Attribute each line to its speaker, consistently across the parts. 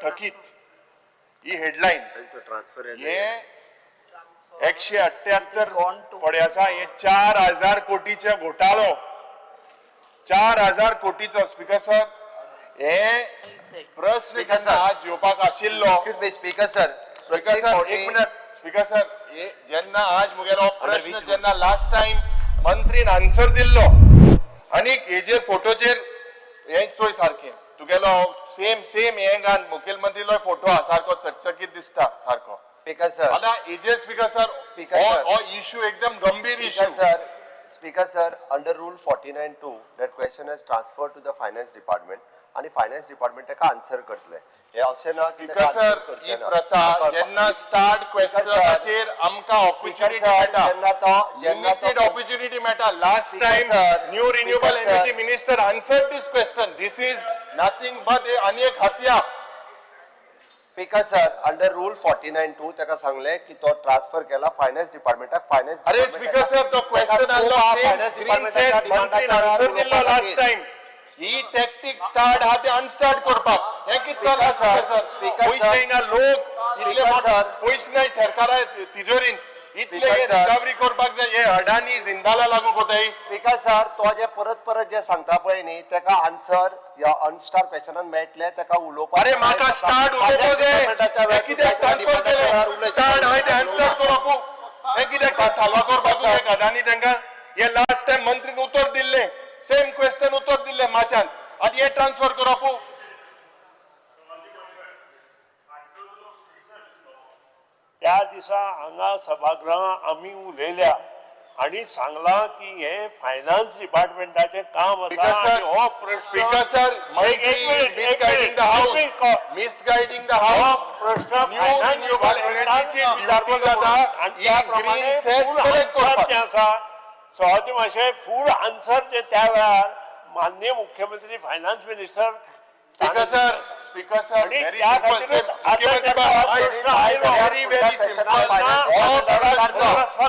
Speaker 1: थकीत ही headline.
Speaker 2: Transfer.
Speaker 1: हे 178 पडे आसा. हे 4,000 कोटीचे घोटाळो, 4,000 कोटीचो. स्पीकर सर, हे प्रश्न
Speaker 2: Speaker
Speaker 1: जेन्ना
Speaker 2: sir.
Speaker 1: आज येवपाक आशिल्लो.
Speaker 2: Speaker sir.
Speaker 1: स्पीकर सर, एक मिनट. स्पीकर सर, हे जेन्ना आज मुगेलो प्रश्न जेन्ना लास्ट टायम मंत्रीन आन्सर दिल्लो आनी हेजेर फोटोचेर हे चोय, सारकें तुगेलो सेम सेम हे घाल, मुखेलमंत्रीलो फोटो आहा, सारको चकचकीत दिसता सारको.
Speaker 2: Speaker sir.
Speaker 1: आतां हेजेर, स्पीकर सर,
Speaker 2: Speaker sir.
Speaker 1: हो इश्यू एकदम गंभीर
Speaker 2: Speaker
Speaker 1: issue.
Speaker 2: sir, Speaker sir, under Rule 49(2), that question is transferred to the Finance Department आणि फायनान्स डिपार्टमेंट ताका आन्सर करतले. हे अशें ना की
Speaker 1: स्पीकर
Speaker 2: ताका
Speaker 1: सर,
Speaker 2: आन्सर
Speaker 1: ही
Speaker 2: करचे ना.
Speaker 1: प्रथा जेन्ना स्टार्ट क्वेश्चनाचेर आमकां
Speaker 2: Speaker
Speaker 1: opportunity
Speaker 2: sir,
Speaker 1: मेळटा,
Speaker 2: जेन्ना तो जेन्ना
Speaker 1: लिमिटेड
Speaker 2: तो
Speaker 1: ऑपॉर्च्युनिटी मेळटा. Last
Speaker 2: Speaker
Speaker 1: time
Speaker 2: sir,
Speaker 1: new renewable
Speaker 2: Speaker sir.
Speaker 1: Energy minister answer this question. This is nothing but आनी एक हत्या.
Speaker 2: Speaker sir, under Rule 49(2) ताका सांगले की तो ट्रान्सफर केला फायनान्स डिपार्टमेंटाक, फायनान्स.
Speaker 1: अरे स्पीकर सर, तो क्वेश्चन आसलो
Speaker 2: फायनान्स
Speaker 1: ग्रीन सेट, मंत्रीन आन्सर दिल्लो लास्ट टाइम. ही टॅक्टिक स्टार्ट आहा ते अनस्टार्ट करपाक. हें कितें चल्लां, स्पीकर सर?
Speaker 2: Speaker
Speaker 1: पयशे
Speaker 2: sir.
Speaker 1: हिंगा लोक इतले
Speaker 2: Speaker sir.
Speaker 1: पयशे नाय सरकारा तिजोरींत, इतले
Speaker 2: Speaker sir.
Speaker 1: Recovery करपाक जाय. हे अडानी जिंदाला लागू कोताय.
Speaker 2: स्पीकर सर, तो जे परत परत जे सांगता पळय न्ही, ताका आन्सर ह्या अनस्टार क्वेश्चनान मेळटले ताका उलोवपाक.
Speaker 1: अरे म्हाका स्टार्ट उलोवपाक जाय. हे कित्याक ट्रान्सफर केलें? स्टार्ट हांवें ते अनस्टार्ट करप. हे कित्याक साल्वा करपाक जाय अडानी तांकां? हे लास्ट टायम मंत्रीन उतर दिल्लें, सेम क्वेश्चन उतर दिल्लें मार्चांत. आतां हे ट्रान्सफर करप.
Speaker 3: त्या दिसा हांगा सभागृहांत आमी उलयल्या आनी सांगलां की हे फायनान्स डिपार्टमेंटाचें काम आसा
Speaker 1: Speaker sir,
Speaker 3: आनी हो प्रश्न
Speaker 1: Speaker sir,
Speaker 3: एक एक मिनिट, एक
Speaker 1: misguiding
Speaker 3: minute,
Speaker 1: the house.
Speaker 3: एक मिनिट.
Speaker 1: Misguiding the
Speaker 3: हो
Speaker 1: house.
Speaker 3: प्रश्न
Speaker 1: New
Speaker 3: finance
Speaker 1: renewable energy ची
Speaker 3: डिपार्टमेंटान
Speaker 1: duty जाता,
Speaker 3: आनी
Speaker 1: ही
Speaker 3: त्याप्रमाणे
Speaker 1: green cess
Speaker 3: फूल
Speaker 1: collect
Speaker 3: answer
Speaker 1: करपाक.
Speaker 3: जें आसा सवाजी मातशें फूल आन्सर जें त्या वेळार माननीय मुख्यमंत्री finance minister
Speaker 1: Speaker sir, Speaker sir,
Speaker 3: आणि
Speaker 1: very
Speaker 3: त्या
Speaker 1: simple.
Speaker 3: खातीरच
Speaker 1: Sir,
Speaker 3: आता
Speaker 1: मुख्यमंत्री
Speaker 3: त्याचा
Speaker 1: बाब,
Speaker 3: प्रश्न आयलो.
Speaker 1: very very simple. हो प्रश्न,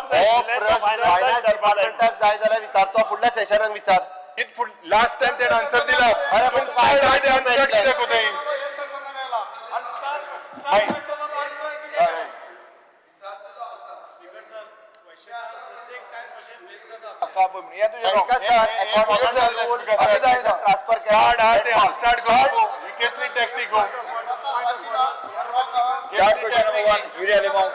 Speaker 1: हो प्रश्न.
Speaker 2: फायनान्स डिपार्टमेंटाक जाय जाल्यार विचार, तो फुडल्या सेशनाक विचार.
Speaker 1: लास्ट टाइम त्याने आन्सर दिला.
Speaker 2: अरे, पण
Speaker 1: तुम स्टार्ट आहे ते आन्सर
Speaker 2: मेळटलें.
Speaker 1: कित्याक कोताय? मागीर.
Speaker 2: Speaker sir, according to the rule, transfer
Speaker 1: start
Speaker 2: केला.
Speaker 1: आहे ते स्टार्ट करप. ही केसली टॅक्टिक हो?
Speaker 4: Start question number 1, Yuri Alemao.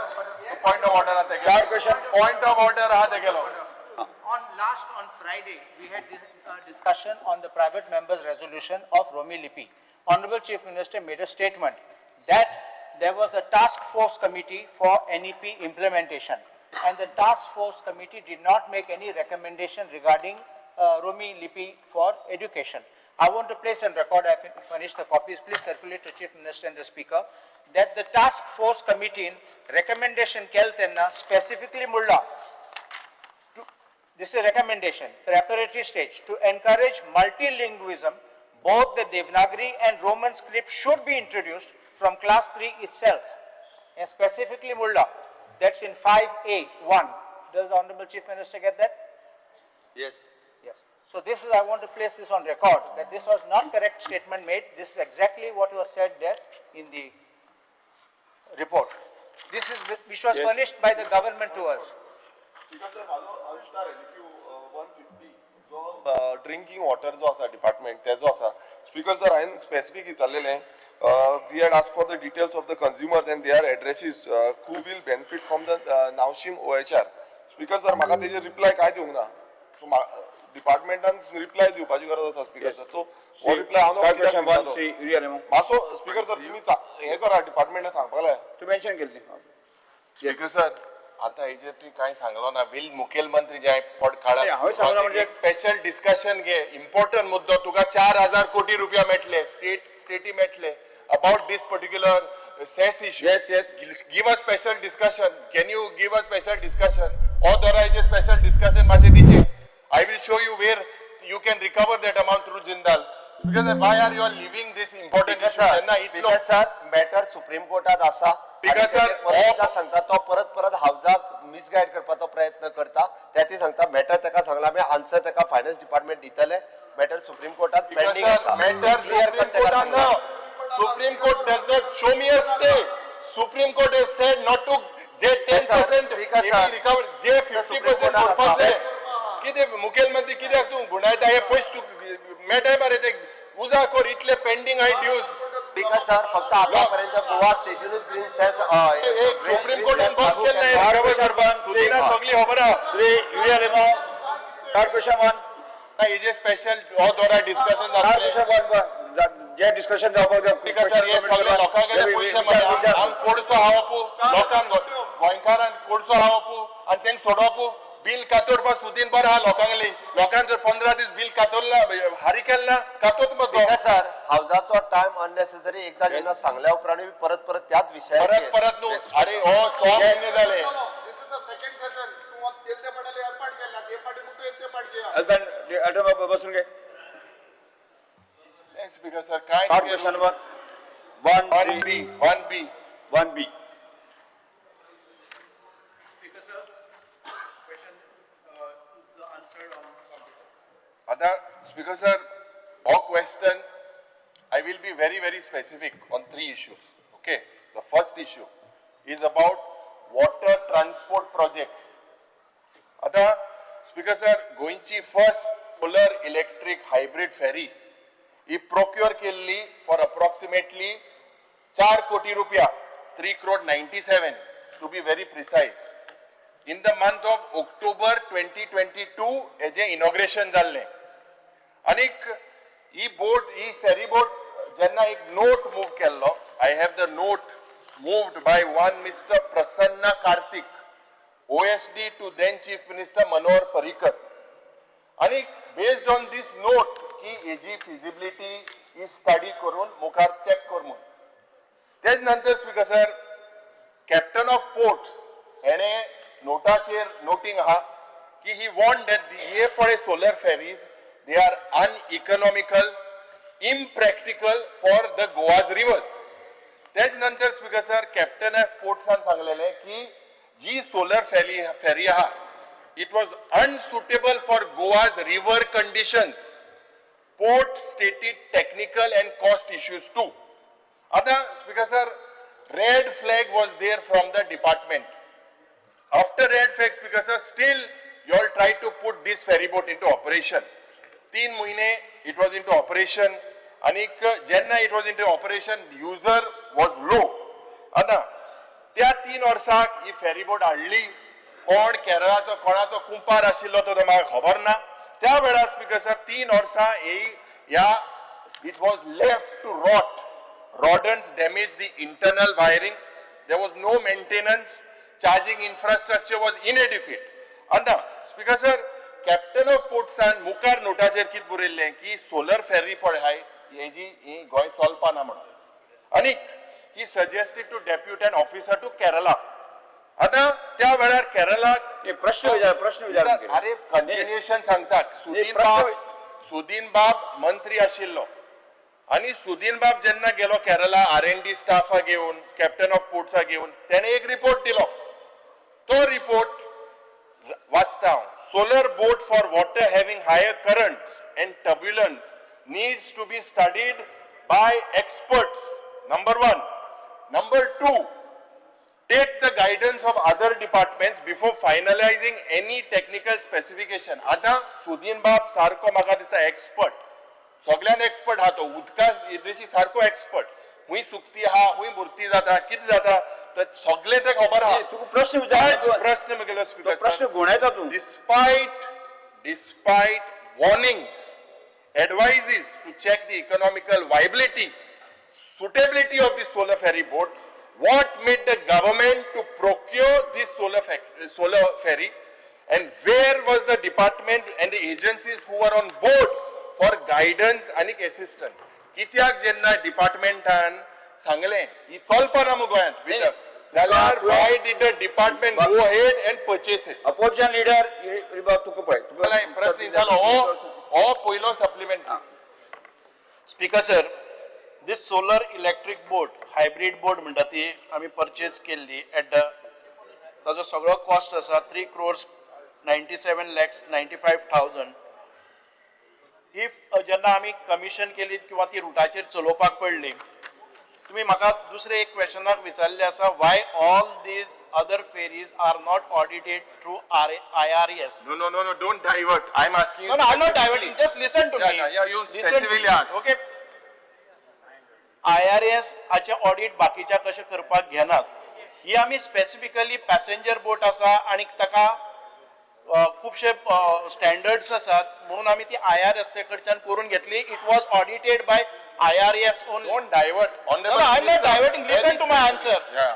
Speaker 1: Point of order आहा.
Speaker 4: Start question.
Speaker 1: Point of order आहा तेगेलो.
Speaker 5: On last, on Friday, we had this discussion on the private members resolution of Romi Lipi. Honorable Chief Minister made a statement that there was a task force committee for NEP implementation. And the task force committee did not make any recommendation regarding Romi Lipi for education. I want to place on record, I furnished the copies, please circulate to Chief Minister and the Speaker, that the task force committee recommendation kel tenna specifically mulla, this is a recommendation, preparatory stage, to encourage multilingualism, both the Devanagari and Roman script should be introduced from class 3 itself. And specifically Mulla, that's in 5A 1. Does the Honorable Chief Minister get that?
Speaker 2: Yes.
Speaker 5: Yes. So this is, I want to place this on record, that this was not correct statement made. This is exactly what was said there in the report. This is, which was furnished by the government to us.
Speaker 6: Drinking water जो आसा department तेजो आसा. Speaker sir, हांवें specific विचारलेलें, we had ask for the details of the consumers and their addresses who will benefit from the Navshim OHR. Speaker sir, म्हाका तेजेर reply कांय दिवंक ना. सो डिपार्टमेंटान रिप्लाय दिवपाची गरज आसा स्पीकर सर. सो हो रिप्लाय हांव
Speaker 4: Start question 1, Shri Yuri Alemao.
Speaker 6: मातसो स्पीकर सर, तुमी हें करा, डिपार्टमेंटान सांगपाक लाय.
Speaker 4: तू मेन्शन केल्ली.
Speaker 1: स्पीकर सर, आता हेजेर तुवें कांय सांगलो ना. वील मुखेलमंत्री जे पड
Speaker 4: नाही, हांवें सांगलां म्हणजे-
Speaker 1: एक स्पेशल डिस्कशन घे, इम्पॉर्टंट मुद्दो. तुका 4,000 कोटी रुपया मेळटले, स्टेटी मेळटले about this particular cess issue.
Speaker 4: Yes.
Speaker 1: Give a special discussion. Can you give a special discussion? हो दरा हेजेर स्पेशल डिस्कशन मातशें दिचें. I will show you where you can recover that amount through Jindal. Because why are you are living this important
Speaker 2: speaker
Speaker 1: issue
Speaker 2: sir,
Speaker 1: जेन्ना इतलो
Speaker 2: speaker sir, matter supreme कोर्टात आसा.
Speaker 1: Speaker
Speaker 2: आनी
Speaker 1: sir,
Speaker 2: तेजेर परत
Speaker 1: हो-
Speaker 2: एकदां सांगता, तो परत परत हावजाक मिसगायड करपाचो प्रयत्न करता. त्या सांगता मॅटर ताका सांगला आमी, आन्सर ताका फायनान्स डिपार्टमेंट दितले. मॅटर सुप्रीम कोर्टात पेंडींग आसा.
Speaker 1: Matter
Speaker 2: clear
Speaker 1: supreme
Speaker 2: cut ताका
Speaker 1: कोर्टान
Speaker 2: सांगला.
Speaker 1: ना. Supreme Court does not show me a stay. Supreme Court has said not to J ten
Speaker 2: sir,
Speaker 1: percent
Speaker 2: Speaker, sir.
Speaker 1: Recover J fifty
Speaker 2: Supreme
Speaker 1: percent
Speaker 2: Court
Speaker 1: सोडपाक जाय.
Speaker 2: आसा.
Speaker 1: कितें मुखेलमंत्री कित्याक तूं गुंडायता हे पयस तूं मेळटाय मरे ते उजा कर इतले पेंडींग आहाय ड्यूज.
Speaker 2: स्पीकर सर, फक्त आतापर्यंत गोवा स्टेटीनूच ग्रीन सेस
Speaker 1: सुप्रीम कोर्टान बंद केल्लें रिकवर करपाक सुदिना सगळी खबर आहा.
Speaker 4: Shri Yuri Alemao, third question one.
Speaker 1: हेजे स्पेशल हो द्वारा डिस्कशन
Speaker 4: थर्ड
Speaker 1: जातलें.
Speaker 4: क्वेश्चन वन, जे डिस्कशन जावपाक जाय.
Speaker 1: स्पीकर सर, हे सगळे लोकांकडे पयशे मरे. आम कोडसो हावपू लोकांक, गोंयकारांक कोडसो हावपू आनी तेंक सोडोवपू. बील कातोरपा सुदीन बरो आहा लोकांगली. लोकांक जर 15 दीस बील कातोरला हारी केलें ना कातोत
Speaker 2: स्पीकर
Speaker 1: मगो.
Speaker 2: सर, हावजाचो टायम अननेसेसरी एकदा जेन्ना सांगल्या उपरांत परत परत त्याच विशयाचेर.
Speaker 1: परत परत न्हू, अरे हो 6 म्हयने जाले.
Speaker 7: This is the second session. तूं गेल्ले पडले एरपाट केला, हे पाटी मुटू ते पाट घेया.
Speaker 4: अल्टन बसून घे.
Speaker 1: स्पीकर सर, काय
Speaker 4: third question number one
Speaker 1: one B, one B.
Speaker 4: One B.
Speaker 8: Speaker sir, question is answered on computer.
Speaker 1: आता स्पीकर सर, हो question I will be very very specific on three issues. Okay, the first issue is about water transport projects. आता speaker sir, गोंयची first solar electric hybrid ferry ही procure केल्ली for approximately 4 कोटी रुपया, 3 crore 97 to be very precise, in the month of October 2022 हेजें inauguration जाल्लें. आनीक ही बोट, ही ferry boat जेन्ना एक नोट मूव केल्लो, I have the note moved by one Mister Prasanna Kartik, OSD to then Chief Minister Manohar Parrikar. आनी based on these note की हेजी feasibility ही study करून मुखार चॅक कर म्हूण. तेज नंतर speaker sir, captain of ports हेणे नोटाचेर नोटींग आहा की ही वॉर्न that हे पळय solar ferries, they are uneconomical, impractical for the Goa's rivers. तेज नंतर स्पीकर सर, कॅप्टन ऑफ पोर्ट्सान सांगलेलें की जी सोलर फेरी फेरी आहा, it was unsuitable for Goa's river conditions. Port stated technical and cost issues too. आता speaker sir, red flag was there from the department. After red flag, speaker sir, still you all try to put this ferry boat into operation. 3 म्हयने it was into operation आनीक जेन्ना it was into operation, user was low. आतां त्या 3 वर्साक ही ferry boat हाडली कोण, केरळाचो कोणाचो कुंपार आशिल्लो तो म्हाका खबर ना. त्या वेळार स्पीकर सर, 3 वर्सां ही ह्या it was left to rot. Rodents damaged the internal wiring. There was no maintenance. Charging infrastructure was inadequate. आतां स्पीकर सर, कॅप्टन ऑफ पोर्ट्सान मुखार नोटाचेर कितें बरयल्लें की सोलर फेरी पळय हाय हेजी ही गोंय चलपा ना म्हणून. आनीक he suggested to depute an officer to Kerala. आतां त्या वेळार केरलाक
Speaker 4: प्रश्न विचार, प्रश्न विचार.
Speaker 1: अरे, कंटिन्युएशन सांगता. सुदीन
Speaker 4: प्रश्न
Speaker 1: बाब, सुदीन बाब मंत्री आशिल्लो आनी सुदीन बाब जेन्ना गेलो केरला आर एन डी स्टाफा घेवन, कॅप्टन ऑफ पोर्ट्सा घेवन, तेणे एक रिपोर्ट दिलो. तो रिपोर्ट वाचता हांव. Solar boat for water having higher currents and turbulence needs to be studied by experts, number one. Number two, take the guidance of other departments before finalizing any technical specification. आतां सुदीन बाब सारको म्हाका दिसता expert, सगळ्यान expert आहा तो, उदका विशीं सारको एक्सपर्ट. खूंय सुकती आहा, खूंय भरती जाता, कितें जाता, तर सगळें तें खबर आहा.
Speaker 4: तुका प्रश्न विचार.
Speaker 1: तेच प्रश्न म्हगेलो स्पीकर.
Speaker 4: प्रश्न घुंवडायता तूं.
Speaker 1: Despite warnings, advices to check the economical viability, suitability of the solar ferry boat, what made the government to procure this solar ferry, and where was the department and the agencies who were on board for guidance and assistance? कित्याक जेन्ना डिपार्टमेंटान सांगलें ही चलपाना मु गोंयांत with the- जाल्यार why did the department go ahead and purchase it?
Speaker 4: Opposition leader तुका पळय तुका.
Speaker 1: प्रश्न जालो हो, हो पयलो supplementary.
Speaker 8: Speaker sir, this solar electric boat, hybrid boat म्हणटा ती आमी परचेज केल्ली एट the, ताजो सगळो कॉस्ट आसा 3 crores 97 lakhs 95 thousand. If जेन्ना आमी कमिशन केली किंवा ती रुटाचेर चलोवपाक पडली, तुमी म्हाका दुसरे एक क्वेशनाक विचारलें आसा, why all these other ferries are not audited through R IRS?
Speaker 1: No, no, no, no, don't divert. I am asking.
Speaker 8: No, no, I'm not diverting. Just listen to
Speaker 1: Yeah,
Speaker 8: me.
Speaker 1: yeah, yeah, you
Speaker 8: Listen to
Speaker 1: specifically
Speaker 8: me.
Speaker 1: ask.
Speaker 8: Okay. IRS हाचें audit बाकीच्या कशें करपाक घेनात, ही आमी specifically passenger बोट आसा आनी ताका खुबशे स्टँडर्ड्स आसात म्हणून आमी ती IRS कडच्यान करून घेतली. It was audited by IRS only.
Speaker 1: Don't divert.
Speaker 8: No, no, I'm not diverting. Listen to my answer.
Speaker 1: Yeah.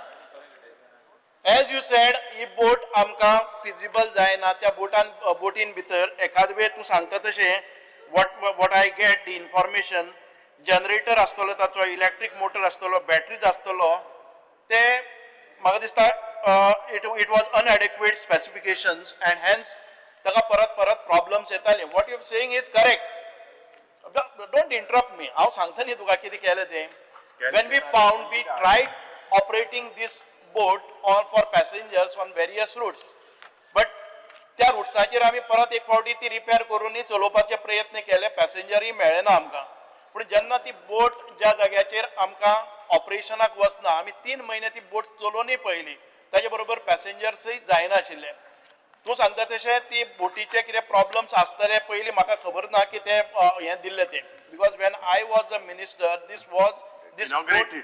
Speaker 8: As you said, ही बोट आमकां फिजिबल जायना. त्या बोटान, बोटीन भितर एखाद वेळ तूं सांगता तशें, what I get the information, generator आसतलो ताचो, इलेक्ट्रीक मोटर आसतलो, बॅटरीज आसतलो, ते म्हाका दिसता it was inadequate specifications and hence ताका परत परत प्रॉब्लम्स येताले. What you saying is correct. Don't interrupt me. हांव सांगता न्ही तुका कितें केलें तें. When we found, we tried operating this boat on for passengers on various routes, but त्या रुट्साचेर आमी परत एक फावटी ती रिपेर करूनय चलोवपाचे प्रयत्न केले, पॅसेंजरूय मेळ्ळे ना आमकां. पूण जेन्ना ती बोट ज्या जाग्याचेर आमकां ऑपरेशनाक वचना, आमी 3 म्हयने ती बोट चलोवनय पळयली, ताजे बरोबर पॅसेंजर्सय जायनाशिल्ले. तूं सांगता तशें ती बोटीचे कितें प्रॉब्लम्स आसतले पयलीं म्हाका खबर ना की ते हें दिल्लें तें, because when I was a minister, this was this
Speaker 1: Inaugurated.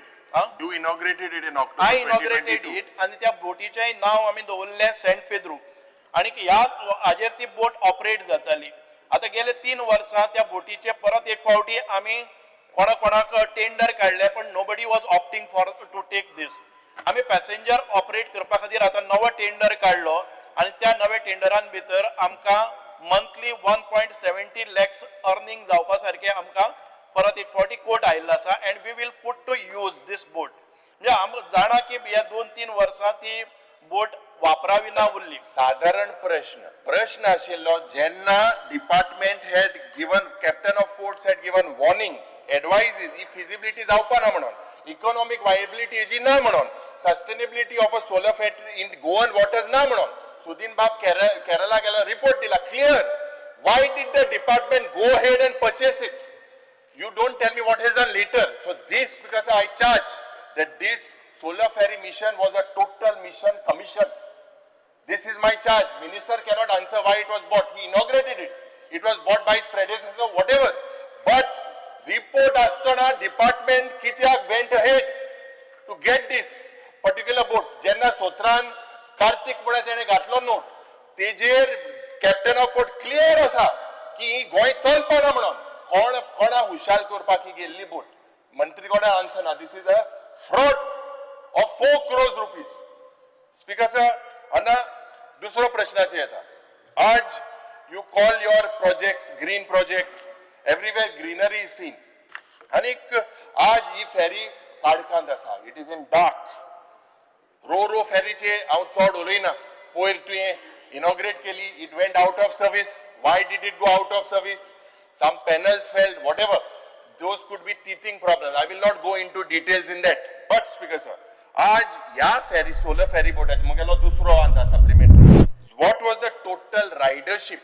Speaker 1: You inaugurated it in October
Speaker 8: I inaugurated
Speaker 1: 2022.
Speaker 8: It. आनी त्या बोटीचेंय नांव आमी दवरलें सेंट पेद्रू आनी ह्या हाजेर ती बोट ऑपरेट जाताली. आतां गेले 3 वर्सां त्या बोटीचे परत एक फावटी आमी कोणा कोणाक टेंडर काडले, पण nobody was opting for to take this. आमी पॅसेंजर ऑपरेट करपा खातीर आतां नवो टेंडर काडलो आनी त्या नव्या टेंडरान भितर आमकां monthly 1.70 lakhs earning जावपा सारकें आमकां परत एक फावटी कोट आयिल्लो आसा, and we will put to use this boat. म्हणजे आम जाणा की ह्या 2-3 वर्सां ती बोट वापरावी ना उरली.
Speaker 1: साधारण प्रश्न, प्रश्न आशिल्लो, जेन्ना department had given, captain of ports had given warning, advises, he feasibility जावपा ना म्हणून, इकॉनॉमीक वायबिलिटी हेजी ना म्हणून, sustainability of a solar factory in Goan waters ना म्हणून, सुदीन बाब केरला गेलो, रिपोर्ट दिला clear. Why did the department go ahead and purchase it? You don't tell me what has done later. So this, because I charge that this solar ferry mission was a total mission commission. This is my charge. Minister cannot answer why it was bought. He inaugurated it. It was bought by his predecessor, whatever. But report asतना department कित्याक went ahead to get this particular boat? जेन्ना सोत्रान कार्तीक म्हळ्यार तेणे घातलो note, तेजेर captain of port clear आसा की ही गोंय चलपाना म्हणून. कोण कोणा हुशार करपाक ही गेल्ली बोट? मंत्री कोणा आन्सर ना. This is a fraud of ₹4 crores. Speaker sir, आतां दुसरो प्रश्नाचेर येता. आज you call your projects green project. Everywhere greenery is seen. आनीक आज ही फेरी काळखांत आसा. It is in dark. Ro ro फेरीचे हांव चड उलयना. पयर तुवें इनॉग्रेट केली, it went out of service. Why did it go out of service? Some panels failed, whatever. Those could be teething problem. I will not go into details in that. But speaker sir, आज ह्या फेरी, solar फेरी बोटाचे म्हगेलो दुसरो आतां supplementary. What was the total ridership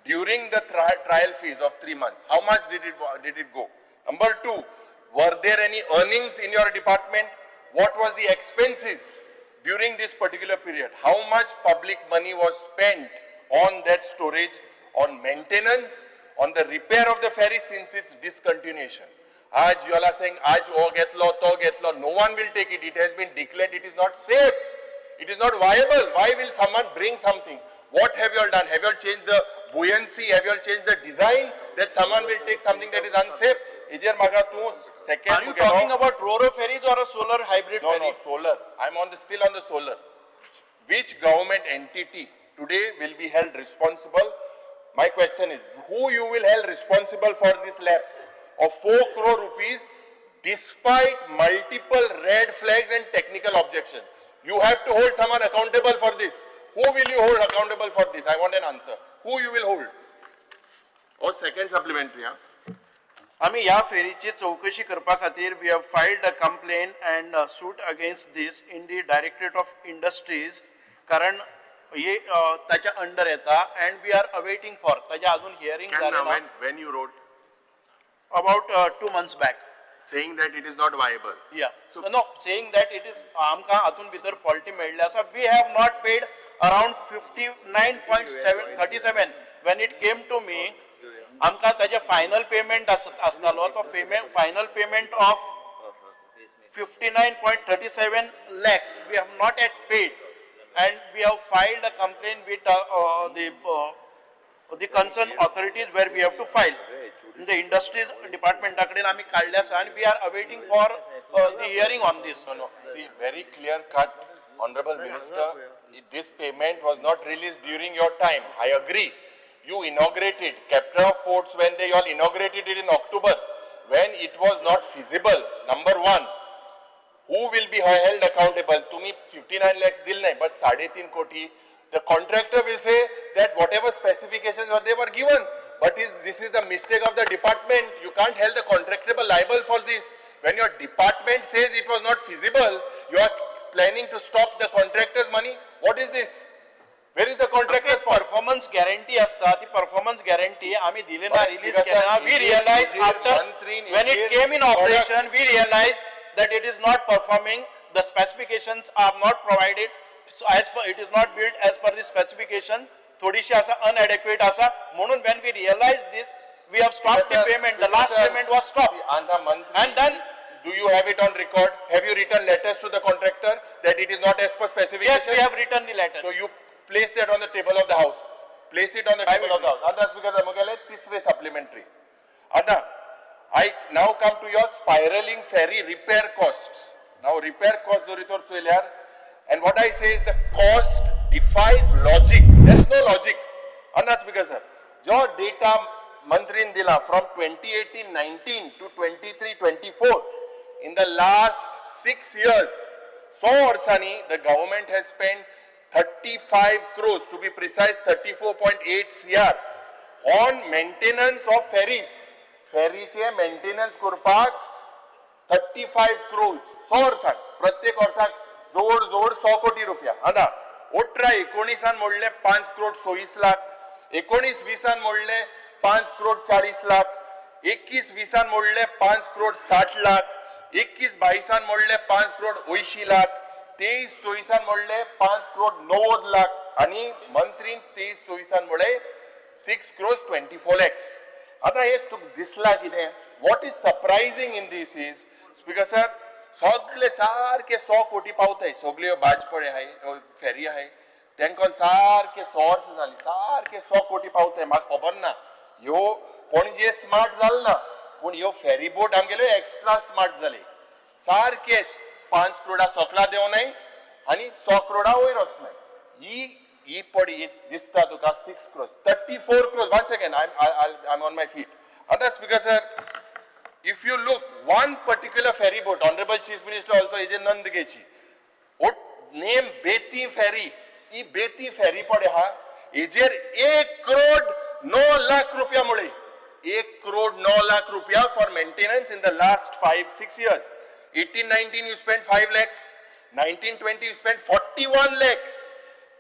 Speaker 1: during the trial phase of 3 months? How much did it go? Number two, were there any earnings in your department? What was the expenses during this particular period? How much public money was spent on that storage, on maintenance, on the repair of the ferry since its discontinuation? आज you all are saying, आज हो घेतलो, तो घेतलो, no one will take it. It has been declared it is not safe. It is not viable. Why will someone bring something? What have you all done? Have you all changed the buoyancy? Have you all changed the design that someone will take something that is unsafe? हेजेर म्हाका तूं second
Speaker 8: Are you talking about ro-ro ferries or a solar hybrid
Speaker 1: No,
Speaker 8: ferry?
Speaker 1: No, solar. I'm on the still on the solar. Which government entity today will be held responsible? My question is, who you will held responsible for this lapse of ₹4 crore despite multiple red flags and technical objection? You have to hold someone accountable for this. Who will you hold accountable for this? I want an answer. Who you will hold? Or second supplementary, huh?
Speaker 8: आमी ह्या फेरीची चवकशी करपा खातीर we have filed a complaint and suit against this in the Directorate of Industries, कारण हे ताच्या under येता, and we are awaiting for ताच्या अजून हियरिंग
Speaker 1: Kenna,
Speaker 8: जालें ना.
Speaker 1: when you wrote?
Speaker 8: About 2 months back.
Speaker 1: Saying that it is not viable.
Speaker 8: Yeah. No, saying that it is आमकां हातून भितर फॉल्टी मेळ्ळें आसा. We have not paid around 59.737 when it came to me. आमकां ताजे final payment आसतालो तो final payment of 59.37 lakhs we have not yet paid, and we have filed a complaint with the concerned authorities where we have to file. The industries department कडेन आमी काडले आसा and we are awaiting for the hearing on this.
Speaker 1: No, no, see, very clear cut, Honorable Minister, this payment was not released during your time, I agree. You inaugurated, Captain of Ports, when they all inaugurated it in October, when it was not feasible, number one, who will be held accountable? तुम्ही 59 lakhs दिल नाही, but 3.5 कोटी, the contractor will say that whatever specifications were, they were given. But is, this is the mistake of the department. You can't hold the contractor liable for this. When your department says it was not feasible, you are planning to stop the contractor's money. What is this? Where is the contractor's fault?
Speaker 8: Performance guarantee असता ती performance guarantee आमी दिली ना,
Speaker 1: But
Speaker 8: release
Speaker 1: because
Speaker 8: केली ना.
Speaker 1: Sir,
Speaker 8: we
Speaker 1: it is-
Speaker 8: realise
Speaker 1: it is
Speaker 8: after
Speaker 1: मंत्रीन,
Speaker 8: when
Speaker 1: it
Speaker 8: it
Speaker 1: is
Speaker 8: came in
Speaker 1: product.
Speaker 8: Operation, we realise that it is not performing, the specifications are not provided, so as per, it is not built as per the specification, थोडीशी असा अनएडेक्वेट असा, म्हणून when we realize this, we have stopped the
Speaker 1: Sir,
Speaker 8: payment, the last
Speaker 1: sir,
Speaker 8: payment was stopped.
Speaker 1: see, Andhra Mantri.
Speaker 8: And then-
Speaker 1: Do you have it on record? Have you written letters to the contractor that it is not as per specification?
Speaker 8: Yes, we have written the letter.
Speaker 1: So you place that on the table of the house. Place it on the
Speaker 8: I
Speaker 1: table
Speaker 8: will
Speaker 1: of the house. And that's because I'm going to तिसरे supplementary. आता, I now come to your spiraling ferry repair costs. Now repair cost जरी तर चोयल्यार, and what I say is the cost defies logic. There is no logic. And that's because sir, जो data मंत्रीन दिला from 2018-19 to 23-24, in the last 6 years, 100 वर्सांनी the government has spent 35 crores, to be precise 34.8 CR on maintenance of ferries. फेरीचे maintenance करपाक 35 crores 100 वर्सांक, प्रत्येक वर्साक जवळ जवळ 100 कोटी रुपया. आतां 18 19 मोडले 5 करोड 26 लाख, 19 20 मोडले 5 करोड 40 लाख, 21 20 मोडले 5 करोड 60 लाख, 21 22 मोडले 5 करोड 80 लाख, 23 24 मोडले 5 करोड 90 लाख, आणि मंत्रीन 23 24 मोडले 6 crores 24 lakhs. आता हे तुका दिसला कितें? What is surprising in this is, speaker sir, सगळे सारके 100 कोटी पावताय, सगल्यो भाजपळे आहाय, फेरी आहाय, तेंकां सारके 100 वर्सां जाली सारके 100 कोटी पावताय. म्हाका खबर ना ह्यो पणजे स्मार्ट जाल ना, पूण ह्यो फेरी बोट आमगेल्यो एक्स्ट्रा स्मार्ट जाले, सारके 5 करोडा सकला देवनाय आनी 100 करोडा वयर वचनाय. ही ही पडी दिसता तुका 6 crores 34 crores. One second, I am on my feet. आतां speaker sir, if you look one particular ferry boat, honorable chief minister also is a Nanda घेची नेम बेती फेरी, ही बेती फेरी पडे हा, हेजेर 1 करोड 9 लाख रुपया मुळे, 1 करोड 9 लाख रुपया for maintenance in the last 5-6 years. 18-19 you spend 5 lakhs, 19-20 you spend 41 lakhs,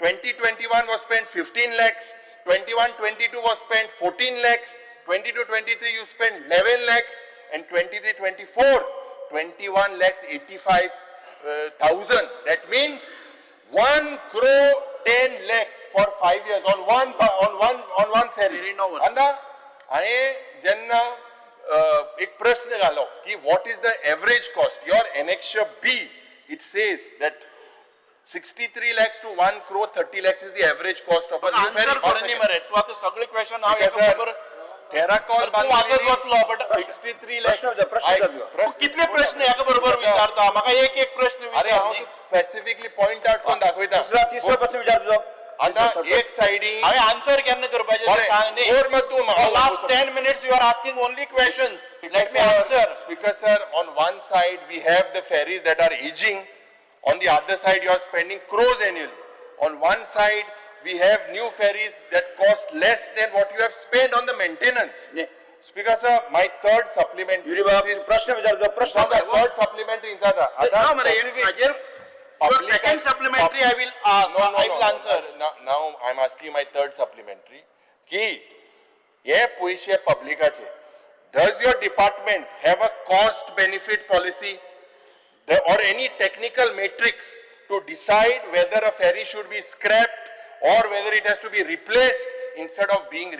Speaker 1: 2021 was spent 15 lakhs, 21-22 was spent 14 lakhs, 22-23 you spent 11 lakhs, and 23-24, 21 lakhs 85,000. That means 1 crore 10 lakhs for 5 years on one on one on one ferry.
Speaker 8: Ferry no worse.
Speaker 1: आतां हांवें जेन्ना एक प्रश्न घालो की what is the average cost, your annexure B, it says that 63 lakhs to 1 crore 30 lakhs is the average cost of a new ferry.
Speaker 8: Answer करून मरे तूं आतां सगळे क्वेश्चन हांव एका बरोबर
Speaker 1: थेराकॉल
Speaker 8: तूं वाचत वतलो, but
Speaker 1: 63 lakhs.
Speaker 4: प्रश्न विचार, प्रश्न विचार तुका.
Speaker 8: तूं कितले प्रश्न एका बरोबर विचारता? म्हाका एक एक प्रश्न
Speaker 1: अरे
Speaker 8: विचार
Speaker 1: हांव
Speaker 8: न्ही.
Speaker 1: स्पेसिफिकली पॉइंट आउट करून दाखयता.
Speaker 4: दुसरा तिसरो प्रश्न विचार तुजो.
Speaker 1: आतां एक सायडी
Speaker 8: हांवें आन्सर केन्ना करपाचें तें
Speaker 1: बरें,
Speaker 8: सांग न्ही.
Speaker 1: कोर मात तूं म्हाका
Speaker 8: Last 10 minutes you are asking only questions. Let me answer.
Speaker 1: Speaker sir, on one side we have the ferries that are aging, on the other side you are spending crores annually. On one side we have new ferries that cost less than what you have spent on the maintenance.
Speaker 4: न्ही.
Speaker 1: Speaker sir, my third supplementary.
Speaker 4: Yuri बाब
Speaker 1: this is-
Speaker 4: प्रश्न विचार तुजो प्रश्न.
Speaker 1: Now the third supplementary is that.
Speaker 8: ना मरे हाजेर your second supplementary I will ask,
Speaker 1: No, no,
Speaker 8: I will
Speaker 1: no.
Speaker 8: answer.
Speaker 1: Now I'm asking my third supplementary की हे पयशे पब्लिकाचे. Does your department have a cost benefit policy or any technical matrix to decide whether a ferry should be scrapped or whether it has to be replaced instead of being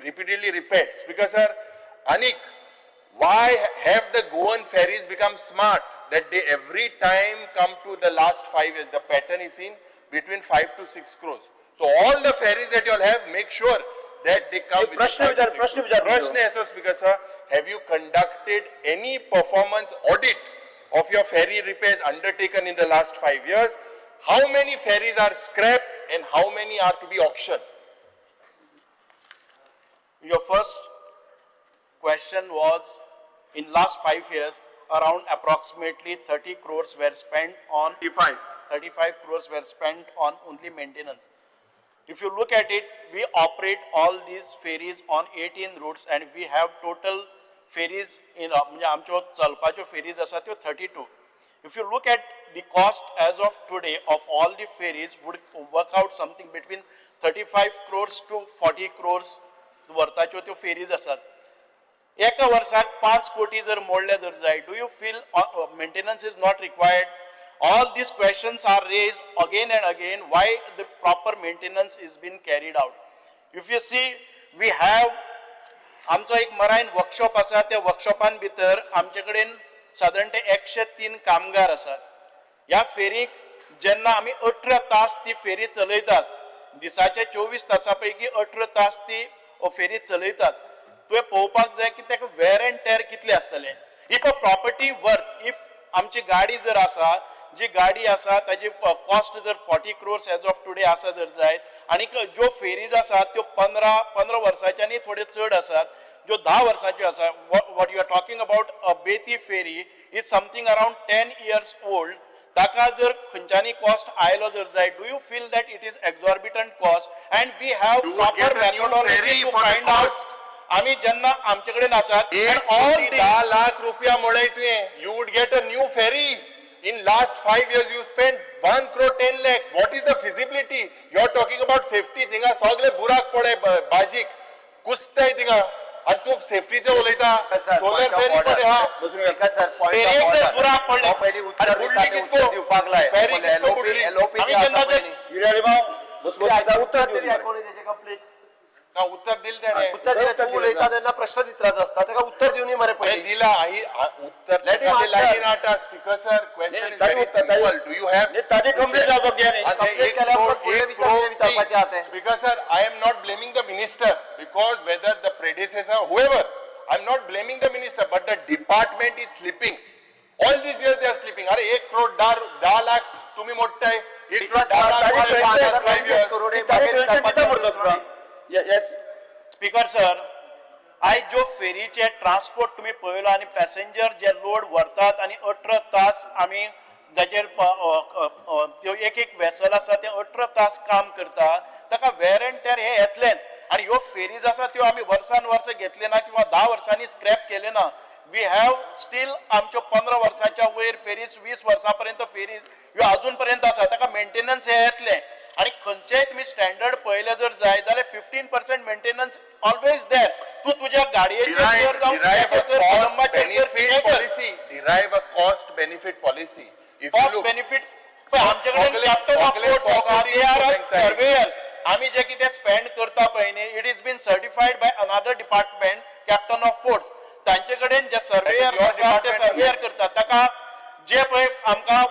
Speaker 1: repeatedly repaired? Speaker sir, Anik, why have the Goan ferries become smart that they every time come to the last 5 years, the pattern is seen between 5 to 6 crores. So all the ferries that you all have, make sure that they come
Speaker 4: एक
Speaker 1: within
Speaker 4: प्रश्न
Speaker 1: 5 to
Speaker 4: विचार,
Speaker 1: 6
Speaker 4: प्रश्न
Speaker 1: crores.
Speaker 4: विचार.
Speaker 1: प्रश्न असो, Speaker sir, have you conducted any performance audit of your ferry repairs undertaken in the last 5 years? How many ferries are scrapped and how many are to be auctioned?
Speaker 8: Your first question was, in last 5 years, around approximately 30 crores were spent on
Speaker 1: 35.
Speaker 8: 35 crores were spent on only maintenance. If you look at it, we operate all these ferries on 18 routes and we have total ferries in, म्हणजे आमच्यो चलपाच्यो ferries आसा त्यो 32. If you look at the cost as of today of all the ferries would work out something between 35 crores to 40 crores व्हरताच्यो त्यो ferries आसात. एका वर्साक 5 कोटी जर मोडले जर जाय, do you feel maintenance is not required? All these questions are raised again and again, why the proper maintenance is been carried out. If you see, we have आमचो एक मरायन वर्कशॉप आसा. त्या वर्कशॉपान भितर आमचे कडेन सादारण ते 103 कामगार आसात. ह्या फेरीक जेन्ना आमी 18 तास ती फेरी चलयतात, दिसाचे 24 तासां पैकी 18 तास ती फेरी चलयतात, तुवें पळोवपाक जाय की ताका वेर एंड टेर कितले आसतले. If a property worth, if आमची गाडी जर आसा, जी गाडी आसा ताजी कॉस्ट जर 40 crores as of today आसा जर जायत आनी ज्यो फेरीज आसात त्यो 15 15 वर्साच्यानी थोड्यो चड आसात, ज्यो 10 वर्सांच्यो आसा. What you are talking about, a Beti ferry is something around 10 years old. ताका जर खंयच्यानी कॉस्ट आयलो जर जाय, do you feel that it is exorbitant cost? And we have
Speaker 1: You would
Speaker 8: proper
Speaker 1: get a new ferry
Speaker 8: methodology to
Speaker 1: for the
Speaker 8: find out
Speaker 1: cost.
Speaker 8: आमी जेन्ना आमचे कडेन आसात
Speaker 1: एक
Speaker 8: ऑल
Speaker 1: कोटी 10 लाख रुपया मोडय तुवें, you would get a new ferry. In last 5 years you spend 1 crore 10 lakhs. What is the feasibility? You are talking about safety. थिंगा सगळे बुराक पडे, बाजीक कुसताय थिंगा आनी तूं सेफ्टीचे उलयता. सोलर फेरी पडे हा.
Speaker 2: स्पीकर सर, पॉइंट
Speaker 8: फेरयेक
Speaker 2: ऑफ
Speaker 8: जर
Speaker 2: ऑर्डर.
Speaker 8: बुराक पडले.
Speaker 2: हो, पयलीं उत्तर
Speaker 1: आनी
Speaker 2: दिता
Speaker 1: बुडली
Speaker 2: तें
Speaker 1: कितको?
Speaker 2: उत्तर दिवपाक लाय.
Speaker 1: फेरी कितको
Speaker 2: एलओपी
Speaker 1: बुडली?
Speaker 2: एलओपी
Speaker 8: आमी जेन्ना जर
Speaker 4: युरी आलेमाव, बस बस, उत्तर
Speaker 2: तरी
Speaker 4: दिवं.
Speaker 2: आयकून तेजें कंप्लीट.
Speaker 1: ना, उत्तर दिलें तेणें.
Speaker 2: उत्तर दिलें. तूं उलयता तेन्ना प्रश्न दित्राच आसता, ताका उत्तर दिवनी मरे
Speaker 1: हें
Speaker 2: पयलीं.
Speaker 1: दिला आई उत्तर.
Speaker 2: Let him answer.
Speaker 1: लायनी आता. Speaker sir, question is
Speaker 4: ताजी
Speaker 1: व्हेरी
Speaker 4: उत्तर, ताजी-
Speaker 1: simple. Do you have
Speaker 4: नाही, ताजी कंप्लेंट जावपाक जाय न्ही.
Speaker 2: Complete केल्या उपरांत फुडलें विचार विचारपाचें आहा तें.
Speaker 1: Speaker sir, I am not blaming the minister because whether the predecessor, whoever, I am not blaming the minister, but the department is sleeping. All these years they are sleeping. अरे, 1 करोड 10 लाख तुम्ही मोडताय. 1 करोड 10 लाख
Speaker 4: ताजी
Speaker 1: for last 5 years.
Speaker 2: Crore
Speaker 4: ताजी solution दिता म्हणलो तुका. Yes.
Speaker 8: Speaker sir, आयज ज्यो फेरीचे transport तुमी पळयलो आनी पॅसेंजर जे लोड व्हरतात आनी 18 तास आमी जाचेर त्यो एक एक वेसल आसा ते 18 तास काम करता, ताका वेर एंड टेर हे येतलेच. आनी ह्यो फेरीज आसा त्यो आमी वर्सान वर्स घेतले ना किंवा 10 वर्सांनी स्क्रॅप केले ना. We have steel आमच्यो 15 वर्सांच्या वयर फेरीज, 20 वर्सां पर्यंत फेरीज ह्यो अजून पर्यंत आसा. ताका मेंटेनन्स हे येतलें आनी खंयचेय तुमी स्टँडर्ड पळयले जर जाय जाल्यार 15% maintenance always there. तूं तुज्या गाडयेचेर
Speaker 1: Derive,
Speaker 8: कर जावं
Speaker 1: derive a
Speaker 8: तुज्याचेर,
Speaker 1: cost
Speaker 8: कलंबाचेर कर,
Speaker 1: benefit
Speaker 8: कितेंय कर.
Speaker 1: policy. Derive a cost benefit policy. If you
Speaker 8: cost
Speaker 1: look-
Speaker 8: benefit पळय, आमचे कडेन
Speaker 1: सगळे-
Speaker 8: कॅप्टन ऑफ
Speaker 1: सगळे
Speaker 8: पोर्ट्स आसा,
Speaker 1: property
Speaker 8: they are
Speaker 1: सांगताय.
Speaker 8: सर्वेयर्स. आमी जे कितें स्पेंड करता पळय न्ही, it is been certified by another department, captain of ports. तांचे कडेन जे सर्वेयर
Speaker 1: Your
Speaker 8: आसा ते
Speaker 1: department,
Speaker 8: surveyor
Speaker 1: yes.
Speaker 8: करतात. ताका जे पळय आमकां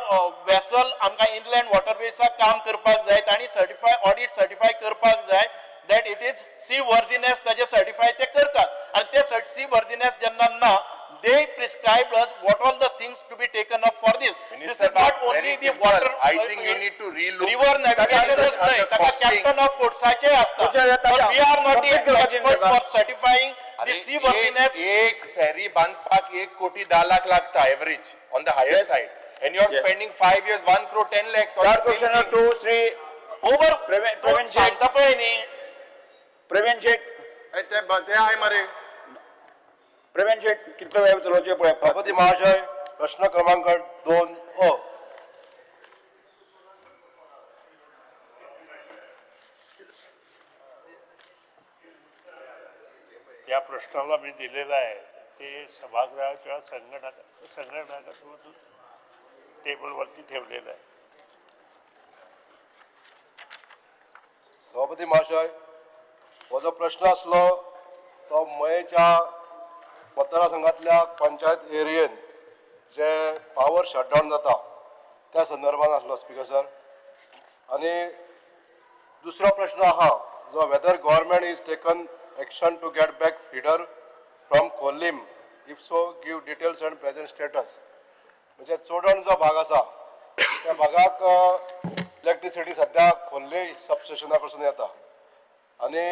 Speaker 8: वेसल आमकां इनलँड वॉटरवेजाक काम करपाक जाय, तांणी सर्टिफाय ऑडिट सर्टिफाय करपाक जाय that it is sea worthiness. ताजे सर्टिफाय ते करतात आनी ते सी वर्दीनेस जेन्ना ना, they prescribe us what all the things to be taken up for this. This
Speaker 1: Minister,
Speaker 8: is not
Speaker 1: very
Speaker 8: only the
Speaker 1: simple.
Speaker 8: Water
Speaker 1: I think you need to relook.
Speaker 8: River नॅव्हिगेशनच
Speaker 1: on
Speaker 8: न्हय,
Speaker 1: the
Speaker 8: ताका
Speaker 1: costing.
Speaker 8: Captain of पोर्ट्साचेय आसता.
Speaker 4: ताच्या- ताच्या-
Speaker 8: we are not the
Speaker 4: complete करपाचें
Speaker 8: experts
Speaker 4: ताका.
Speaker 8: For certifying the
Speaker 1: अरे,
Speaker 8: C worthiness.
Speaker 1: एक फेरी बांदपाक 1 कोटी 10 लाख लागता average on the higher
Speaker 4: Yes.
Speaker 1: side, and you are
Speaker 4: Yes.
Speaker 1: spending 5 years 1 crore 10 lakhs on
Speaker 4: Third
Speaker 1: the same
Speaker 4: question
Speaker 1: thing.
Speaker 4: To Shri
Speaker 8: over
Speaker 4: Praveen Shet.
Speaker 8: सांगता पळय न्ही.
Speaker 4: प्रवीण शेट.
Speaker 1: अरे, ते आहे मरे.
Speaker 4: प्रवीण शेट, कितलो वेळ चलोवचे पळय.
Speaker 2: सभापती महाशय, प्रश्न क्रमांक 2 अ.
Speaker 3: प्रश्नाला मी दिलेलं आहे ते सभागृहाच्या संगणकासोबत टेबलवरती ठेवलेलं आहे.
Speaker 9: सभापती महाशय, हो जो प्रश्न आसलो तो मयेच्या मतदारसंघातल्या पंचायत एरियेन जे पावर शटडावन जाता त्या संदर्भात आसलो स्पीकर सर. आनी दुसरो प्रश्न आहा जो whether government is taken action to get back feeder from Khorlim, if so give details and present status. म्हणजे चोडण जो भाग आसा त्या भागाक इलेक्ट्रिसिटी सद्या खोर्ले सबस्टेशना कडसून येता आनी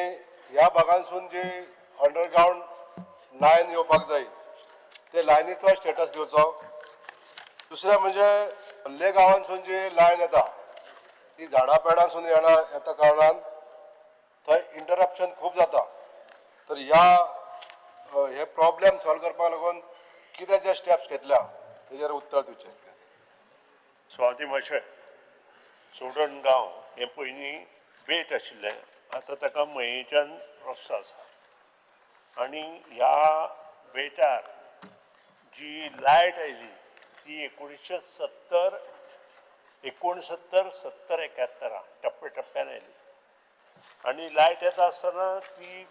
Speaker 9: ह्या भागांसून जी अंडरग्रावंड लायन येवपाक जाय ते लायनीचो स्टेटस दिवचो. दुसरें म्हणजे खोर्ले गांवांसून जी लायन येता ती झाडां पेडांसून येणा येता कारणान थंय इंटरप्शन खूब जाता. तर ह्या हे प्रॉब्लेम सॉल्व करपाक लागून कितें जे स्टेप्स घेतल्या तेजेर उत्तर दिवचें.
Speaker 3: स्वाती माशे, चोडण गांव हें पयलीं बेट आशिल्लें, आतां ताका मयेच्यान रस्तो आसा आनी ह्या बेटार जी लायट आयली ती 1970 69 70 71 टप्प्या टप्प्यान आयली आनी लायट येता आसतना ती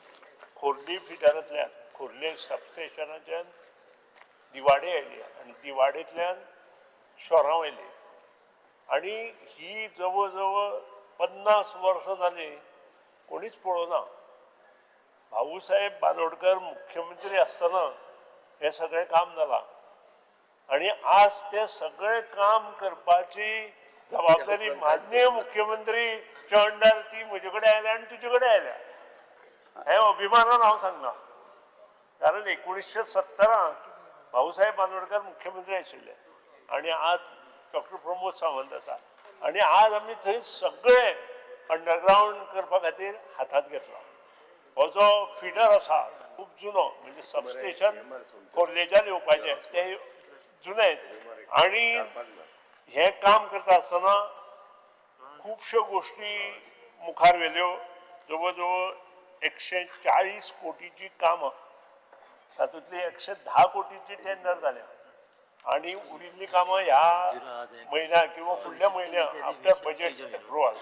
Speaker 3: खोर्ली फिडरांतल्यान खोर्ले सबस्टेशनाच्यान दिवाडे आयली आनी दिवाडेंतल्यान शोरांव आयली आनी ही जवळ जवळ 50 वर्सां जालीं कोणीच पळोवना. भाऊसाहेब बांदोडकर मुख्यमंत्री आसतना हें सगळें काम जालां आनी आज तें सगळें काम करपाची जबाबदारी माननीय मुख्यमंत्रीच्या अंडर ती म्हजे कडेन आयल्या आनी तुजे कडेन आयल्या हें अभिमानान हांव सांगना. कारण 1970 भाऊसाहेब बांदोडकर मुख्यमंत्री आशिल्ले आनी आज डॉक्टर प्रमोद सावंत आसा आनी आज आमी थंय सगळें अंडरग्रावंड करपा खातीर हातांत घेतला. हो जो फिडर आसा खूब जुनो, म्हणजे सबस्टेशन खोर्लेच्यान येवपाचें तें जुनें आनी हें काम करता आसतना खुबश्यो गोश्टी मुखार व्हेल्यो. जवळ जवळ 140 कोटीची कामां, तातूंतली 110 कोटीची टेंडर जाल्या आनी उरिल्लीं कामां ह्या म्हयन्या किंवा फुडल्या म्हयन्या आफ्टर बजेट एप्रुवल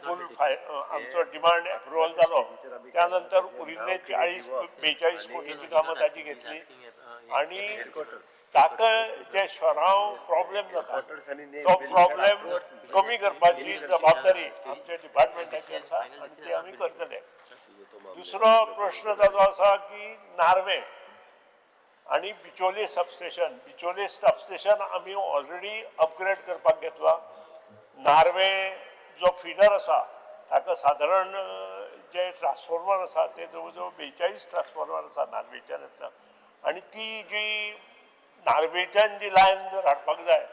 Speaker 3: फूल आमचो डिमांड एप्रुवल जालो त्या नंतर उरिल्ले 40-42 कोटीची कामां ताची घेतली आनी ताका जे शहरांव प्रॉब्लेम जाता तो प्रॉब्लेम कमी करपाची जबाबदारी आमच्या डिपार्टमेंटाची आसा आनी ती आमी करतले. दुसरो प्रश्न ताजो आसा की नार्वे आनी बिचोले सबस्टेशन, बिचोले सबस्टेशन आमी ऑलरेडी अपग्रेड करपाक घेतला. नार्वे जो फिडर आसा ताका सादारण जे ट्रान्सफॉर्मर आसा ते जवळ जवळ 42 ट्रान्सफॉर्मर आसा नार्वेच्यान येता आनी ती जी नार्वेच्यान जी लायन जर हाडपाक जाय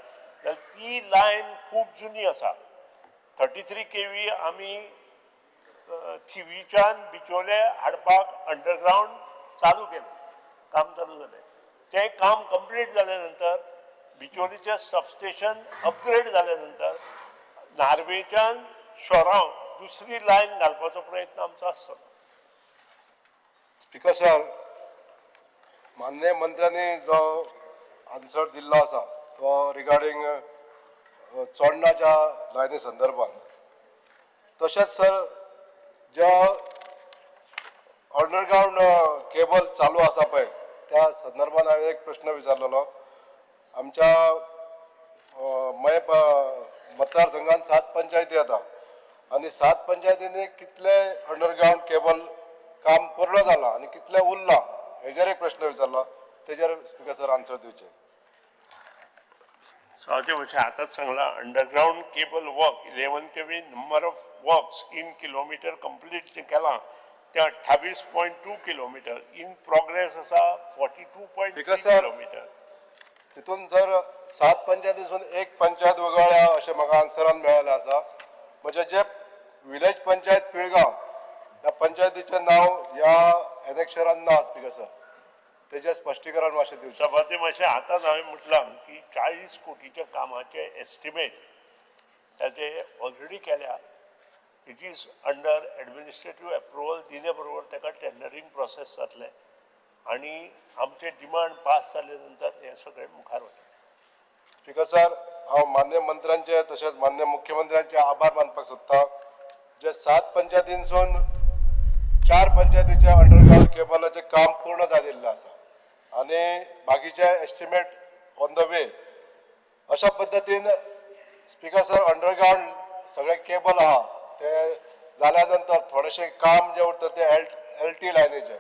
Speaker 3: जाल्यार ती लायन खूब जुनी आसा. 33 kV आमी थिवीच्यान बिचोले हाडपाक अंडरग्रावंड चालू केलें, काम चालू जालें. तें काम कंप्लीट जाल्या नंतर बिचोलीचें सबस्टेशन अपग्रेड जाल्या नंतर नार्वेच्यान शोरांव दुसरी लायन घालपाचो प्रयत्न आमचो आसतलो.
Speaker 9: स्पीकर सर, माननीय मंत्र्यांनी जो आन्सर दिल्लो आसा तो रिगार्डींग चोडणाच्या लायनी संदर्भात, तशेंच सर ज्या अंडरग्रावंड केबल चालू आसा पळय त्या संदर्भात हांवें एक प्रश्न विचारलेलो. आमच्या मये मतदारसंघात 7 पंचायती येता आनी 7 पंचायतींनी कितले अंडरग्रावंड केबल काम पूर्ण जालां आनी कितलें उरलां हेजेर एक प्रश्न विचारलो, तेजेर स्पीकर सर आन्सर दिवचें.
Speaker 3: सभापती म्हणजे आतांच सांगला underground cable work 11 kV number of works in kilometre complete जें केलां तें 28.2 किलोमिटर, इन प्रोग्रेस आसा 42.3 किलोमिटर.
Speaker 9: तितून जर 7 पंचायतीसून 1 पंचायत वगळ्ळ्या अशें म्हाका आन्सरान मेळ्ळें आसा. म्हणजे जे विलेज पंचायत पिळगांव ह्या पंचायतीचें नांव ह्या एनेक्शरान ना स्पीकर सर, तेजें स्पश्टीकरण मातशें दिवचें.
Speaker 3: सभापती मातशें आतांच हांवें म्हटलां की 40 कोटीच्या कामाचें एस्टिमेट ताचे ऑलरेडी केल्या. It is under administrative approval दिले बरोबर ताका टेंडरींग प्रोसेस जातलें आनी आमचे डिमांड पास जाले नंतर हें सगळें मुखार वतलें.
Speaker 9: स्पीकर सर, हांव मान्य मंत्र्यांचे तशेंच मान्य मुख्यमंत्र्यांचे आभार मानपाक सोदता, जे 7 पंचायतींसून 4 पंचायतीचे अंडरग्रावंड केबलाचें काम पूर्ण जाल्लें आसा आनी बाकीचे एस्टिमेट ऑन the वे. अशा पद्दतीन स्पीकर सर, अंडरग्रावंड सगळे केबल आहा ते जाल्या नंतर थोडेशें काम जें उरता तें एल टी लायनीचें,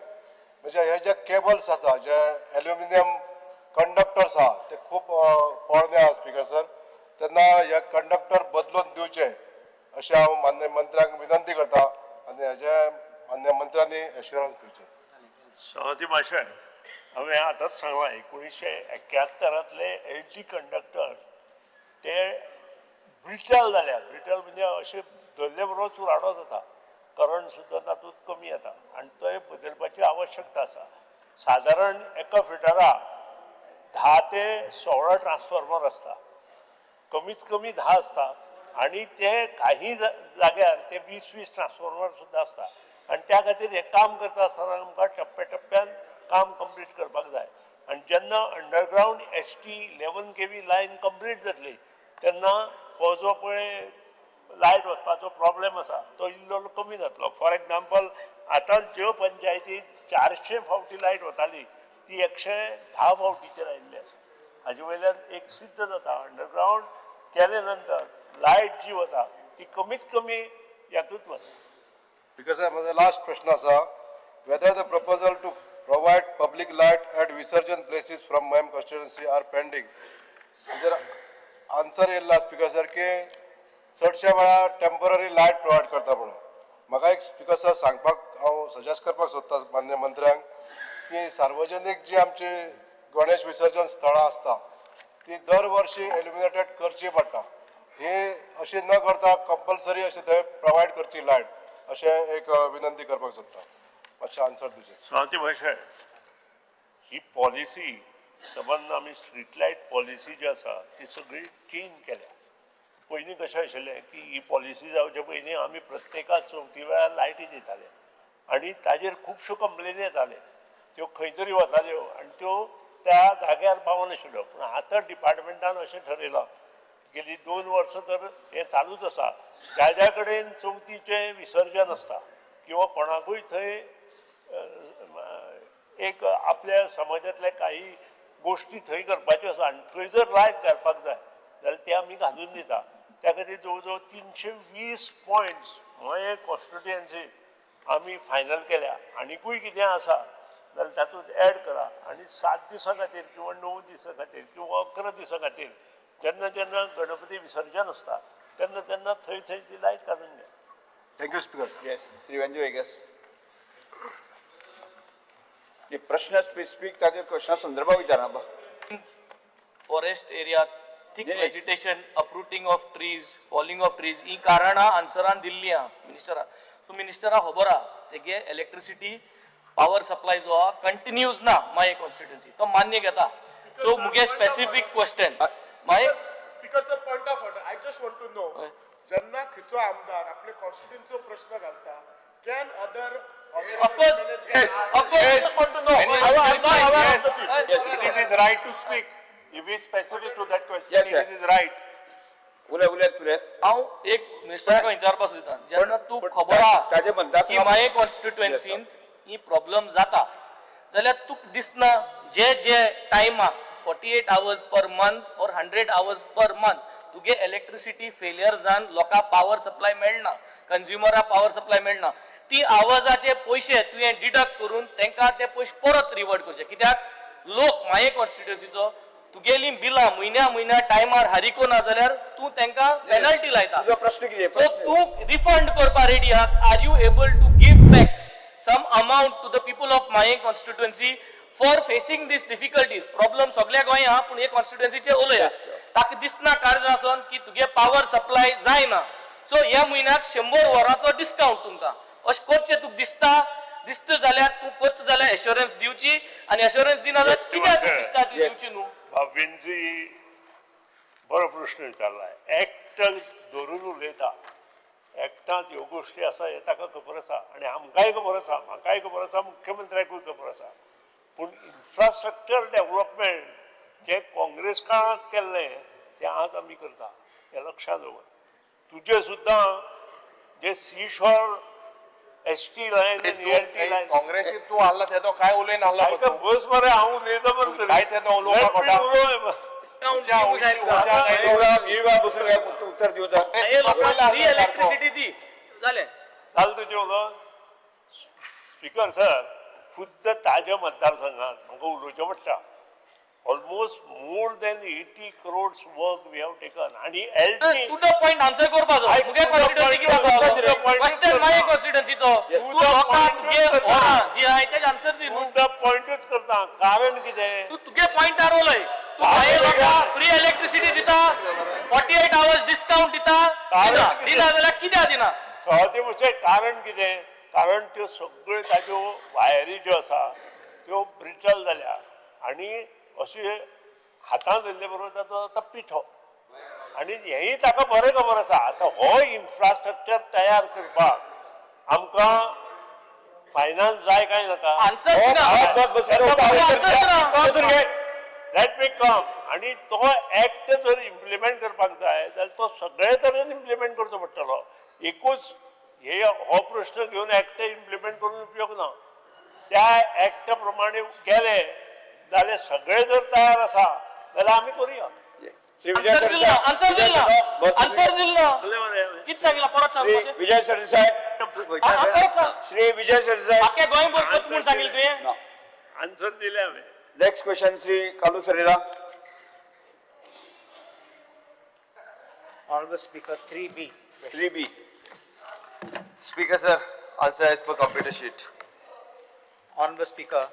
Speaker 9: म्हणजे हे जे केबल्स आसा, जे एल्युमिनियम कंडक्टर्स आहा ते खूब पोरणे आहा स्पीकर सर, तेन्ना हे कंडक्टर बदलून दिवचे अशें हांव मान्य मंत्र्यांक विनंती करता आनी हेजे मान्य मंत्र्यांनी एश्युरन्स दिवचें.
Speaker 3: सभापती माशय, हांवें आतांच सांगलां 1971 एल टी कंडक्टर ते ब्रिटल जाल्या. ब्रिटल म्हणजे अशें धरले बरोबर चुराडो जाता, करंट सुद्दां तातूंत कमी येता आनी ते बदलपाची आवश्यकता आसा. सादारण एका फिटराक 10 ते 16 ट्रान्सफॉर्मर आसता, कमीत कमी 10 आसता आनी ते काही जाग्यार ते 20-20 ट्रान्सफॉर्मर सुद्दां आसता आनी त्या खातीर हें काम करता आसतना आमकां टप्प्या टप्प्यान काम कंप्लीट करपाक जाय. आनी जेन्ना underground HT 11 kV line complete जातली तेन्ना हो जो पळय लायट वचपाचो प्रॉब्लेम आसा तो इल्लो कमी जातलो. फॉर एग्जाम्पल, आतां ज्यो पंचायतीत 400 फावटी लायट वताली ती 110 फावटीचेर आयिल्ली आसा. हाजे वयल्यान एक सिद्ध जाता, अंडरग्रावंड केले नंतर लायट जी वता ती कमीत कमी हातूंत वता.
Speaker 9: स्पीकर साहेब, म्हजो लास्ट प्रश्न आसा, whether the proposal to provide public light at Visarjan places from Mayem constituency are pending. हाजेर आन्सर येयल्लो स्पीकर सर की चडशा वेळार टेम्पररी लायट प्रोवायड करता म्हणून. म्हाका एक स्पीकर सर सांगपाक हांव सजेस्ट करपाक सोदता मान्य मंत्र्यांक की सार्वजनीक जी आमची गणेश विसर्जन स्थळां आसता ती दर वर्षी एल्युमिनेटेड करची पडटा, ही अशी न करता कंपल्सरी अशें थंय प्रोवायड करची लायट, अशें एक विनंती करपाक सोदता. मातशें आन्सर दिवचें.
Speaker 3: सभापती भाशण, ही पॉलिसी सबंद आमी स्ट्रीट लायट पॉलिसी जी आसा ती सगळी चेंज केल्या. पयलीं कशें आशिल्लें की ही पॉलिसी जावचे पयलीं आमी प्रत्येकाक चवथी वेळार लायटी दिताले आनी ताजेर खुबश्यो कंप्लेनी येताले, त्यो खंय तरी वताल्यो आनी त्यो त्या जाग्यार पावनाशिल्ल्यो. पूण आतां डिपार्टमेंटान अशें ठरयलां, गेली 2 वर्सां तर हें चालूच आसा, ज्या ज्या कडेन चवथीचें विसर्जन आसता किंवा कोणाकूय थंय एक आपल्या समाजांतल्या काही गोश्टी थंय करपाच्यो आसा आनी थंय जर लायट घालपाक जाय जाल्यार ते आमी घालून दिता. त्या खातीर जवळ जवळ 320 पॉयंट्स मयें कॉन्स्टिट्युएन्सी आमी फायनल केल्या. आनिकूय कितें आसा जाल्यार तातूंत एड करा आनी 7 दिसां खातीर किंवा 9 दिसां खातीर किंवा 11 दिसां खातीर जेन्ना जेन्ना गणपती विसर्जन आसता तेन्ना तेन्ना थंय थंय ती लायट घालून घ्या.
Speaker 9: Thank you speaker sir.
Speaker 4: Yes, Shri Venzy Viegas. प्रश्न स्पेसिफीक ताजे क्वेश्चना संदर्भात विचारा.
Speaker 10: Forest area, thick vegetation, uprooting of trees, falling of trees, ही कारणां आन्सरान दिल्ली आहा मिनिस्टरा. सो मिनिस्टरा खबर आहा तेगे इलेक्ट्रिसिटी पावर सप्लाय जो आहा कंटिन्यूज ना माय कॉन्स्टिट्युएन्सी, तो मान्य घेता. सो मुगे specific question my
Speaker 7: speaker sir, point of order, I just want to know, जेन्ना खंयचो आमदार आपले कॉन्स्टिट्युएन्सीचो प्रश्न घालता, can other
Speaker 10: Of course,
Speaker 1: yes,
Speaker 10: of course.
Speaker 1: Yes.
Speaker 7: I want to know.
Speaker 1: Yes.
Speaker 7: I'm not aware of the thing.
Speaker 1: Yes. It is his right to speak. If he is specific to that question,
Speaker 4: Yes,
Speaker 1: it
Speaker 4: sir.
Speaker 1: is his right.
Speaker 4: उलय उलयत उलयत.
Speaker 10: हांव एक मिनिस्टराक विचारपाक सोदता, जेन्ना तूं
Speaker 4: पण
Speaker 10: खबर आहा
Speaker 4: ताजे मतदारसंघा-
Speaker 10: की माये कॉन्स्टिट्युएन्सीन ही प्रॉब्लम जाता जाल्यार तुका दिसना जे जे टायमाक 48 hours per month or 100 hours per month तुगे इलेक्ट्रिसिटी फेलियर जावन लोकांक पावर सप्लाय मेळना, कंज्युमराक पावर सप्लाय मेळना, ती आवर्साचे पयशे तुवें डिडक्ट करून तांकां ते पयशे परत रिवर्ट करचे. कित्याक लोक माये कॉन्स्टिट्युएन्सीचो तुगेली बिलां म्हयन्या म्हयन्या टायमार हारिको ना जाल्यार तूं तांकां पेनल्टी लायता.
Speaker 4: तुजो प्रश्न कितें?
Speaker 10: सो तूं रिफंड करपा रेडी आहा? Are you able to give back some amount to the people of Mayem constituency for facing these difficulties? Problem सगल्या गोंय आहा पूण हे कॉन्स्टिट्युएन्सीचे उलया, ताका दिसना काळजां आसून की तुगे पावर सप्लाय जायना. सो ह्या म्हयन्याक 100 वरांचो डिस्कावंट तुमकां अशें करचें तुका दिसता? दिसता जाल्यार तूं करता जाल्यार एश्योरन्स दिवची आनी एश्योरन्स दिना जाल्यार कित्याक तुका दिसता ती दिवची न्हू.
Speaker 3: बाबींजी बरो प्रश्न विचारला. एक्ट धरून उलयता, एक्टांत ह्यो गोश्टी आसा हें ताका खबर आसा आनी आमकांय खबर आसा, म्हाकाय खबर आसा, मुख्यमंत्र्याकूय खबर आसा. पूण इन्फ्रास्ट्रक्चर डेव्हलपमेंट जें काँग्रेस काळांत केल्लें तें आज आमी करता, हें लक्षांत दवर. तुजें सुद्दां जे seashore S T line आनी एल टी लायन
Speaker 1: काँग्रेसीत तूं आहला तेदो काय उलयन आहला?
Speaker 3: आयका बस मरे, हांव उलयता मरे.
Speaker 1: काय तेदो उलोवपाक कोटा?
Speaker 4: बसून उत्तर दिवचा.
Speaker 10: हे लोकांक फ्री इलेक्ट्रिसिटी दी, जालें.
Speaker 3: जालें तुजें उलोवन? स्पीकर सर, खुद्द ताज्या मतदारसंघात म्हाका उलोवचें पडटा. Almost more than 80 crores work we have taken आनी L T
Speaker 10: to the point answer करपाचो. मुगे कॉन्स्टिट्युएन्सी कितें क्वेश्चन, मागे कॉन्स्टिट्युएन्सीचो तूं लोकांक तुगे वरां जी आहाय तेजे आन्सर दी न्हू.
Speaker 3: टू the पॉयंटूच करता, कारण कितें?
Speaker 10: तूं तुगे पॉयंटार उलय. तूं मागीर लोकांक फ्री इलेक्ट्रिसिटी दिता, 48 आवर्स डिस्कावंट दिता. दिना दिना जाल्यार कित्याक दिना?
Speaker 3: सवाती म्हणजे कारण कितें? कारण त्यो सगळ्यो ताज्यो वायरी ज्यो आसा त्यो ब्रिटल जाल्या आनी अशें हातान धरले बरोबर ताचो जाता पिठो. आनी हेंय ताका बरें खबर आसा. आतां हो इन्फ्रास्ट्रक्चर तयार करपाक आमकां फायनान्स जाय काय नाका?
Speaker 10: आन्सर दिना. आन्सर दिना.
Speaker 3: Let me कम. आनी तो एक्ट जर इम्प्लिमेंट करपाक जाय जाल्यार तो सगळे तरेन इम्प्लिमेंट करचो पडटलो. एकूच हे हो प्रश्न घेवन एक्ट इम्प्लिमेंट करून उपयोग ना. त्या एक्टा प्रमाणे गेले जाल्यार सगळे जर तयार आसा जाल्यार आमी करुया.
Speaker 4: श्री विजय
Speaker 10: आन्सर दिल ना. आन्सर दिल ना. आन्सर दिल ना. कितें सांगितलं परत सांग
Speaker 4: श्री
Speaker 10: मातशें.
Speaker 4: विजय सरदेसाय.
Speaker 10: हा, परत सांग.
Speaker 4: श्री विजय सरदेसाय.
Speaker 10: आख्या गोंयभर कोत म्हूण सांगिल्लें तुवें?
Speaker 3: आन्सर दिले हांवें.
Speaker 4: Next question Shri Carlos Ferreira.
Speaker 5: Honorable Speaker, 3B.
Speaker 4: 3B.
Speaker 2: Speaker sir, answer as per computer sheet.
Speaker 5: Honorable Speaker,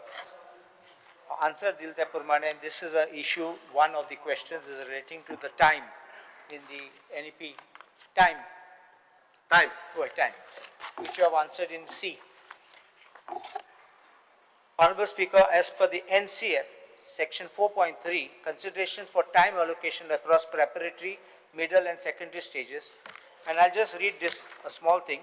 Speaker 5: answer दिल त्या प्रमाणे this is a issue, one of the questions is relating to the time in the NEP, time.
Speaker 2: Time.
Speaker 5: Oh, time, which you have answered in C. Honorable Speaker, as per the NCF, section 4.3, consideration for time allocation across preparatory, middle and secondary stages. And I'll just read this, a small thing.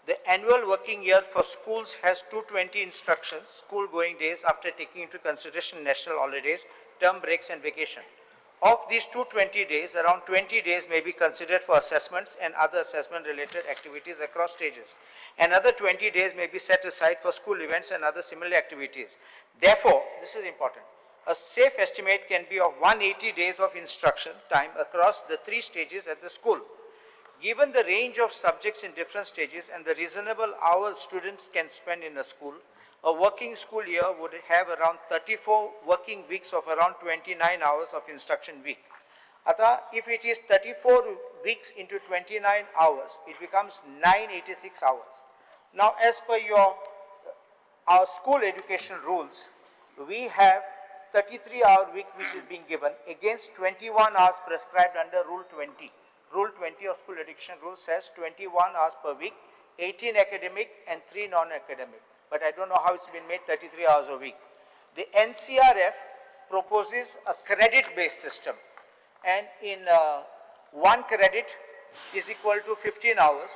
Speaker 5: The annual working year for schools has 220 instructions, school going days after taking into consideration national holidays, term breaks and vacation. Of these 220 days, around 20 days may be considered for assessments and other assessment related activities across stages. Another 20 days may be set aside for school events and other similar activities. Therefore, this is important, a safe estimate can be of 180 days of instruction time across the three stages at the school. Given the range of subjects in different stages and the reasonable hours students can spend in a school, a working school year would have around 34 working weeks of around 29 hours of instruction week. Ata, if it is 34 weeks into 29 hours, it becomes 986 hours. Now, as per our school education rules, we have 33-hour week which is being given against 21 hours prescribed under Rule 20. Rule 20 of school education rule says 21 hours per week, 18 academic and 3 non-academic. But I don't know how it's been made 33 hours a week. The NCRF proposes a credit-based system. And in 1 credit is equal to 15 hours,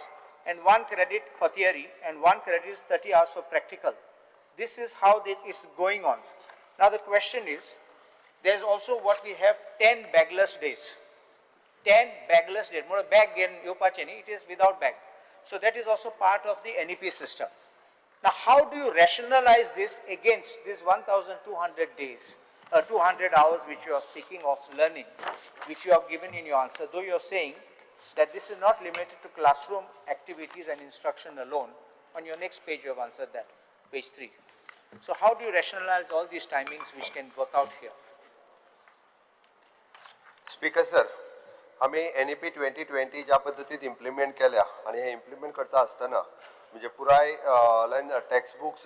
Speaker 5: and 1 credit for theory, and 1 credit is 30 hours for practical. This is how it's going on. Now the question is, there's also what we have 10 bagless days. 10 bagless days. More bag it is without bag. So that is also part of the NEP system. Now how do you rationalize this against this 1,200 days, 200 hours which you are speaking of learning, which you have given in your answer, though you are saying that this is not limited to classroom activities and instruction alone. On your next page you have answered that, page 3. So how do you rationalize all these timings which can work out here?
Speaker 2: Speaker sir, आमी NEP 2020 ज्या पद्दतीन implement केल्या आनी हे implement करता आसतना म्हणजे पुराय लायन टेक्स्ट बुक्स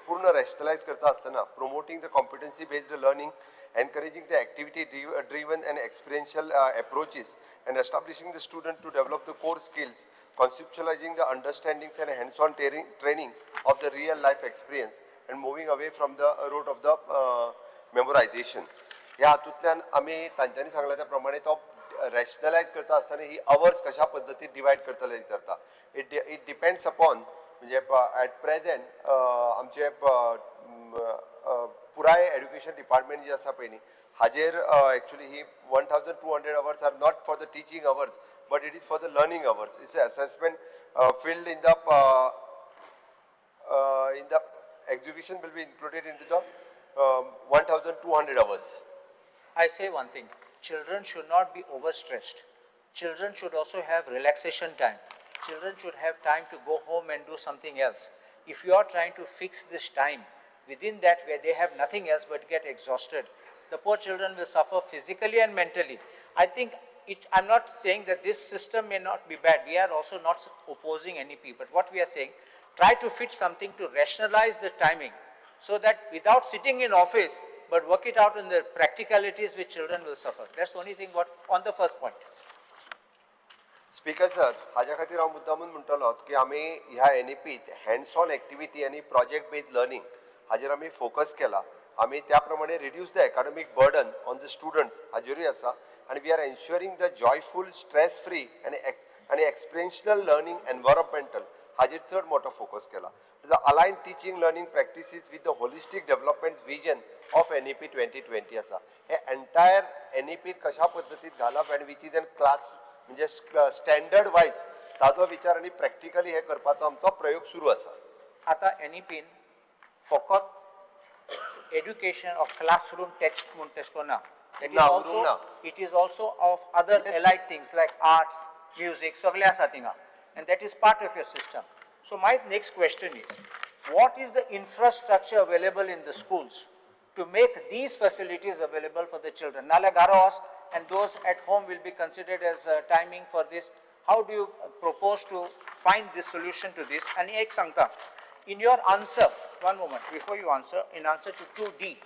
Speaker 2: पूर्ण रॅशनलायज करता आसतना promoting the competency based learning, encouraging the activity driven and experiential approaches and establishing the student to develop the core skills, conceptualizing the understandings and hands-on training of the real life experience and moving away from the route of the memorization. ह्या हातूंतल्यान आमी तांच्यांनी सांगला त्या प्रमाणे तो रॅशनलायज करता आसतना ही अवर्स कशा पद्दतीन डिवायड करतले विचारता. It depends upon म्हणजे एट प्रेझेंट आमचे पुराय एड्युकेशन डिपार्टमेंट जी आसा पळय न्ही, हाजेर actually he 1200 hours are not for the teaching hours, but it is for the learning hours. It's assessment field in the execution will be included into the 1200 hours.
Speaker 5: I say one thing, children should not be overstressed. Children should also have relaxation time. Children should have time to go home and do something else. If you are trying to fix this time within that where they have nothing else but get exhausted, the poor children will suffer physically and mentally. I think I'm not saying that this system may not be bad. We are also not opposing NEP, but what we are saying, try to fit something to rationalize the timing so that without sitting in office, but work it out in the practicalities which children will suffer. That's the only thing what on the first point.
Speaker 2: Speaker sir, हाज्या खातीर हांव मुद्दामून म्हणटलो की आमी ह्या एनईपीत hands on activity आनी project based learning हाजेर आमी फोकस केला. आमी त्या प्रमाणे reduce the academic burden on the students हाजेरूय आसा आनी we are ensuring the joyful, stress free आनी एक्सपिरियन्शियल लर्निंग एनवायरमेंटल हाजेर चड मोठो फोकस केला. The align teaching learning practices with the holistic development vision of NEP 2020 आसा. हे एंटायर एनईपी कशा पद्दतीत घालप and which is an class म्हणजे स्टँडर्ड वायज ताजो विचार आनी प्रॅक्टिकली हे करपाचो आमचो प्रयोग सुरू आसा.
Speaker 5: आतां एनईपीन फकत एड्युकेशन ऑफ क्लासरूम टेक्स्ट म्हूण तशें करून ना. That is
Speaker 2: ना,
Speaker 5: also,
Speaker 2: उरूंक ना.
Speaker 5: It is also of other allied things like arts, music, सगळें आसा थिंगा, and that is part of your system. So my next question is, what is the infrastructure available in the schools to make these facilities available for the children? नाल्यार घरा वच and those at home will be considered as timing for this. How do you propose to find this solution to this? आनी एक सांगता, in your answer, one moment, before you answer, in answer to 2D,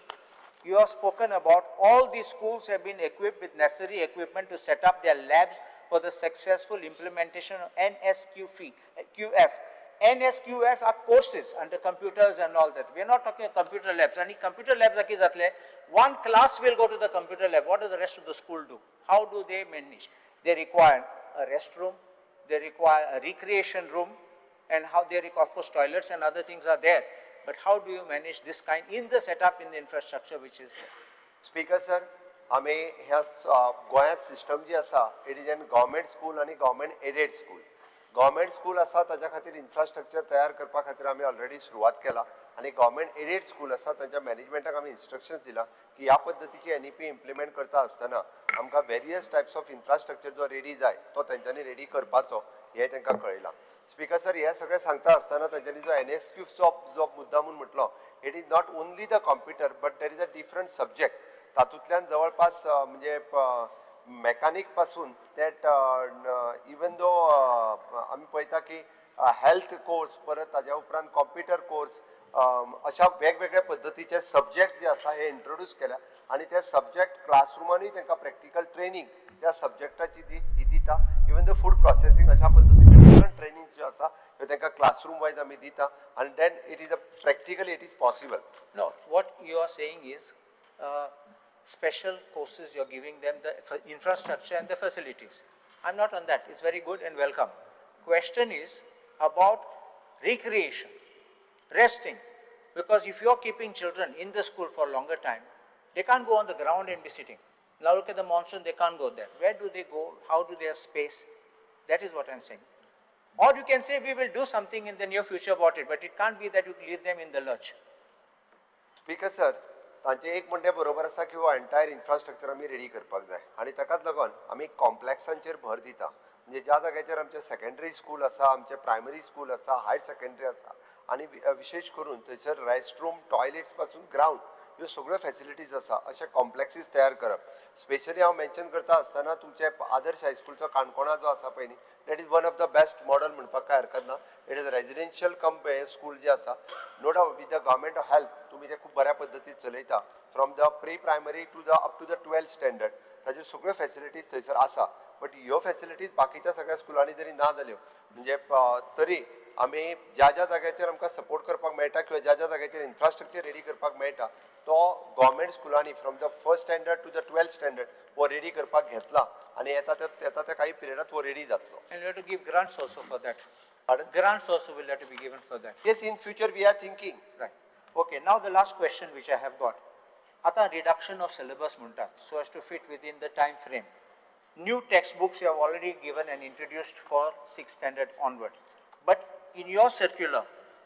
Speaker 5: you have spoken about all these schools have been equipped with necessary equipment to set up their labs for the successful implementation of NSQF. QF. NSQF are courses under computers and all that. We are not talking of computer labs. Any computer labs are जातले, one class will go to the computer lab. What does the rest of the school do? How do they manage? They require a restroom, they require a recreation room, and how they require, of course, toilets and other things are there. But how do you manage this kind in the setup, in the infrastructure which is there?
Speaker 2: Speaker sir, आमी ह्या गोंयांत system जी आसा, it is an government school आनी government aided school. Government school आसा ताच्या खातीर infrastructure तयार करपा खातीर आमी ऑलरेडी सुरवात केला आनी गव्हर्मेंट एडेड स्कूल आसा तांच्या मॅनेजमेंटाक आमी इन्स्ट्रक्शन्स दिला की ह्या पद्दतीची एनईपी इम्प्लिमेंट करता आसतना आमकां वेरियस टायप्स ऑफ इन्फ्रास्ट्रक्चर जो रेडी जाय तो तेंच्यांनी रेडी करपाचो हें तांकां कळयलां. स्पीकर सर, हे सगळें सांगता आसतना तांच्यांनी जो एनएसक्यूचो जो मुद्दा म्हूण म्हटलो, it is not only the computer, but there is a different subject. तातूंतल्यान जवळपास म्हणजे मॅकानीक पासून ते इवन दो आमी पळयता की हेल्थ कोर्स, परत ताज्या उपरांत कॉम्प्युटर कोर्स, अशा वेगवेगळ्या पद्दतीचे सब्जेक्ट जे आसा हे इंट्रोड्यूस केल्या आनी ते सब्जेक्ट क्लासरुमानूय तांकां प्रॅक्टिकल ट्रेनींग त्या सब्जेक्टाची ती ही दिता. इवन the food processing, अशा पद्दतीचे डिफरंट ट्रेनींग ज्यो आसा ह्यो तांकां क्लासरूम वायज आमी दिता आनी then it is a practically it is possible.
Speaker 5: No, what you are saying is special courses, you are giving them the infrastructure and the facilities. I'm not on that. It's very good and welcome. Question is about recreation, resting. Because if you're keeping children in the school for longer time, they can't go on the ground and be sitting. Now look at the monsoon, they can't go there. Where do they go? How do they have space? That is what I'm saying. Or you can say we will do something in the near future about it, but it can't be that you leave them in the lurch.
Speaker 2: Speaker sir, तांचें एक म्हणणें बरोबर आसा की हो entire infrastructure आमी ready करपाक जाय आनी ताकाच लागून आमी कॉम्प्लेक्सांचेर भर दिता. म्हणजे ज्या जाग्याचेर आमचें सेकेंडरी स्कूल आसा, आमचें प्रायमरी स्कूल आसा, हायर सेकेंडरी आसा आनी विशेश करून थंयसर रेस्टरूम, टॉयलेट्स पासून ग्रावंड ह्यो सगळ्यो फेसिलिटीज आसा अशे कॉम्प्लेक्सीस तयार करप. स्पेशली हांव मेन्शन करता आसतना तुमचे आदर्श हायस्कुलचो काणकोणा जो आसा पळय न्ही, that is one of the best model म्हणपाक कांय हरकत ना. It is residential cum school जे आसा, no doubt with the government of help तुमी ते खूब बऱ्या पद्दतीन चलयता, from the pre primary to the up to the 12th standard ताच्यो सगळ्यो फेसिलिटीज थंयसर आसा. बट ह्यो फेसिलिटीज बाकीच्या सगळ्या स्कुलांनी जरी ना जाल्यो म्हणजे तरी आमी ज्या ज्या जाग्याचेर आमकां सपोर्ट करपाक मेळटा किंवा ज्या ज्या जाग्याचेर इन्फ्रास्ट्रक्चर रेडी करपाक मेळटा तो गव्हर्मेंट स्कुलांनी from the first standard to the 12th standard हो रेडी करपाक घेतला आनी येता त्या काही पिरियडात हो रेडी जातलो.
Speaker 5: And you have to give grants also for that.
Speaker 2: Pardon?
Speaker 5: Grants also will have to be given for that.
Speaker 2: Yes, in future we are thinking.
Speaker 5: Right. Okay, now the last question which I have got. Ata reduction of syllabus muntat, so as to fit within the time frame. New textbooks you have already given and introduced for 6th standard onwards. But in your circular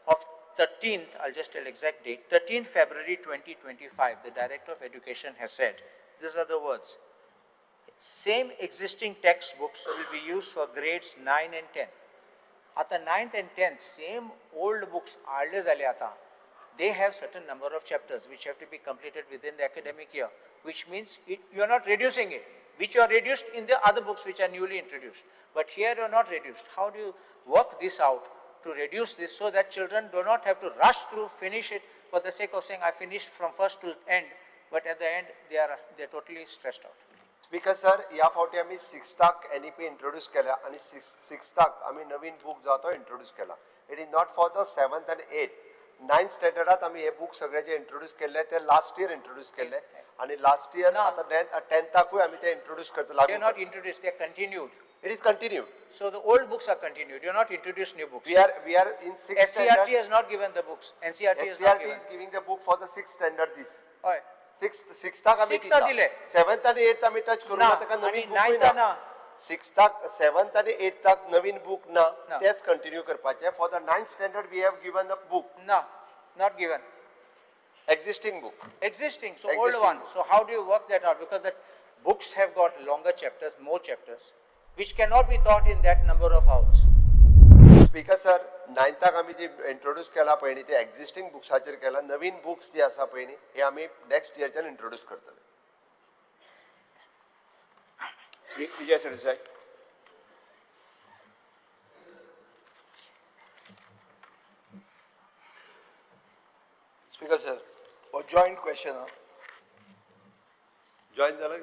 Speaker 5: of 13th, I'll just tell exact date, 13th February 2025, the Director of Education has said, these are the words, same existing textbooks will be used for grades 9 and 10. आता 9th and 10th, same old books हाडले जाले आता. They have certain number of chapters which have to be completed within the academic year, which means you are not reducing it, which you are reduced in the other books which are newly introduced. But here you are not reduced. How do you work this out to reduce this so that children do not have to rush through, finish it for the sake of saying I finished from first to end, but at the end they are totally stressed out.
Speaker 2: Speaker sir, ह्या फावटी आमी सिक्स्थाक NEP introduce केल्या आनी सिक्स्थाक आमी नवीन book जो तो introduce केला. It is not for the 7th and 8th. 9th स्टँडर्डात आमी हे बूक सगळे जे इंट्रोड्यूस केल्ले ते लास्ट इयर इंट्रोड्यूस केल्ले आनी लास्ट इयर आतां टेंथाकूय आमी ते इंट्रोड्यूस करता.
Speaker 5: They are not introduced, they are continued.
Speaker 2: It is continued.
Speaker 5: So the old books are continued. You are not introduced new books.
Speaker 2: We are in 6th standard.
Speaker 5: SCERT has not given the books. NCERT has not given.
Speaker 2: SCERT is giving the book for the 6th standard this.
Speaker 5: हय.
Speaker 2: सिक्स्थाक आमी दिता. 7th आनी 8th आमी touch करूं ना, ताका नवीन book ना. सिक्स्थाक 7th आनी 8थाक नवीन बूक ना, तेच कंटिन्यू करपाचे. For the 9th standard we have given the book.
Speaker 5: ना, not given.
Speaker 2: Existing book.
Speaker 5: Existing, so old one. So how do you work that out? Because the books have got longer chapters, more chapters, which cannot be taught in that number of hours.
Speaker 2: Speaker sir, 9थाक आमी जी introduce केला पळय न्ही, ते existing बुक्साचेर केला. नवीन books जी आसा पळय न्ही, हे आमी नेक्स्ट इयरच्यान इंट्रोड्यूस करतले.
Speaker 4: Shri Vijay Sardesai.
Speaker 11: Speaker sir, हो जॉयंट क्वेश्चन.
Speaker 2: जॉयन जाला?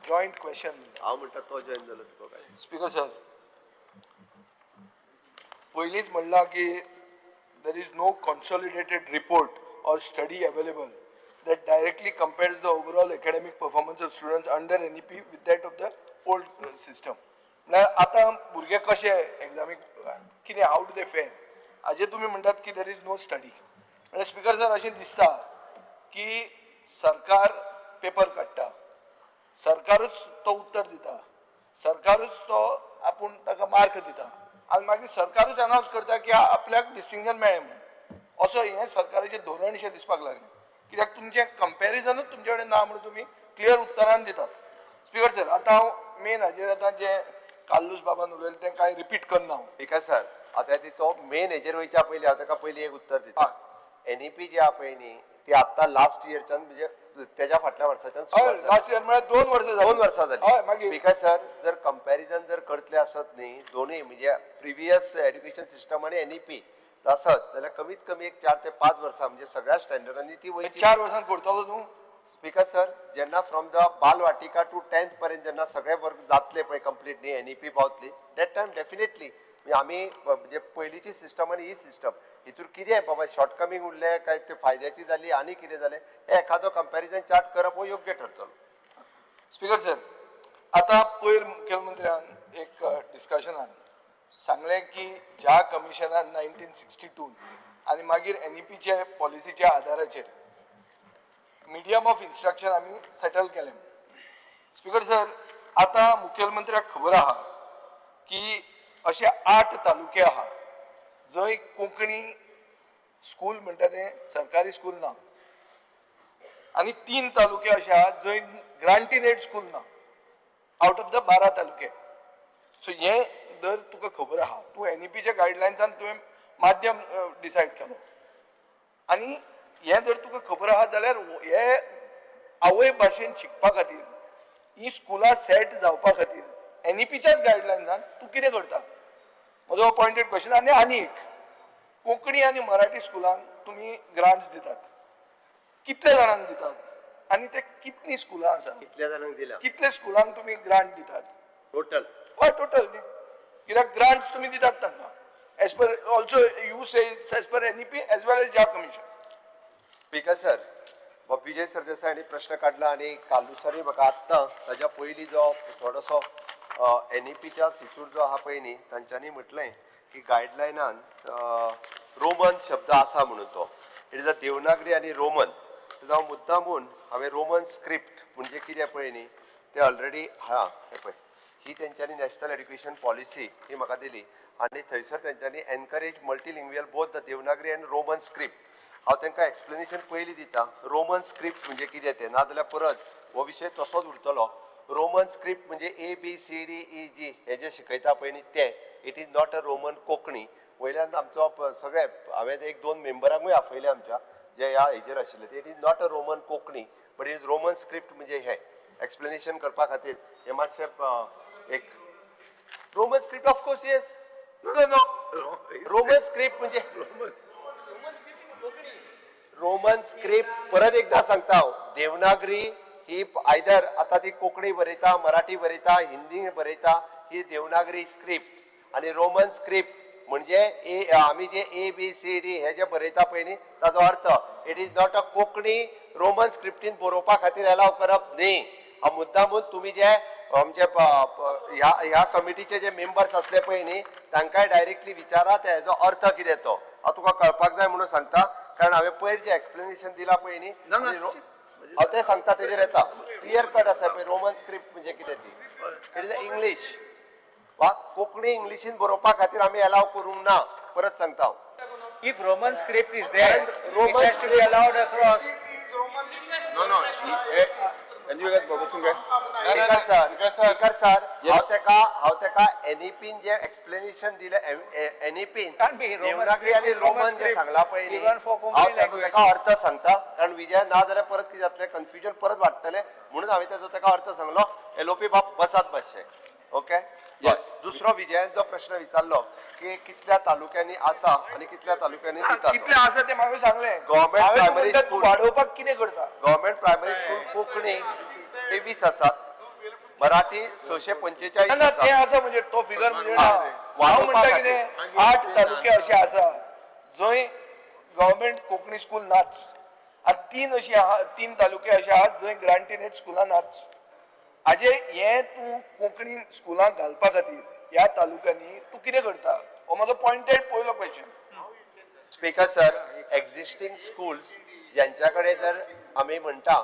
Speaker 11: Joint question.
Speaker 2: हांव म्हणटा तो जॉयन जालो तुका काय.
Speaker 11: स्पीकर सर, पयलींच म्हणलां की there is no consolidated report or study available that directly compares the overall academic performance of students under NEP with that of the old system. म्हळ्यार आतां भुरगे कशे एग्जामीक कितें, how do they fair, हाजेर तुमी म्हणटात की there is no study. म्हळ्यार स्पीकर सर, अशें दिसता की सरकार पेपर काडटा, सरकारूच तो उत्तर दिता, सरकारूच तो आपूण ताका मार्क दिता आनी मागीर सरकारूच अनावन्स करता की आपल्याक डिस्टिंक्शन मेळ्ळें म्हूण. असो हें सरकाराचें धोरण शें दिसपाक लागलें. कित्याक तुमचें कंपॅरिजनूच तुमचे कडेन ना म्हणून तुमी क्लियर उत्तरान दितात. स्पीकर सर, आतां हांव मेन हाजेर आतां जें कार्लूस बाबान उलयलें तें कांय रिपीट करना हांव.
Speaker 2: स्पीकर सर, आतां ती तो मेन हेजेर वयच्या पयलीं हांव ताका पयलीं एक उत्तर दिता. एनईपी जी आहा पळय न्ही, ती आतां लास्ट इयरच्यान, म्हणजे तेज्या फाटल्या वर्साच्यान.
Speaker 11: हय, लास्ट इयर म्हळ्यार 2 वर्सां जालीं.
Speaker 2: 2 वर्सां जालीं.
Speaker 11: हय, मागीर
Speaker 2: स्पीकर सर, जर कंपॅरिजन जर करतले आसत न्ही दोनूय, म्हणजे प्रिवियस एड्युकेशन सिस्टम आनी एनईपी आसत जाल्यार कमीत कमी एक 4 ते 5 वर्सां, म्हणजे सगळ्या स्टँडर्डांनी ती वयची.
Speaker 11: 4 वर्सां करतलो तूं?
Speaker 2: स्पीकर सर, जेन्ना from the Balvatika to 10th पर्यंत जेन्ना सगळे वर्ग जातले पळय कंप्लीट न्ही, एनईपी पावतली, that time definitely म्हणजे आमी म्हणजे पयलींची सिस्टम आनी ही सिस्टम हितूर कितें बाबा शॉर्टकमींग उरलें काय ते फायद्याची जाली आनी कितें जालें, हें एखादो कंपॅरिजन चार्ट करप हो योग्य ठरतलो.
Speaker 11: स्पीकर सर, आतां पयर मुख्यमंत्र्यान एक डिस्कशनान सांगलें की ज्या कमिशनान 1962 आनी मागीर एनईपीचे पॉलिसीच्या आदाराचेर मिडियम ऑफ इन्स्ट्रक्शन आमी सेटल केलें. स्पीकर सर, आतां मुखेलमंत्र्याक खबर आहा की अशे 8 तालुके आहा जंय कोंकणी स्कूल म्हणटा तें सरकारी स्कूल ना, आनी 3 तालुके अशे आहा जंय ग्रांटीन एड स्कूल ना, आवट ऑफ the 12 तालुके. सो हें जर तुका खबर आहा, तूं एनईपीच्या गायडलायन्सान तुवें माध्यम डिसायड केलो, आनी हें जर तुका खबर आहा जाल्यार हे आवय भाशेन शिकपा खातीर ही स्कुलां सेट जावपा खातीर एनईपीच्याच गायडलायन्सान तूं कितें करता? म्हजो पॉयंटेड क्वेश्चन. आनी आनी एक, कोंकणी आनी मराठी स्कुलांक तुमी ग्रांट्स दितात, कितले जाणांक दितात आनी ते कितलीं स्कुलां आसा?
Speaker 2: कितल्या जाणांक दिल्या?
Speaker 11: कितले स्कुलांक तुमी ग्रांट दितात
Speaker 2: टोटल?
Speaker 11: हय, टोटल न्ही, कित्याक ग्रांट्स तुमी दितात तांकां as per also you say as per NEP as well as Jha commission.
Speaker 2: Speaker sir, Vijay Sardesai हांणी प्रश्न काडला आनी कालूसांनी म्हाका आत्तां ताज्या पयलीं जो थोडोसो एनईपीच्या सिसूर जो आहा पळय न्ही, तांच्यांनी म्हटलें की गायडलायनान रोमन शब्द आसा म्हणून तो it is a Devanagari आनी रोमन. तेजो हांव मुद्दामून हांवें रोमन स्क्रिप्ट म्हणजे कितें पळय न्ही ते ऑलरेडी हा हें पळय ही तेंच्यांनी नॅशनल एड्युकेशन पॉलिसी ही म्हाका दिली आनी थंयसर तेंच्यांनी encourage multilingual both the Devanagari and Roman script. हांव तांकां एक्सप्लेनेशन पयलीं दिता रोमन स्क्रिप्ट म्हणजे कितें तें, नाजाल्यार परत हो विशय तसोच उरतलो. रोमन स्क्रिप्ट म्हणजे A B C D E G हे जे शिकयता पळय न्ही ते, it is not a Roman Konkani. वयल्यान आमचो सगळे हांवें एक दोन मेंबरांकूय आपयले आमच्या जे ह्या हेजेर आशिल्ले. It is not a Roman Konkani but it is Roman script म्हणजे हे एक्सप्लेनेशन करपा खातीर हे मातशें एक Roman script of course yes.
Speaker 11: No no
Speaker 2: Roman script म्हणजे रोमन स्क्रिप्ट परत एकदा सांगता हांव, देवनागरी ही आयदर आतां ती कोंकणी बरयता, मराठी बरयता, हिंदी बरयता, ही देवनागरी स्क्रिप्ट. आनी रोमन स्क्रिप्ट म्हणजे ए आमी जे ए बी सी डी हे जे बरयता पळय न्ही ताजो अर्थ it is not a Konkani Roman स्क्रिप्टीन बरोवपा खातीर एलाव करप न्ही. हांव मुद्दामून तुमी जे आमचे ह्या ह्या कमिटीचे जे मेंबर्स आसले पळय न्ही तांकांय डायरेक्टली विचारात हेजो अर्थ कितें तो. हांव तुका कळपाक जाय म्हणून सांगता कारण हांवें पयर जें एक्सप्लेनेशन दिलां पळय न्ही हांव तें सांगता तेजेर येता क्लियर कट आसा पळय रोमन स्क्रिप्ट म्हणजे कितें ती. It is a English वा कोंकणी इंग्लिशीन बरोवपा खातीर आमी एलाव करूंक ना, परत सांगता हांव.
Speaker 5: If Roman script is there,
Speaker 2: Roman
Speaker 5: it has to be allowed across.
Speaker 4: No no बसून घे.
Speaker 2: स्पीकर सर, स्पीकर सर, हांव तेका एनईपीन जे एक्सप्लेनेशन दिलें, एनईपीन देवनागरी आनी रोमन जे सांगला पळय न्ही हांव तेका अर्थ सांगता कारण विजय ना जाल्यार परत कितें जातलें कन्फ्युजन परत वाडटलें म्हणून हांवें तेजो तेका अर्थ सांगलो. एलओपी बाब बसात मातशें ओके. दुसरो विजयान जो प्रश्न विचारलो की कितल्या तालुक्यांनी आसा आनी कितल्या तालुक्यांनी दितात,
Speaker 11: कितले आसा ते म्हाका सांगलें.
Speaker 2: गव्हर्मेंट प्रायमरी स्कूल
Speaker 11: वाडोवपाक कितें करता?
Speaker 2: गव्हर्मेंट प्रायमरी स्कूल कोंकणी 23 आसात, मराठी 645.
Speaker 11: ना ते आसा म्हणजे तो फिगर म्हणजे हांव म्हणटा कितें 8 तालुके अशे आसा जंय गव्हर्मेंट कोंकणी स्कूल नाच आनी 3 अशी आहा, 3 तालुके अशे आहात जंय ग्रांटीन एड स्कुलां नाच. हाजे हें तूं कोंकणी स्कुलांक घालपा खातीर ह्या तालुक्यांनी तूं कितें करता हो म्हजो पॉयंटेड पयलो question.
Speaker 2: Speaker sir, existing schools ज्यांच्या कडेन जर आमी म्हणटा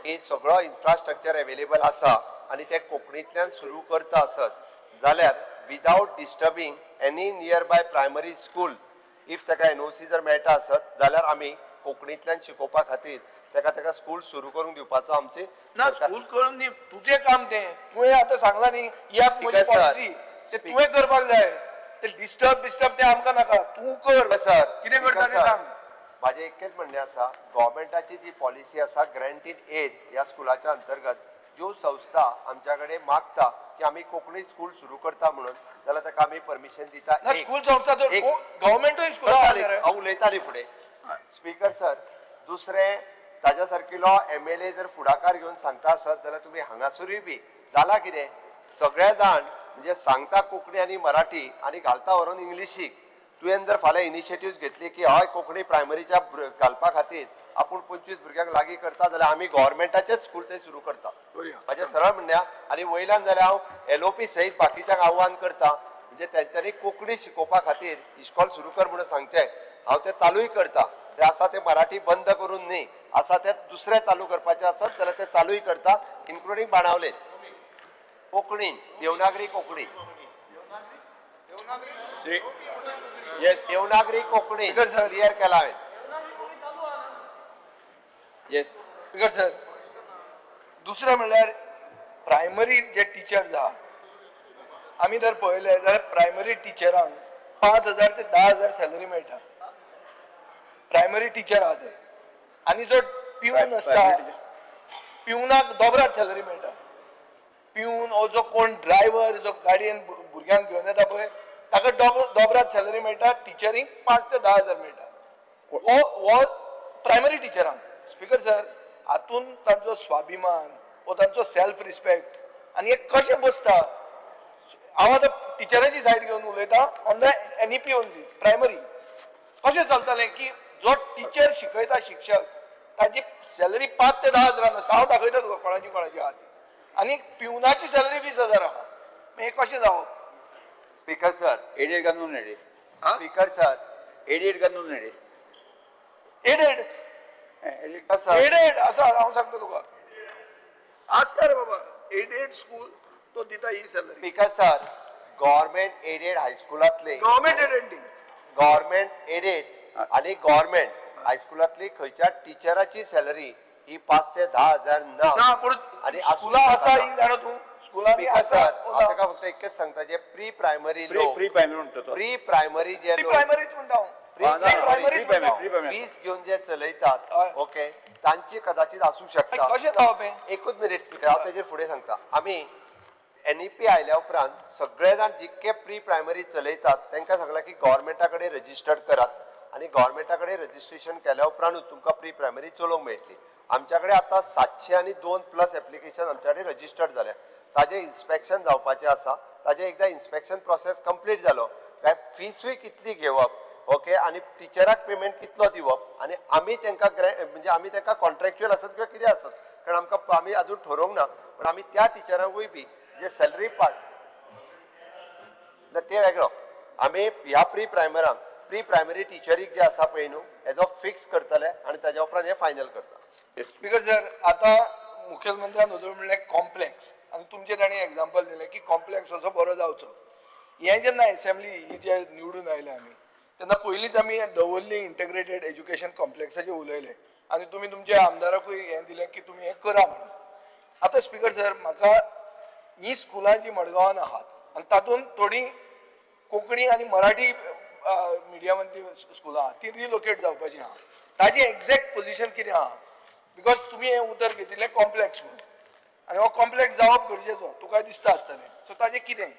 Speaker 2: की सगळो इन्फ्रास्ट्रक्चर अवेलेबल आसा आनी ते कोंकणींतल्यान सुरू करता आसत जाल्यार without disturbing any near by primary school if ताका एनओसी जर मेळटा आसत जाल्यार आमी कोंकणींतल्यान शिकोवपा खातीर ताका ताका स्कूल सुरू करूंक दिवपाचो आमची
Speaker 11: ना स्कूल करून न्ही, तुजें काम तें. तुवें आतां सांगलां न्ही ही म्हजी पॉलिसी, ते तुवें करपाक जाय. ते डिस्टर्ब डिस्टर्ब ते आमकां नाका, तूं कर
Speaker 2: सर.
Speaker 11: कितें करता तें सांग.
Speaker 2: म्हाजें एकच म्हणणें आसा, गव्हर्मेंटाची जी पॉलिसी आसा ग्रँटीड एड ह्या स्कुलाच्या अंतर्गत ज्यो संस्था आमच्या कडेन मागता की आमी कोंकणी स्कूल सुरू करता म्हणून जाल्यार ताका आमी परमिशन दिता.
Speaker 11: स्कूल संस्था गव्हर्मेंटूय स्कुलां
Speaker 2: हांव उलयताली फुडें. स्पीकर सर, दुसरें ताज्या सारकिलो एमएलए जर फुडाकार घेवन सांगता आसत जाल्यार तुमी हांगासरूय बी जाला कितें सगळे जाण म्हणजे सांगता कोंकणी आनी मराठी आनी घालता व्हरून इंग्लिशीक. तुवें जर फाल्यां इनिशिएटीव घेतली की हय कोंकणी प्रायमरीच्या घालपा खातीर आपूण 25 भुरग्यांक लागीं करता जाल्यार आमी गव्हर्मेंटाचेच स्कूल थंय सुरू करता. म्हाजें सरळ म्हणणें. आनी वयल्यान जाल्यार हांव एलओपी सयत बाकीच्यांक आव्हान करता म्हणजे तेंच्यांनी कोंकणी शिकोवपा खातीर इश्कॉल सुरू कर म्हणून सांगचें. हांव तें चालूय करता. ते आसा ते मराठी बंद करून न्ही, आसा ते दुसरे चालू करपाचे आसत जाल्यार ते चालूय करता, इन्क्लुडींग बाणावले कोंकणीन, देवनागरी कोंकणी. देवनागरी कोंकणी क्लियर केला हांवें.
Speaker 4: येस
Speaker 11: स्पीकर सर, दुसरें म्हणल्यार प्रायमरी जे टिचर्स आहा आमी जर पळयलें जाल्यार प्रायमरी टिचरांक 5,000 ते 10,000 सॅलरी मेळटा. प्रायमरी टिचर आहा ते. आनी जो पिवन आसता पिवनाक दोबरात सॅलरी मेळटा. पिवन हो जो कोण ड्रायव्हर जो गाडयेन भुरग्यांक घेवन येता पळय ताका दोबरात सॅलरी मेळटा, टिचरींक 5 ते 10,000 मेळटा. हो हो प्रायमरी टिचरांक. स्पीकर सर, हातून तांचो स्वाभिमान वो तांचो सेल्फ रिस्पेक्ट आनी हे कशें बसता. हांव आतां टिचरांची सायड घेवन उलयतां on the NEP only primary. कशें चलतलें की जो टिचर शिकयता शिक्षक ताची सॅलरी 5 ते 10 हजारान आसता. हांव दाखयता तुका कोणाची कोणाची आहा ती. आनी पिवनाची सॅलरी 20,000 आहा. हें कशें जावप?
Speaker 2: स्पीकर सर,
Speaker 4: एडेड काय non aided?
Speaker 2: Speaker sir,
Speaker 4: aided काय नॉन एडेड?
Speaker 11: एडेड. एडेड आसा, हांव सांगता तुका, आसता रे बाबा एडेड स्कूल, तो दिता ही salary.
Speaker 2: Speaker sir, government aided हायस्कुलांतले,
Speaker 11: government aided,
Speaker 2: government aided आनी गव्हर्मेंट हायस्कुलांतली खंयच्या टिचराची सॅलरी ही 5 ते 10 हजार ना.
Speaker 11: ना, पूण
Speaker 2: आनी
Speaker 11: स्कुलां आसा ही जाणा तूं, स्कुलांनी
Speaker 2: स्पीकर
Speaker 11: आसा.
Speaker 2: सर, हांव ताका फक्त एकच सांगता, जे प्री प्रायमरी लोक,
Speaker 4: प्री प्रायमरी म्हणटा तो,
Speaker 2: प्री प्रायमरी जे
Speaker 11: प्री
Speaker 2: लोक
Speaker 11: प्रायमरीच म्हणटा हांव,
Speaker 2: प्री
Speaker 11: प्रायमरीच म्हणटा हांव.
Speaker 2: फीस घेवन जे चलयतात, ओके, तांची कदाचित आसूं शकता.
Speaker 11: कशें जावप हें?
Speaker 2: एकूच मिनीट स्पीकर, हांव तेजेर फुडें सांगता. आमी एनईपी आयल्या उपरांत सगळे जाण जितके प्री प्रायमरी चलयतात तांकां सांगलां की गव्हर्मेंटा कडेन रजिस्टर्ड करात आनी गव्हर्मेंटा कडेन रजिस्ट्रेशन केल्या उपरांतूच तुमकां प्री प्रायमरी चलोवंक मेळटली. आमच्या कडेन आतां 702 प्लस एप्लिकेशन आमच्या कडेन रजिस्टर्ड जाल्या. ताजें इन्स्पेक्शन जावपाचें आसा. ताजें एकदां इन्स्पेक्शन प्रोसेस कंप्लीट जालो काय फीसूय कितली घेवप, ओके, आनी टिचराक पेमेंट कितलो दिवप, आनी आमी तांकां म्हणजे आमी तांकां कॉन्ट्रॅक्च्युअल आसत किंवा कितें आसत, कारण आमकां आमी अजून ठरोवंक ना, पण आमी त्या टिचरांकूय बी जे सॅलरी पार्ट ना ते वेगळो. आमी ह्या प्री प्रायमरांक प्री प्रायमरी टिचरीक जे आसा पळय न्हू हेजो फिक्स करतले आनी ताज्या उपरांत हे फायनल करता.
Speaker 11: Because sir, आतां मुखेलमंत्र्यान अजून म्हणलें कॉम्प्लेक्स, आनी तुमचें तांणी एग्जाम्पल दिलें की कॉम्प्लेक्स असो बरो जावचो. हें जेन्ना एसेंब्ली ही जे निवडून आयले आमी, तेन्ना पयलींच आमी दवर्ली इंटिग्रेटेड एज्युकेशन कॉम्प्लेक्साचेर उलयले आनी तुमी तुमच्या आमदाराकूय हें दिलें की तुमी हें करा म्हणून. आतां स्पीकर सर, म्हाका ही स्कुलां जीं मडगांवान आहात आनी तातूंत थोडीं कोंकणी आनी मराठी मिडियमांतली स्कुलां आहा, ती रिलोकेट जावपाची आहा. ताजी एग्जॅक्ट पोजिशन कितें आहा? Because तुमी हें उतर घेतिल्लें कॉम्प्लेक्स म्हणून, आनी हो कॉम्प्लेक्स जावप गरजेचो तुका दिसता आसतलें. सो ताजें कितें?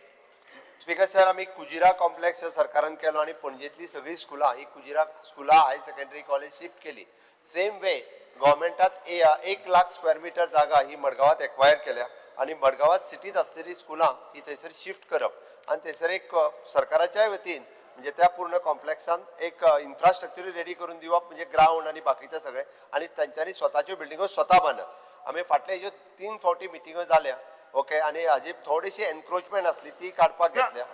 Speaker 2: स्पीकर सर, आमी कुजिरा कॉम्प्लेक्स सरकारान केलो आनी पणजेंतली सगळीं स्कुलां ही कुजिरा स्कुलां हायर सेकंडरी कॉलेज शिफ्ट केली. सेम वे गव्हर्मेंटात 1 लाख स्क्वेअर मिटर जागा ही मडगांवात एक्वायर केल्या आनी मडगांवात सिटींत आसलेली स्कुलां ही थंयसर शिफ्ट करप आनी थंयसर एक सरकाराच्याय वतीन म्हणजे त्या पूर्ण कॉम्प्लेक्सान एक इन्फ्रास्ट्रक्चरूय रेडी करून दिवप, म्हणजे ग्रावंड आनी बाकीचें सगळें, आनी तांच्यांनी स्वताच्यो बिल्डिंगो स्वता बांदप. आमी फाटले ह्यो 3 फावटी मिटिंगो जाल्या, ओके, आनी हाजी थोडीशी एनक्रोचमेंट आसली ती काडपाक घेतल्या.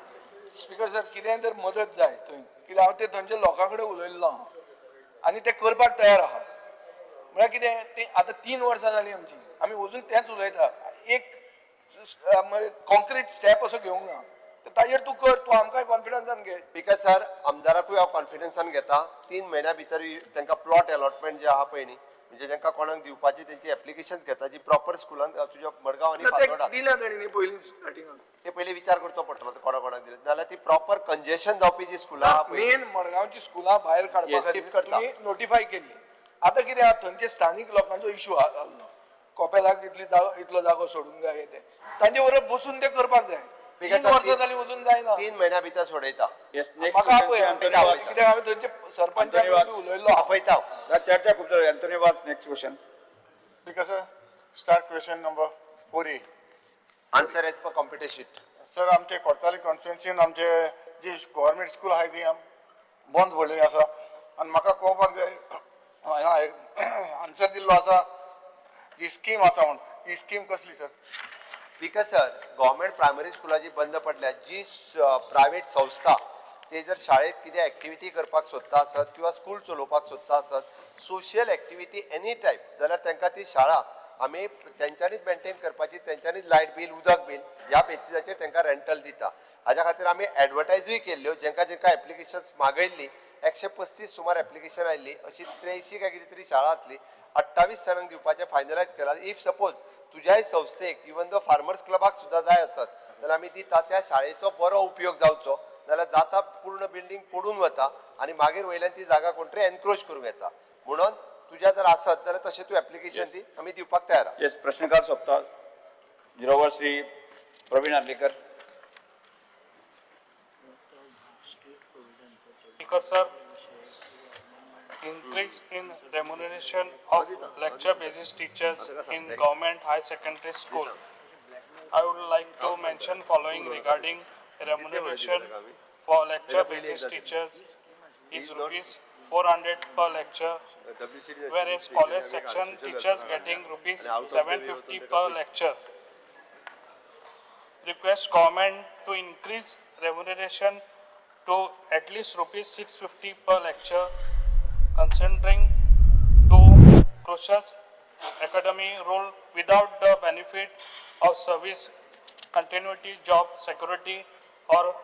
Speaker 11: स्पीकर सर, कितेंय तर मदत जाय थंय, कित्याक हांव ते थंयच्या लोकां कडेन उलयल्लो आहा आनी ते करपाक तयार आहा. म्हळ्यार कितें तें आतां 3 वर्सां जालीं आमची, आमी अजून तेंच उलयता, एक कॉन्क्रीट स्टेप असो घेवंक ना. ताजेर तूं कर, तूं आमकांय कॉन्फिडन्सान घे.
Speaker 2: स्पीकर सर, आमदाराकूय हांव कॉन्फिडन्सान घेता. 3 म्हयन्या भितर तांकां प्लॉट अलॉटमेंट जे आहा पळय न्ही, म्हणजे तांकां कोणाक दिवपाची तेंची एप्लिकेशन्स घेता जी प्रॉपर स्कुलान तुज्या मडगांव आनी फातोर्डा
Speaker 11: दिल्या तांणी न्ही पयलीं स्टार्टिंगाक,
Speaker 2: ते पयलीं विचार करचो पडटलो कोणा कोणाक दिले, नाल्यार ती प्रॉपर कंजेशन जावपी जी स्कुलां आहा पळय,
Speaker 11: मेन मडगांवची स्कुलां भायर काडपा खातीर तुमी नोटिफाय केल्ली. आतां कितें आहा, थंयचे स्थानीक लोकांचो इशू आसलो, कोपेलाक इतली जागो, इतलो जागो सोडूंक जाय, ते तांचे बरोबर बसून ते करपाक जाय. 3 वर्सां जालीं वचून जायना.
Speaker 2: 3 म्हयन्या भितर सोडयता.
Speaker 11: म्हाका आपय, कित्याक हांवें थंयचे सरपंचा कडेन उलयल्लो.
Speaker 2: आपयता.
Speaker 4: चर्चा खूब जाली. Anthony Vaz, next question.
Speaker 7: Speaker sir, start question number 4A.
Speaker 2: Answer as per computer sheet.
Speaker 7: Sir, आमचे कोर्ताली कॉन्स्टिट्युन्सीन आमचे जी गव्हर्मेंट स्कूल आहाय ती बंद पडलेली आसा आनी म्हाका कळपाक जाय, आन्सर दिल्लो आसा ही स्कीम आसा म्हूण, ही स्कीम कसली sir?
Speaker 2: Speaker sir, government primary स्कुलां जी बंद पडल्या, जी प्रायवेट संस्था ते जर शाळेत कितें एक्टिविटी करपाक सोदता आसत किंवा स्कूल चलोवपाक सोदता आसत, सोशियल एक्टिविटी एनी टायप, जाल्यार तांकां ती शाळा आमी तेंच्यांनीच मेनटेन करपाची, तेंच्यांनीच लायट बील, उदक बील ह्या बेसिसाचेर तांकां रेंटल दिता. हाज्या खातीर आमी एडवर्टायजूय केल्ल्यो, जेंकां जेंकां एप्लिकेशन्स मागयल्ली 135 सुमार एप्लिकेशन आयिल्ली, अशी 83 काय कितें तरी शाळा आसली, 28 जाणांक दिवपाचें फायनलायज केलां. If suppose तुज्याय संस्थेक इवन दो फार्मर्स क्लबाक सुद्दां जाय आसत जाल्यार आमी दिता. त्या शाळेचो बरो उपयोग जावचो, जाल्यार जाता पूर्ण बिल्डींग पडून वता आनी मागीर वयल्यान ती जागा कोण तरी एनक्रोच करूंक येता. म्हणून तुज्या जर आसत जाल्यार तशें तूं एप्लिकेशन दी, आमी दिवपाक तयार आसा.
Speaker 4: येस, प्रश्नकाल सोंपता. Zero Shri Praveen Arlekar.
Speaker 12: Speaker sir, increase in remuneration of lecture basis teachers in government high secondary school. I would like to mention following regarding remuneration for lecture basis teachers is rupees 400 per lecture, whereas college section teachers getting rupees 750 per lecture. Request government to increase remuneration to at least rupees 650 per lecture, considering to crucial academy role without the benefit of service continuity, job security or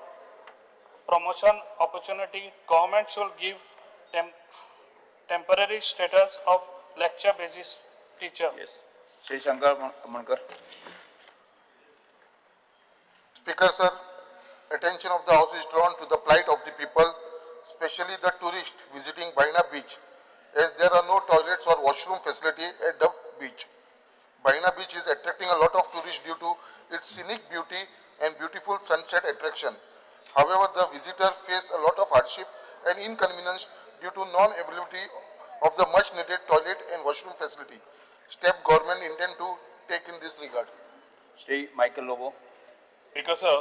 Speaker 12: promotion opportunity. Government should give temporary status of lecture basis teacher.
Speaker 4: Yes, Shri Shankar Amonkar.
Speaker 13: Speaker sir, attention of the House is drawn to the plight of the people, especially the tourists visiting Baina Beach, as there are no toilets or washroom facility at the beach. Baina Beach is attracting a lot of tourists due to its scenic beauty and beautiful sunset attraction. However, the visitor face a lot of hardship and inconvenience due to non-availability of the much needed toilet and washroom facility. Step government intend to take in this regard.
Speaker 4: Shri Michael Lobo.
Speaker 14: Speaker sir,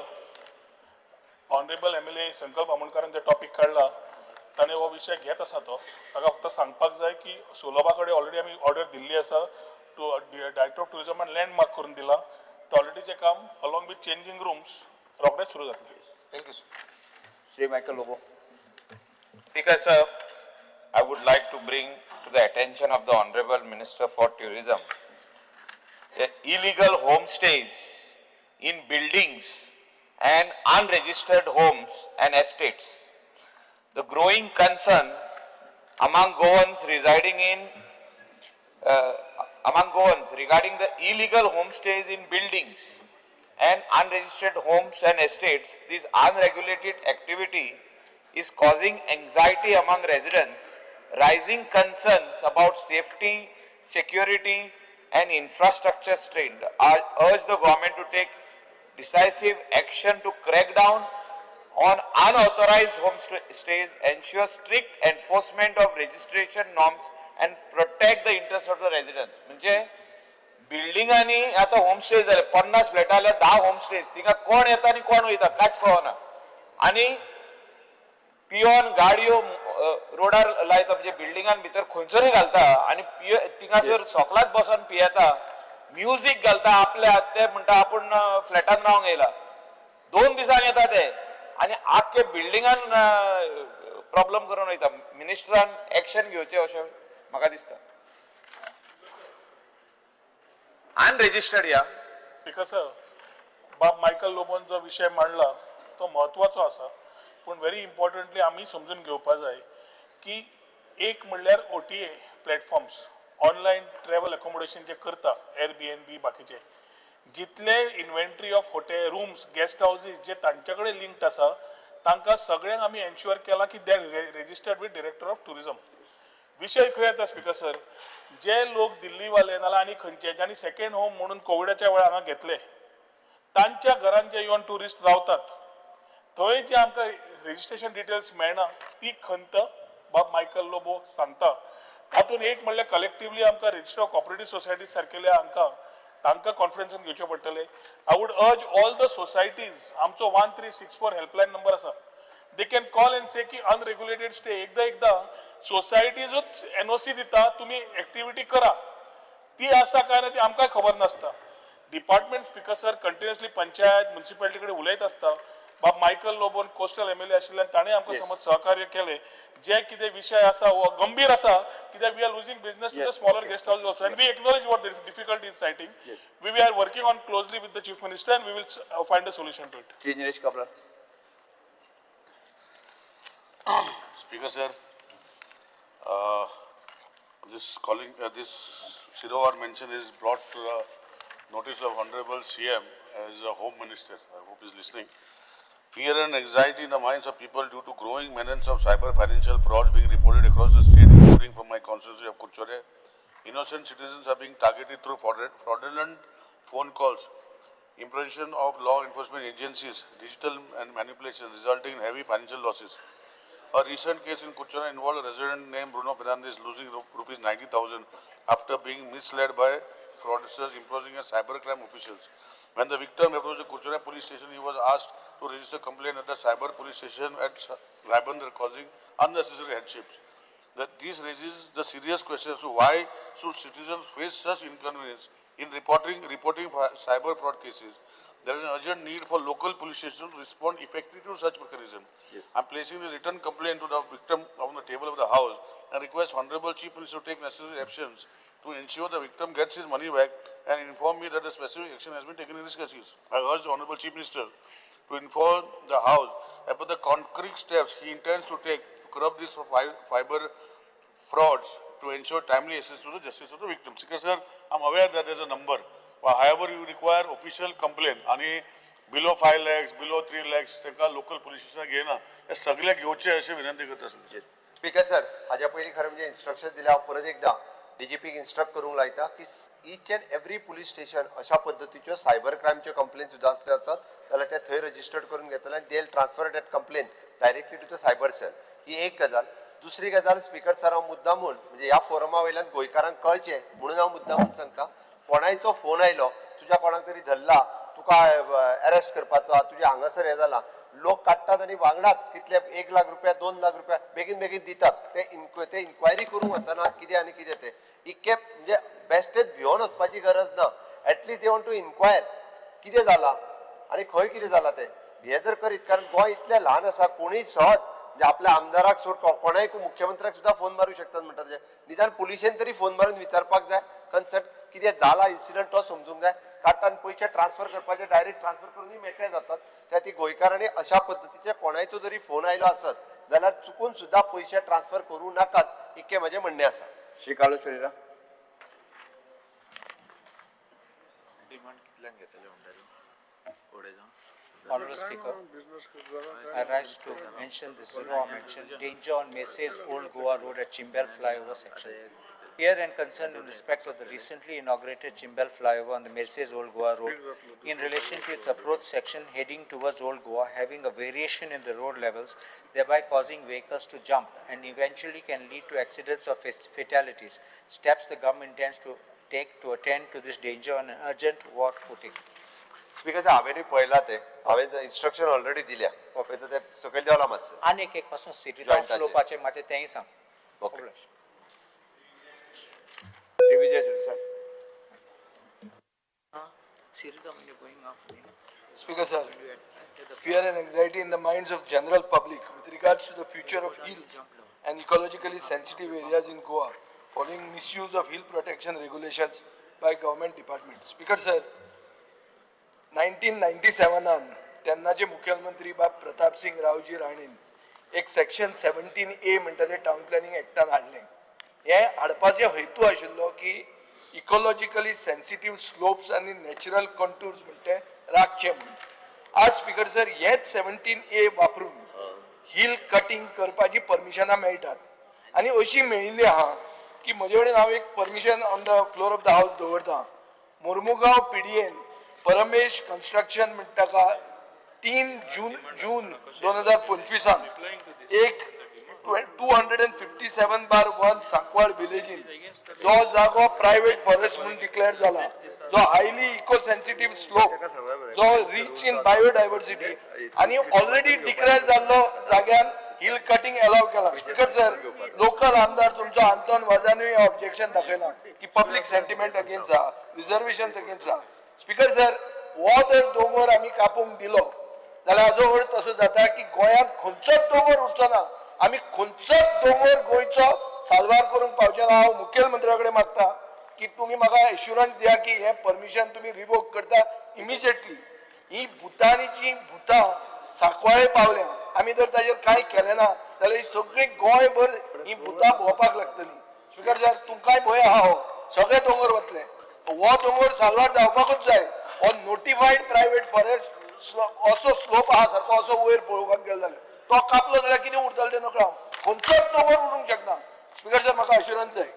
Speaker 14: honourable MLA Sankalp आमोणकारान J topic काडला ताणें हो विशय घेत आसा, तो ताका फक्त सांगपाक जाय की सोलोबा कडेन ऑलरेडी आमी ऑर्डर दिल्ली आसा टू डायरेक्टर ऑफ टुरिजमान लँडमार्क करून दिलां. टॉयलेटीचें काम अलॉंग विथ चेंजींग रुम्स रोखडेंच सुरू जातलें.
Speaker 13: Thank you sir.
Speaker 4: Shri Michael Lobo.
Speaker 15: Speaker sir, I would like to bring to the attention of the Honorable Minister for Tourism the illegal homestays in buildings and unregistered homes and estates. The growing concern among Goans residing in among Goans regarding the illegal homestays in buildings and unregistered homes and estates, this unregulated activity is causing anxiety among residents, raising concerns about safety, security and infrastructure strain. I urge the government to take decisive action to crack down on unauthorized homestays, ensure strict enforcement of registration norms and protect the interest of the residents. म्हणजे बिल्डिंगांनी आतां homestay जाले, 50 फ्लॅटां जाल्यार 10 homestays, थिंगा कोण येता आनी कोण वयता कांयच कळना. आनी पियोन गाडयो रोडार लायता, म्हणजे बिल्डिंगान भितर खंयसरूय घालता आनी थिंगासर सोकलात बसोन पियेता, म्युजीक घालता आपल्या. ते म्हणटा आपूण फ्लॅटान रावंक येयला, 2 दिसांनी येता ते आनी आख्खे बिल्डिंगान प्रॉब्लम करून वयता. मिनिस्टरान एक्शन घेवचें अशें म्हाका दिसता. अनरेजिस्टर्ड या
Speaker 14: स्पीकर सर, बाब मायकल लोबोन जो विशय मांडला तो म्हत्वाचो आसा, पूण व्हेरी इम्पॉर्टंटली आमी समजून घेवपा जाय की एक म्हणल्यार OTA platforms, online travel accommodation जे करता, एअरबीएनबी बाकीचे, जितले inventory of hotel rooms, guest houses जे तांचे कडेन लिंक्ड आसा, तांकां सगळ्यांक आमी एन्श्युअर केलां की they registered with director of tourism. विशय खंय येता स्पीकर सर, जे लोक दिल्लीवाले नाल्यार आनी खंयचे जांणी सेकंड होम म्हणून कोविडाच्या वेळार हांगा घेतले, तांच्या घरान जे येवन ट्युरिस्ट रावतात थंय जे आमकां रजिस्ट्रेशन डिटेल्स मेळना, ती खंत बाब मायकल लोबो सांगता. तातूंत एक म्हणल्यार कलेक्टिवली आमकां रजिस्टर ऑफ कॉपरेटीव सोसायटी सारकेले हांकां तांकां कॉन्फरन्सान घेवचें पडटलें. I would urge all the societies, आमचो 1364 हेल्पलायन नंबर आसा, they can call and say की अनरेग्युलेटेड स्टे. एकदां एकदां सोसायटीजूच एनओसी दिता, तुमी एक्टिविटी करा, ती आसा काय ना ती आमकांय खबर नासता. Department speaker sir continuously panchayat municipality कडेन उलयत आसता. बाब मायकल लोबोन कोस्टल एमएलए आशिल्ल्यान ताणें आमकां समज सहकार्य केलें. जे कितें विशय आसा हो गंभीर आसा, कित्याक we are losing business to the smaller guest house also, and we acknowledge what difficulty is citing. We are working on closely with the chief minister and we will find a solution to it.
Speaker 4: Shri Nilesh Cabral.
Speaker 16: Speaker sir, this calling, this Sirovar mention is brought to the notice of Honorable CM as a Home Minister. I hope he is listening. Fear and anxiety in the minds of people due to growing menace of cyber financial frauds being reported across the state, including from my constituency of Curchorem. Innocent citizens are being targeted through fraudulent phone calls, impersonation of law enforcement agencies, digital and manipulation, resulting in heavy financial losses. A recent case in Curchorem involved a resident named Bruno Fernandez losing rupees 90,000 after being misled by fraudsters imposing as cybercrime officials. When the victim approached the Curchorem police station, he was asked to register complaint at the cyber police station at Ribandar, causing unnecessary hardships. That this raises the serious question as to why should citizens face such inconvenience in reporting cyber fraud cases. There is an urgent need for local police station to respond effectively to such mechanism.
Speaker 2: Yes.
Speaker 16: I am placing the written complaint to the victim on the table of the house and request Honorable Chief Minister to take necessary actions to ensure the victim gets his money back and inform me that the specific action has been taken in this case. I urge the Honorable Chief Minister to inform the House about the concrete steps he intends to take to curb these fiber frauds to ensure timely access to the justice of the victim. Speaker sir, I am aware that there is a number. However, you require official complaint. आणि below 5 lakhs, below 3 lakhs, तांकां local police station घेयना. हे सगळे घेवचे अशें विनंती करता.
Speaker 2: Speaker sir, हाज्या पयलीं खरें म्हणजे इन्स्ट्रक्शन दिल्या हांव परत एकदां डीजीपीक इन्स्ट्रक्ट करूंक लायता की each and every police station अशा पद्दतीच्यो सायबर क्रायमच्यो कंप्लेन सुद्दां आसल्यो आसत जाल्यार ते थंय रजिस्टर्ड करून घेतले आनी they transfer that complain directly to the cyber cell. ही एक गजाल. दुसरी गजाल स्पीकर सर, हांव मुद्दामून म्हणजे ह्या फोरमा वयल्यान गोंयकारांक कळचें म्हणून हांव मुद्दामून सांगता, कोणायचो फोन आयलो तुज्या कोणाक तरी धरला, तुका अरेस्ट करपाचो, तुज्या हांगासर हें जालां, लोक काडटात आनी वांगडात कितले 1 लाख रुपया 2 लाख रुपया बेगीन बेगीन दितात. ते इन्क्वायरी करूंक वचना कितें आनी कितें तें. इतकें म्हणजे बेस्टेच भियोन वचपाची गरज ना. At least they want to inquire कितें जालां आनी खंय कितें जालां तें. हें जर करीत, कारण गोंय इतलें ल्हान आसा, कोणूय सहज म्हणजे आपल्या आमदाराक सोड कोणाय मुख्यमंत्र्याक सुद्दां फोन मारूंक शकतात म्हणटा तशें. निदान पुलिशेन तरी फोन मारून विचारपाक जाय कन्सर्ट कितें जाला इन्सिडंट तो समजूंक जाय. काडटा आनी पयशे ट्रान्सफर करपाचे डायरेक्ट ट्रान्सफर करूनय मेकळे जातात. त्या ती गोंयकारांनी अशा पद्दतीचे कोणायचो जरी फोन आयलो आसत जाल्यार चुकून सुद्दां पयशे ट्रान्सफर करूं नाकात, इतकें म्हजें म्हणणें आसा.
Speaker 4: Shri Carlos Ferreira.
Speaker 5: Honorable Speaker, I rise to mention the zero mention danger on Messrs. Old Goa Road at Chimbel Flyover section. Here and concerned in respect of the recently inaugurated Chimbel Flyover on the Messrs. Old Goa Road in relation to its approach section heading towards Old Goa having a variation in the road levels, thereby causing vehicles to jump and eventually can lead to accidents or fatalities. Steps the government intends to take to attend to this danger on an urgent war footing.
Speaker 2: Speaker sir, हांवेंनूय पळयलां तें, हांवें instruction already दिल्या, पळयता तें सकयल देंवलां मातशें.
Speaker 5: आनी एक पासून सिटी स्लोपाचें मातशें तेंय सांग.
Speaker 2: Okay.
Speaker 4: Shri Vijay Sardesai.
Speaker 11: Speaker sir, fear and anxiety in the minds of general public with regards to the future of hills and ecologically sensitive areas in Goa following misuse of hill protection regulations by government department. Speaker sir, 1997 तेन्नाचे मुख्यमंत्री बाब प्रताप सिंग रावजी राणेन एक section 17A म्हणटा ते town planning एक्टान हाडलें. हें हाडपाचें हेतू आशिल्लो की इकोलॉजिकली सेन्सिटीव स्लोप्स आनी नॅचरल कंटूर्स म्हणटे राखचे म्हणून. आज स्पीकर सर, हेच 17A वापरून हिल कटिंग करपाची परमिशनां मेळटात आनी अशी मेळिल्ली आहा की म्हजे कडेन हांव एक permission on the floor of the house दवरता. मोर्मुगांव PDN Paramesh construction म्हणटा ताका 3 जून 2025 एक 257/1 सांकवाळ विलेजीन जो जागो प्रायव्हेट फॉरेस्ट म्हणून डिक्लेअर जाला, जो हायली इको सेन्सिटीव स्लोप, जो रिच इन बायोडायवर्सिटी आनी ऑलरेडी डिक्लेअर जाल्लो जाग्यान हिल कटिंग अलाव केला. स्पीकर सर, लोकल आमदार तुमचो आंतोन वाजानूय ऑब्जेक्शन दाखयला की पब्लीक सेंटिमेंट अगेन्स्ट आहा, रिजर्वेशन अगेन्स्ट आहा. स्पीकर सर, हो जर दोंगर आमी कापूंक दिलो जाल्यार हाजो अर्थ असो जाता की गोंयांत खंयचोच दोंगर उरचो ना, आमी खंयचोच दोंगर गोंयचो साल्वार करूंक पावचे ना. हांव मुखेलमंत्र्या कडेन मागता की तुमी म्हाका एश्युरन्स दिया की हें परमिशन तुमी रिवोक करता इमिजिएटली. ही भुतानीची भुतां सांकवाळे पावल्या, आमी जर ताजेर कांय केलें ना जाल्यार ही सगळी गोंयभर ही भुतां भोंवपाक लागतली. स्पीकर सर, तुमकांय भंय आहा, हो सगळे दोंगर वतले, हो दोंगर साल्वार जावपाकूच जाय. हो नोटिफायड प्रायव्हेट फॉरेस्ट असो स्लोप आहा सारको असो वयर पळोवपाक गेलो जाल्यार तो कापलो जाल्यार कितें उरतलें तें नकळो, खंयचोच दोंगर उरूंक शकना. स्पीकर सर, म्हाका अश्युरन्स जाय.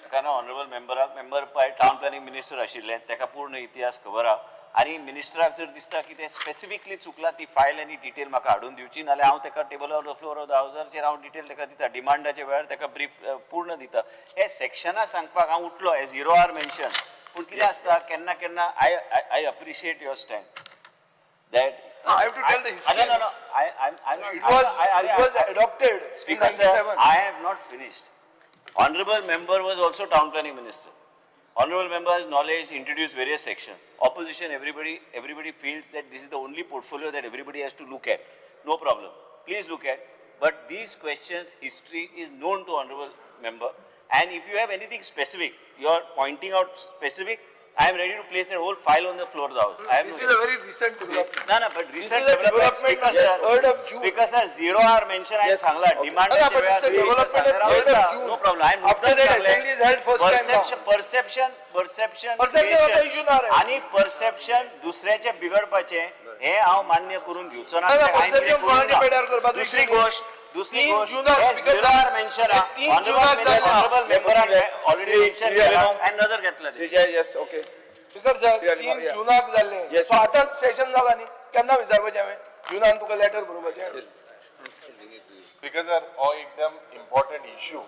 Speaker 17: शकना ऑनरेबल मेंबराक, मेंबर पळय टावन प्लॅनिंग मिनिस्टर आशिल्ले, ताका पूर्ण इतिहास खबर आहा आनी मिनिस्टराक जर दिसता की तें स्पेसिफिकली चुकला ती फायल आनी डिटेल म्हाका हाडून दिवची, नाल्यार हांव ताका टेबलार off the floor of the हावजाचेर हांव डिटेल ताका दिता, डिमांडाच्या वेळार ताका ब्रीफ पूर्ण दिता. हे सेक्शनां सांगपाक हांव उठलो एज झिरो आर मेन्शन, पूण कितें आसता केन्ना केन्ना I appreciate your stand that
Speaker 11: I have to tell the history.
Speaker 17: No, no, no.
Speaker 11: It was adopted in
Speaker 17: Speaker sir,
Speaker 11: 97.
Speaker 17: I have not finished. Honorable member was also town planning minister. Honorable members knowledge introduce various sections. Opposition, everybody feels that this is the only portfolio that everybody has to look at. No problem. Please look at. But these questions, history is known to honorable member. And if you have anything specific, you are pointing out specific, I am ready to place a whole file on the floor of the house. I
Speaker 11: This is a very recent development.
Speaker 17: No, no, but recent
Speaker 11: This is a
Speaker 17: development.
Speaker 11: development
Speaker 17: Speaker
Speaker 11: on 3rd of June.
Speaker 17: Speaker sir, 0 hour mention I सांगला. Demand
Speaker 11: No, but it's a development at 3rd of June.
Speaker 17: No problem. I am
Speaker 11: After that, assembly is held first time now.
Speaker 17: Perception, perception,
Speaker 11: Perception
Speaker 17: creation.
Speaker 11: आता issue ना रे.
Speaker 17: आणि perception दुसऱ्याचे बिगडपाचे हे हांव मान्य करून घेवचो ना.
Speaker 11: ना, ना,
Speaker 17: हांवें कितें
Speaker 11: perception
Speaker 17: करूंक
Speaker 11: कोणाच्या
Speaker 17: ना.
Speaker 11: पेड्यार करपाचो
Speaker 17: दुसरी
Speaker 11: issue न्ही.
Speaker 17: गोष्ट, दुसरी
Speaker 11: तीन
Speaker 17: गोष्ट,
Speaker 11: जुनाक
Speaker 17: हे
Speaker 11: speaker
Speaker 17: zero
Speaker 11: sir,
Speaker 17: hour mention
Speaker 11: हे 3 जुनाक जालें.
Speaker 17: ऑनरेबल मेंबरान ऑलरेडी मेन्शन केला हांवें नजर घेतला.
Speaker 4: Yes, okay.
Speaker 11: Speaker sir, 3 जुनाक जाल्लें. सो आतां सेशन जाला न्ही, केन्ना विचारपाचें हांवें? जुनान तुका लेटर बरोवपाचें.
Speaker 1: Because sir, हो एकदम important issue,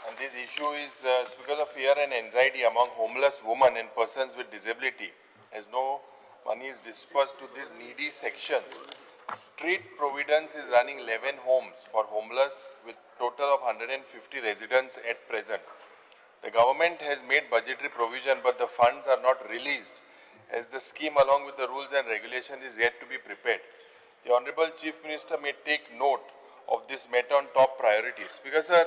Speaker 1: and this issue is because of fear and anxiety among homeless women and persons with disability, as no money is dispersed to these needy sections. Street Providence is running 11 homes for homeless with total of 150 residents at present. The government has made budgetary provision, but the funds are not released as the scheme along with the rules and regulation is yet to be prepared. The Honorable Chief Minister may take note of this matter on top priorities. Because sir,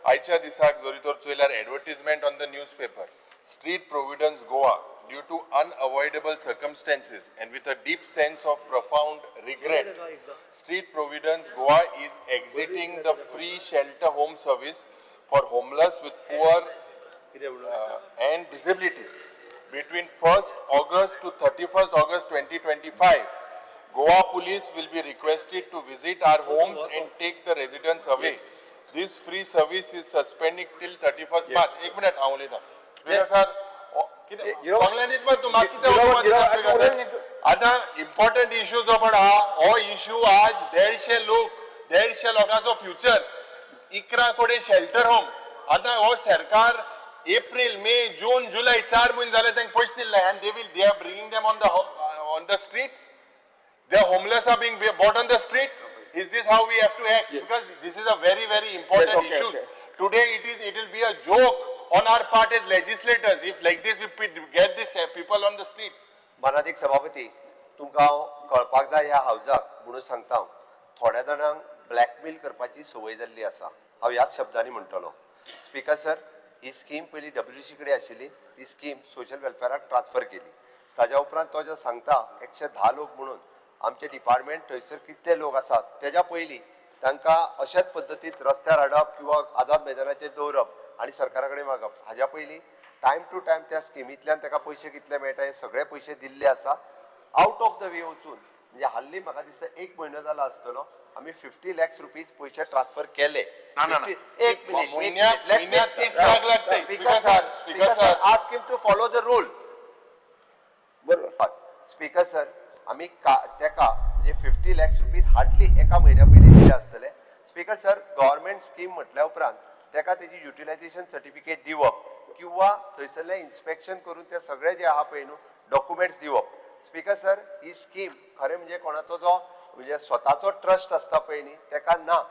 Speaker 1: आयच्या दिसाक जरी तर चोयल्यार advertisement on the newspaper, Street Providence Goa, due to unavoidable circumstances and with a deep sense of profound regret, Street Providence Goa is exiting the free shelter home service for homeless with poor and disabilities. Between 1st August to 31st August 2025, Goa Police will be requested to visit our homes and take the residents away. This free service is suspended till 31st March. एक minute हांव उलयतां. Speaker sir, सगळ्यांनीच मग तूं म्हाका कितें उलोवपाक? आतां important issue जो पण आहा, हो इश्यू आज 150 लोक, 150 लोकांचो फ्युचर, 11 कडेन शेल्टर होम. आतां हो सरकार एप्रिल, मे, जून, जुलय 4 म्हयने जाले तांकां पयशे दिले and they are bringing them on the streets. The homeless are being brought on the street. Is this how we have to act? Yes. Because this is a very, very important issue.
Speaker 4: Okay.
Speaker 1: Today it will be a joke on our part as legislators if like this we get these people on the street.
Speaker 2: मानादीक सभापती, तुमकां हांव कळपाक जाय ह्या हावजाक म्हणून सांगता, हांव थोड्या जाणांक ब्लॅकमेल करपाची संवय जाल्ली आसा. हांव ह्याच शब्दांनी म्हणटलो. स्पीकर सर, ही स्कीम पयली WC कडेन आशिल्ली, ती स्कीम सोशल वेलफेअराक ट्रान्सफर केली. ताज्या उपरांत तो जो सांगता 110 लोक म्हणून आमचे डिपार्टमेंट थंयसर कितले लोक आसात तेज्या पयलीं तांकां अशाच पद्दतीन रस्त्यार हाडप किंवा आझाद मैदानाचेर दवरप आनी सरकारा कडेन मागप, हाज्या पयलीं टायम टू टायम त्या स्किमींतल्यान ताका पयशे कितले मेळटा हे सगळे पयशे दिल्ले आसा. आउट ऑफ the वे वचून म्हणजे हाल्ली म्हाका दिसता 1 म्हयनो जाला आसतलो, आमी 50 lakhs rupees पयशे ट्रान्सफर केले. एक minute, speaker sir, ask him to follow the rule. बरोबर. स्पीकर सर, आमी तेका म्हणजे 50 lakhs rupees hardly एका म्हयन्या पयलीं दिले आसतले. स्पीकर सर, गव्हर्मेंट स्कीम म्हटल्या उपरांत तेका तेजी युटिलायझेशन सर्टिफिकेट दिवप किंवा थंयसरलें इन्स्पेक्शन करून ते सगळे जे आहा पळय न्हू डॉक्युमेंट्स दिवप. स्पीकर सर, ही स्कीम खरें म्हणजे कोणाचो जो म्हणजे स्वताचो ट्रस्ट आसता पळय न्ही तेका ना,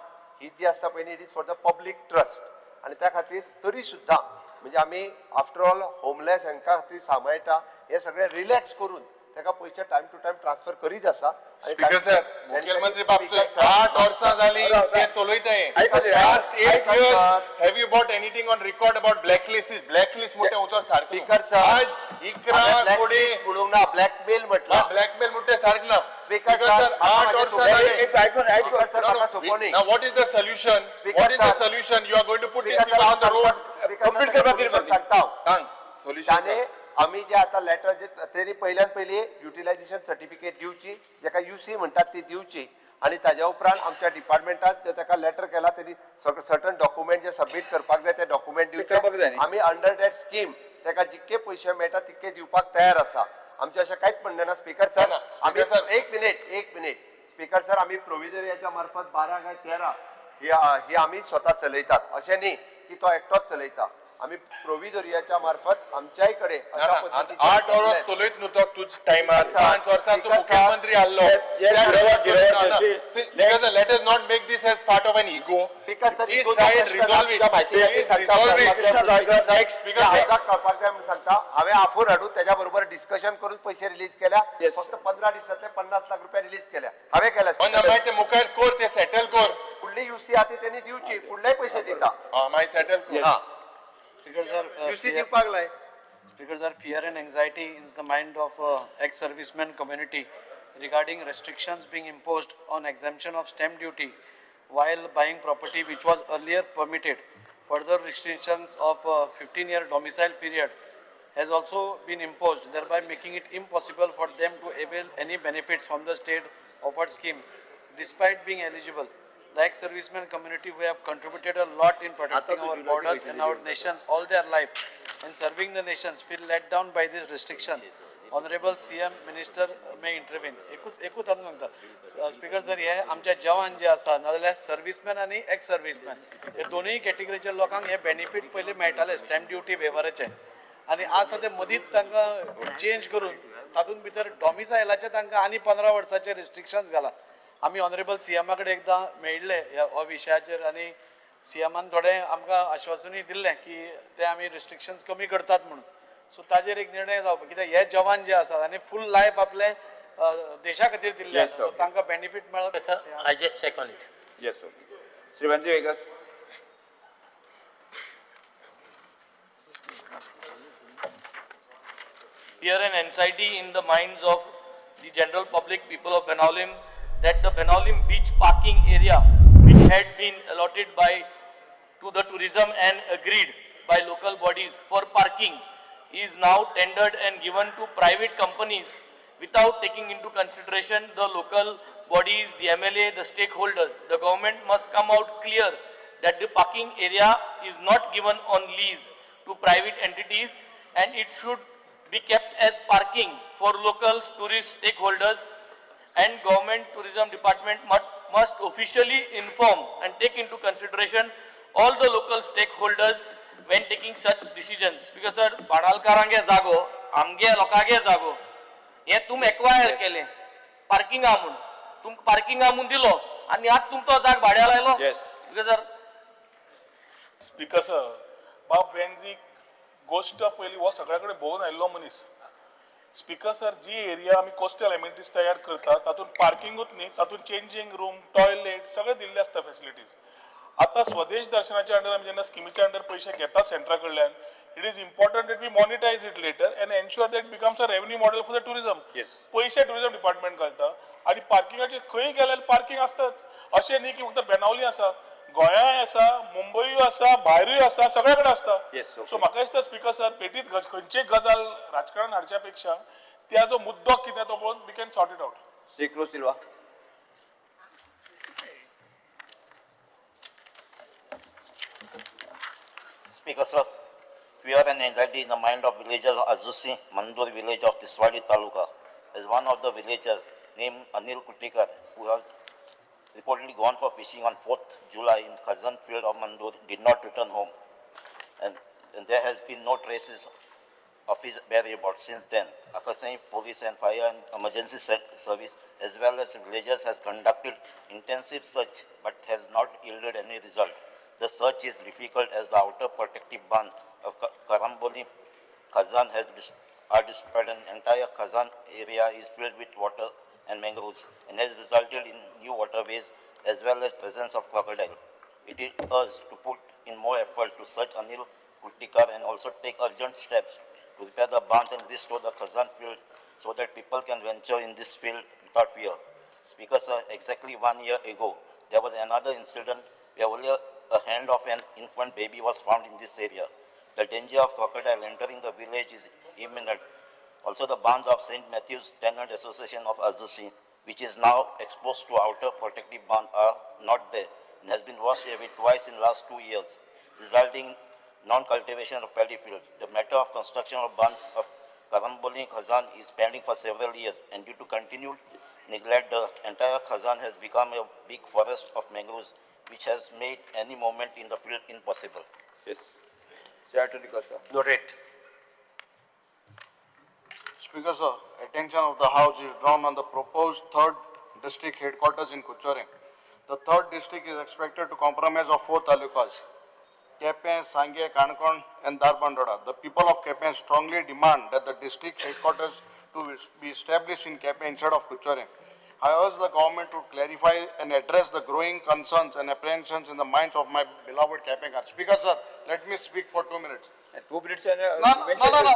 Speaker 2: ही जी आसता पळय न्ही it is for the public trust. आनी त्या खातीर तरी सुद्दां म्हणजे आमी आफ्टर ऑल होमलेस हांकां खातीर सांबाळटा, हे सगळे रिलॅक्स करून तेका पयशे टायम टू टायम ट्रान्सफर करीत आसा.
Speaker 1: स्पीकर सर, मुख्यमंत्री बाब 8 वर्सां जाली हे चलयताय. Last 8 years have you brought anything on record about blacklist? Blacklist मोठे उतर सारखं.
Speaker 2: स्पीकर सर,
Speaker 1: आज 11 कोटी
Speaker 2: म्हणूंक ना, ब्लॅकमेल म्हटलं.
Speaker 1: ब्लॅकमेल मोठे सारखं ना.
Speaker 2: स्पीकर सर,
Speaker 1: 8 वर्सां जाली.
Speaker 2: Now
Speaker 1: what is the solution? What is the solution? You are going to put these people on the road.
Speaker 2: Complete करपा सांगता
Speaker 1: सांग सोल्युशन.
Speaker 2: आमी जे आतां लेटर जे तेणी पयल्यान पयली युटिलायझेशन सर्टिफिकेट दिवची, जेका UC म्हणटात ती दिवची, आनी ताज्या उपरांत आमच्या डिपार्टमेंटान जे ताका लेटर केला तेणी सर्टन डॉक्युमेंट जे सबमीट करपाक जाय ते डॉक्युमेंट दिवचे. आमी अंडर that scheme ताका जितके पयशे मेळटा तितके दिवपाक तयार आसा. आमचें अशें कांयच म्हणणें ना. स्पीकर सर, आमी एक मिनिट स्पीकर सर, आमी प्रोविजरियाच्या मार्फत 12 काय 13 ही आमी स्वता चलयतात, अशें न्ही की तो एकटोच चलयता. आमी प्रोविजोरियाच्या मार्फत आमच्याय कडेन अशा पद्दतीचे
Speaker 1: 8 वर्स चलयत न्हू तो तुज टायमार, 5 वर्सां तूं मुख्यमंत्री आहलो. Let us not make this as part of an ego.
Speaker 2: Because sir,
Speaker 1: Please try and resolve it.
Speaker 2: माहिती
Speaker 1: Please resolve it.
Speaker 2: कळपाक जाय म्हणून सांगता, हांवें आफोर हाडून त्याच्या बरोबर डिस्कशन करून पैसे रिलीज केल्या. फक्त 15 दिसांतले 50 लाख रुपया रिलीज केल्या हांवें केल्या.
Speaker 1: मागीर ते मुखार कर, ते सेटल कर.
Speaker 2: फुडली युसी आहा ती त्यांनी दिवची, फुडलेय पैसे दिता.
Speaker 1: मागीर सेटल कर.
Speaker 18: Speaker sir,
Speaker 2: UC दिवपाक लाय.
Speaker 18: Speaker sir, fear and anxiety in the mind of ex-serviceman community regarding restrictions being imposed on exemption of stamp duty while buying property which was earlier permitted. Further restrictions of 15-year domicile period has also been imposed, thereby making it impossible for them to avail any benefits from the state offered scheme, despite being eligible. The ex-serviceman community who have contributed a lot in protecting our borders and our nations all their life and serving the nations feel let down by these restrictions. Honorable CM Minister may intervene. एकूच तातूंत सांगता speaker sir, हे आमचे जवान जे आसा नाजाल्यार सर्विसमॅन आनी x सर्विसमॅन हे दोनूय कॅटेगरीच्या लोकांक हे बेनिफीट पयलीं मेळटाले स्टॅम्प ड्युटी वेवराचे, आनी आतां ते मदींच तांकां चेंज करून तातूंत भितर डॉमिसायलाचे तांकां आनी 15 वर्साचे रिस्ट्रिक्शन्स घाला. आमी ऑनरेबल सीएमा कडेन एकदां मेळिल्ले ह्या विशयाचेर आनी सीएमान थोडें आमकां आश्वासनूय दिल्लें की ते आमी रिस्ट्रिक्शन्स कमी करतात म्हणून. सो ताजेर एक निर्णय जावपा, कित्याक हे जवान जे आसात आनी फूल लायफ आपले देशा खातीर दिल्ले आसा, तांकां बेनिफीट मेळत.
Speaker 19: Sir, I just check on it.
Speaker 4: Yes sir. Shri Venzy Veigas.
Speaker 10: Fear and anxiety in the minds of the general public, people of Benaulim, that the Benaulim beach parking area, which had been allotted by to the tourism and agreed by local bodies for parking, is now tendered and given to private companies without taking into consideration the local bodies, the MLA, the stakeholders. The government must come out clear that the parking area is not given on lease to private entities and it should be kept as parking for locals, tourists, stakeholders, and government tourism department must officially inform and take into consideration all the local stakeholders when taking such decisions. Because sir, बाणालकारांगे जागो, आमगे लोकांगे जागो, हे तुम acquire केले पार्किंगा म्हूण, तुम पार्किंगा म्हूण दिलो आनी आतां तुम तो जाग भाड्या लायलो. Because sir,
Speaker 14: speaker sir, बाब बेंजीक गोश्ट पयलीं हो सगळ्या कडेन भोंवून आयिल्लो मनीस. स्पीकर सर, जी एरिया आमी कोस्टल एम्युनिटीज तयार करता तातूंत पार्किंगूच न्ही, तातूंत चेंजींग रूम, टॉयलेट सगळें दिल्लें आसता फेसिलिटीज. आतां स्वदेश दर्शनाच्या अंडर आमी जेन्ना स्किमीच्या अंडर पयशे घेता सेंट्रा कडल्यान, it is important that we monetize it later and ensure that becomes a revenue model for the tourism. पयशे टुरिजम डिपार्टमेंट घालता आनी पार्किंगाचे खंय गेल्यार पार्किंग आसताच. अशें न्ही की फक्त बेनावली आसा, गोंयांय आसा, मुंबयूय आसा, भायरूय आसा, सगळे कडेन आसता. सो म्हाका दिसता स्पीकर सर, पेटीत खंयची गजाल राजकारण हाडच्या पेक्षा त्या जो मुद्दो कितें तो पळोवन we can sort it out.
Speaker 4: Shri Cruz Silva.
Speaker 20: Speaker sir, fear and anxiety in the mind of villagers of Azusi Mandur village of Tiswadi Taluka, as one of the villagers named Anil Kutikar, who has reportedly gone for fishing on 4th July in Khazan field of Mandur, did not return home, and there has been no traces of his whereabouts since then. Akasai police and fire and emergency service as well as villagers has conducted intensive search but has not yielded any result. The search is difficult as the outer protective band of Karamboli Khazan has are destroyed and entire Khazan area is filled with water and mangroves and has resulted in new waterways as well as presence of crocodile. It is urged to put in more effort to search Anil Kutikar and also take urgent steps to repair the barns and restore the Khazan field so that people can venture in this field without fear. Speaker sir, exactly 1 year ago, there was another incident where only a hand of an infant baby was found in this area. The danger of crocodile entering the village is imminent. Also, the barns of St. Matthew's Tenant Association of Azusi, which is now exposed to outer protective bond, are not there and has been washed away twice in last 2 years, resulting non-cultivation of paddy fields. The matter of construction of barns of Karamboli Khazan is pending for several years, and due to continued neglect, the entire Khazan has become a big forest of mangroves, which has made any movement in the field impossible.
Speaker 4: Yes. Senator D'Costa.
Speaker 2: Noted.
Speaker 19: Speaker sir, attention of the House is drawn on the proposed third district headquarters in Curchorem. The third district is expected to comprise of 4 talukas, Quepem, Sanguem, Canacona and Dharbandora. The people of Quepem strongly demand that the district headquarters to be established in Quepem instead of Curchorem. I urge the government to clarify and address the growing concerns and apprehensions in the minds of my beloved Quepemkar. Speaker sir, let me speak for 2 minutes.
Speaker 4: 2 minutes.
Speaker 19: No, no, no.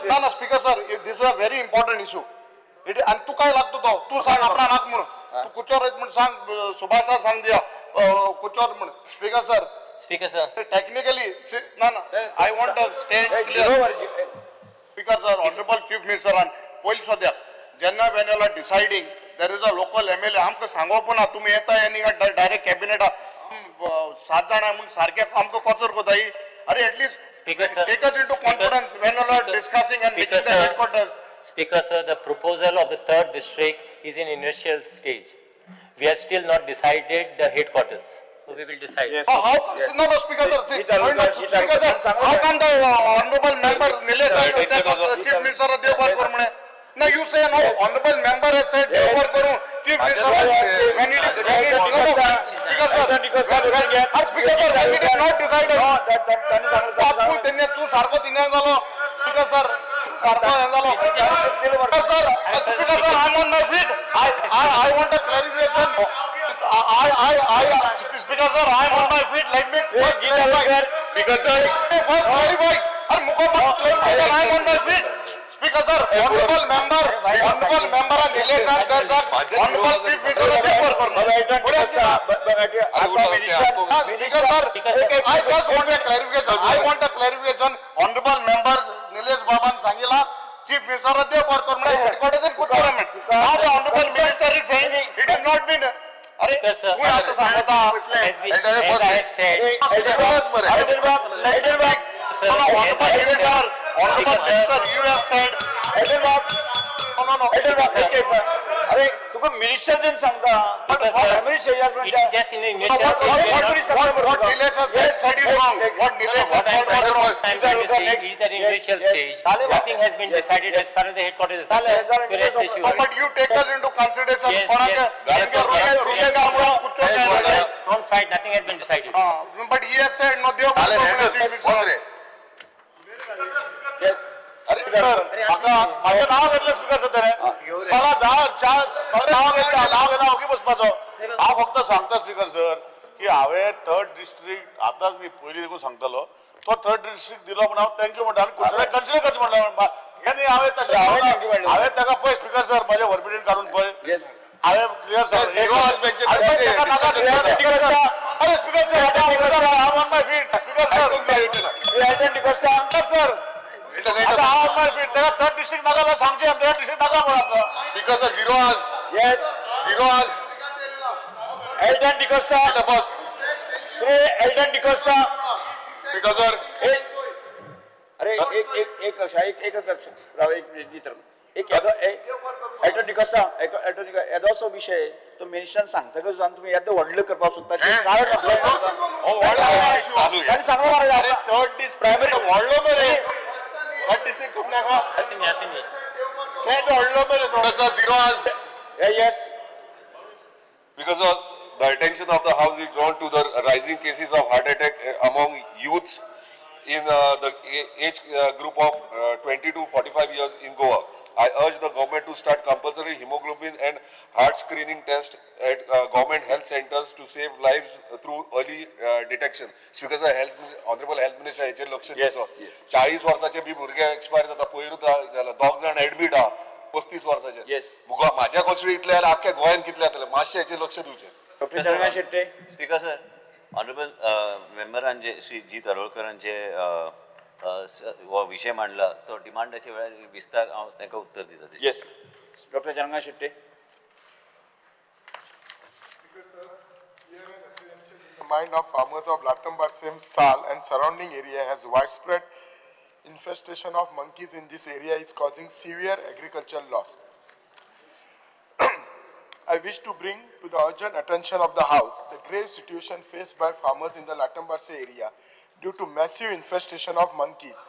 Speaker 19: No, no, Speaker sir, this is a very important issue. And तू काय लागतो तो तू सांग आपला नाक म्हणून तू कुचोर म्हणून सांग सुभाषा सांग दिया कुचोर म्हणून. Speaker sir,
Speaker 10: Speaker sir,
Speaker 19: technically no no, I want to stand clear. Speaker sir, honourable chief मिनिस्टरान पयलीं सद्या जेन्ना when you are deciding there is a local MLA आमकां सांगप ना तुमी येता आनी डायरेक्ट कॅबिनेटा 7 जाणां म्हणून सारकें आमकां कोचर कोताय. अरे at least
Speaker 10: Speaker sir,
Speaker 19: take us into confidence when you are discussing and making the headquarters.
Speaker 10: Speaker sir, the proposal of the third district is in initial stage. We have still not decided the headquarters. So we will decide.
Speaker 19: Yes. How come, yes. No, no, Speaker sir, see, Speaker sir, how come the honorable member Nilesh Chief Minister Deobar करू म्हणे? No, you say no, honorable member has said Deobar करू, Chief Minister, when it is, no, no, Speaker sir, Speaker sir, when it is not decided, तू सारखो दिन्या जालो, Speaker sir, सारखो हें जालो. Sir, Speaker sir, I am on my feet. I want a clarification. Speaker sir, I am on my feet. Let me first clarify.
Speaker 1: Speaker sir,
Speaker 19: first clarify. अरे मुको clarify. I am on my feet. Speaker sir, honorable member and Nilesh sir, honorable chief minister देवर करून. Speaker sir, I just want a clarification. I want a clarification. Honorable member Nilesh Baban सांगितला Chief Minister देवर करून headquarters in Curchorem. Now the honorable minister is saying it has not been. अरे तू आता सांगता. Honorable minister, you have said. No, no.
Speaker 4: अरे तुका minister जन सांगता.
Speaker 10: Just in initial.
Speaker 19: What Nilesh has said is wrong. What Nilesh has said was wrong.
Speaker 10: I'm trying to say is at initial stage. Nothing has been decided as far as the headquarters is concerned.
Speaker 19: But you take us into consideration.
Speaker 10: Don't fight. Nothing has been decided.
Speaker 19: But he has said no.
Speaker 4: Yes.
Speaker 1: अरे माझं नाव घेतलं speaker sir त्याने. मला नाव घेतलं, नाव घेतलं ओगी बसपाचो. हांव फक्त सांगता स्पीकर सर की हांवें थर्ड डिस्ट्रिक्ट आतांच न्ही पयलीं देखून सांगतालो तो थर्ड डिस्ट्रिक्ट दिलो म्हण हांव thank you म्हणटा आनी कुचोरे कन्सिडर करचें म्हणलें हें न्ही हांवें तशें हांवें ताका पळय स्पीकर सर म्हजें वर्बिडेंट काडून पळय हांवें क्लियर सांगलें. अरे speaker sir, I am on my feet. Speaker sir, sir, आता हांव ऑन my feet. ताका थर्ड डिस्ट्रिक्ट नाका जाल्यार सांगचें थर्ड डिस्ट्रिक्ट नाका म्हणून आमकां.
Speaker 6: Because 0 hours.
Speaker 4: Yes.
Speaker 6: 0 hours.
Speaker 4: Elton D'Costa.
Speaker 6: Boss.
Speaker 4: Shri Elton D'Costa.
Speaker 6: Speaker sir.
Speaker 4: अरे एक एक एक लक्ष एक एकच लक्ष राव एक मिनिट दित एक एल्टन डिकोस्टा एल्टन डिकोस्टा येदोसो विशय तो मिनिस्टरान सांगतकच आनी तुमी येदो व्हडलो करपाक सोदता कारण ताणें सांगलो मरे
Speaker 1: थर्ड डिस्ट्रिक्ट प्रायमरी व्हडलो मरे थर्ड डिस्ट्रिक्ट खूब नाका व्हडलो मरे.
Speaker 6: 0 hours.
Speaker 4: Yes.
Speaker 6: Because of the attention of the House is drawn to the rising cases of heart attack among youths in the age group of 20 to 45 years in Goa. I urge the government to start compulsory hemoglobin and heart screening test at government health centers to save lives through early detection. Speaker sir, Honorable Health Minister हेचेर लक्ष दिवचो. 40 वर्साचे बी भुरगे expire जाता. पयरूच जाला 2 जाण admit आहा 35 वर्साचे. म्हाज्या कॉन्स्टिट्युएन्सी इतले जाल्यार आख्ख्या गोंयांत कितले जातले मातशें हेचेर लक्ष दिवचें.
Speaker 4: Doctor Chandrakant Shetye.
Speaker 17: Speaker sir, honourable मेंबरान जे श्री जीत आरोलकरान जे हो विशय मांडला तो डिमांडाच्या वेळार विस्तार हांव तांकां उत्तर दिता.
Speaker 4: Yes. Doctor Chandrakant Shetye.
Speaker 7: The mind of farmers of Latambarsem, Sal and surrounding area has widespread infestation of monkeys in this area is causing severe agricultural loss. I wish to bring to the urgent attention of the House the grave situation faced by farmers in the Latambarse area due to massive infestation of monkeys,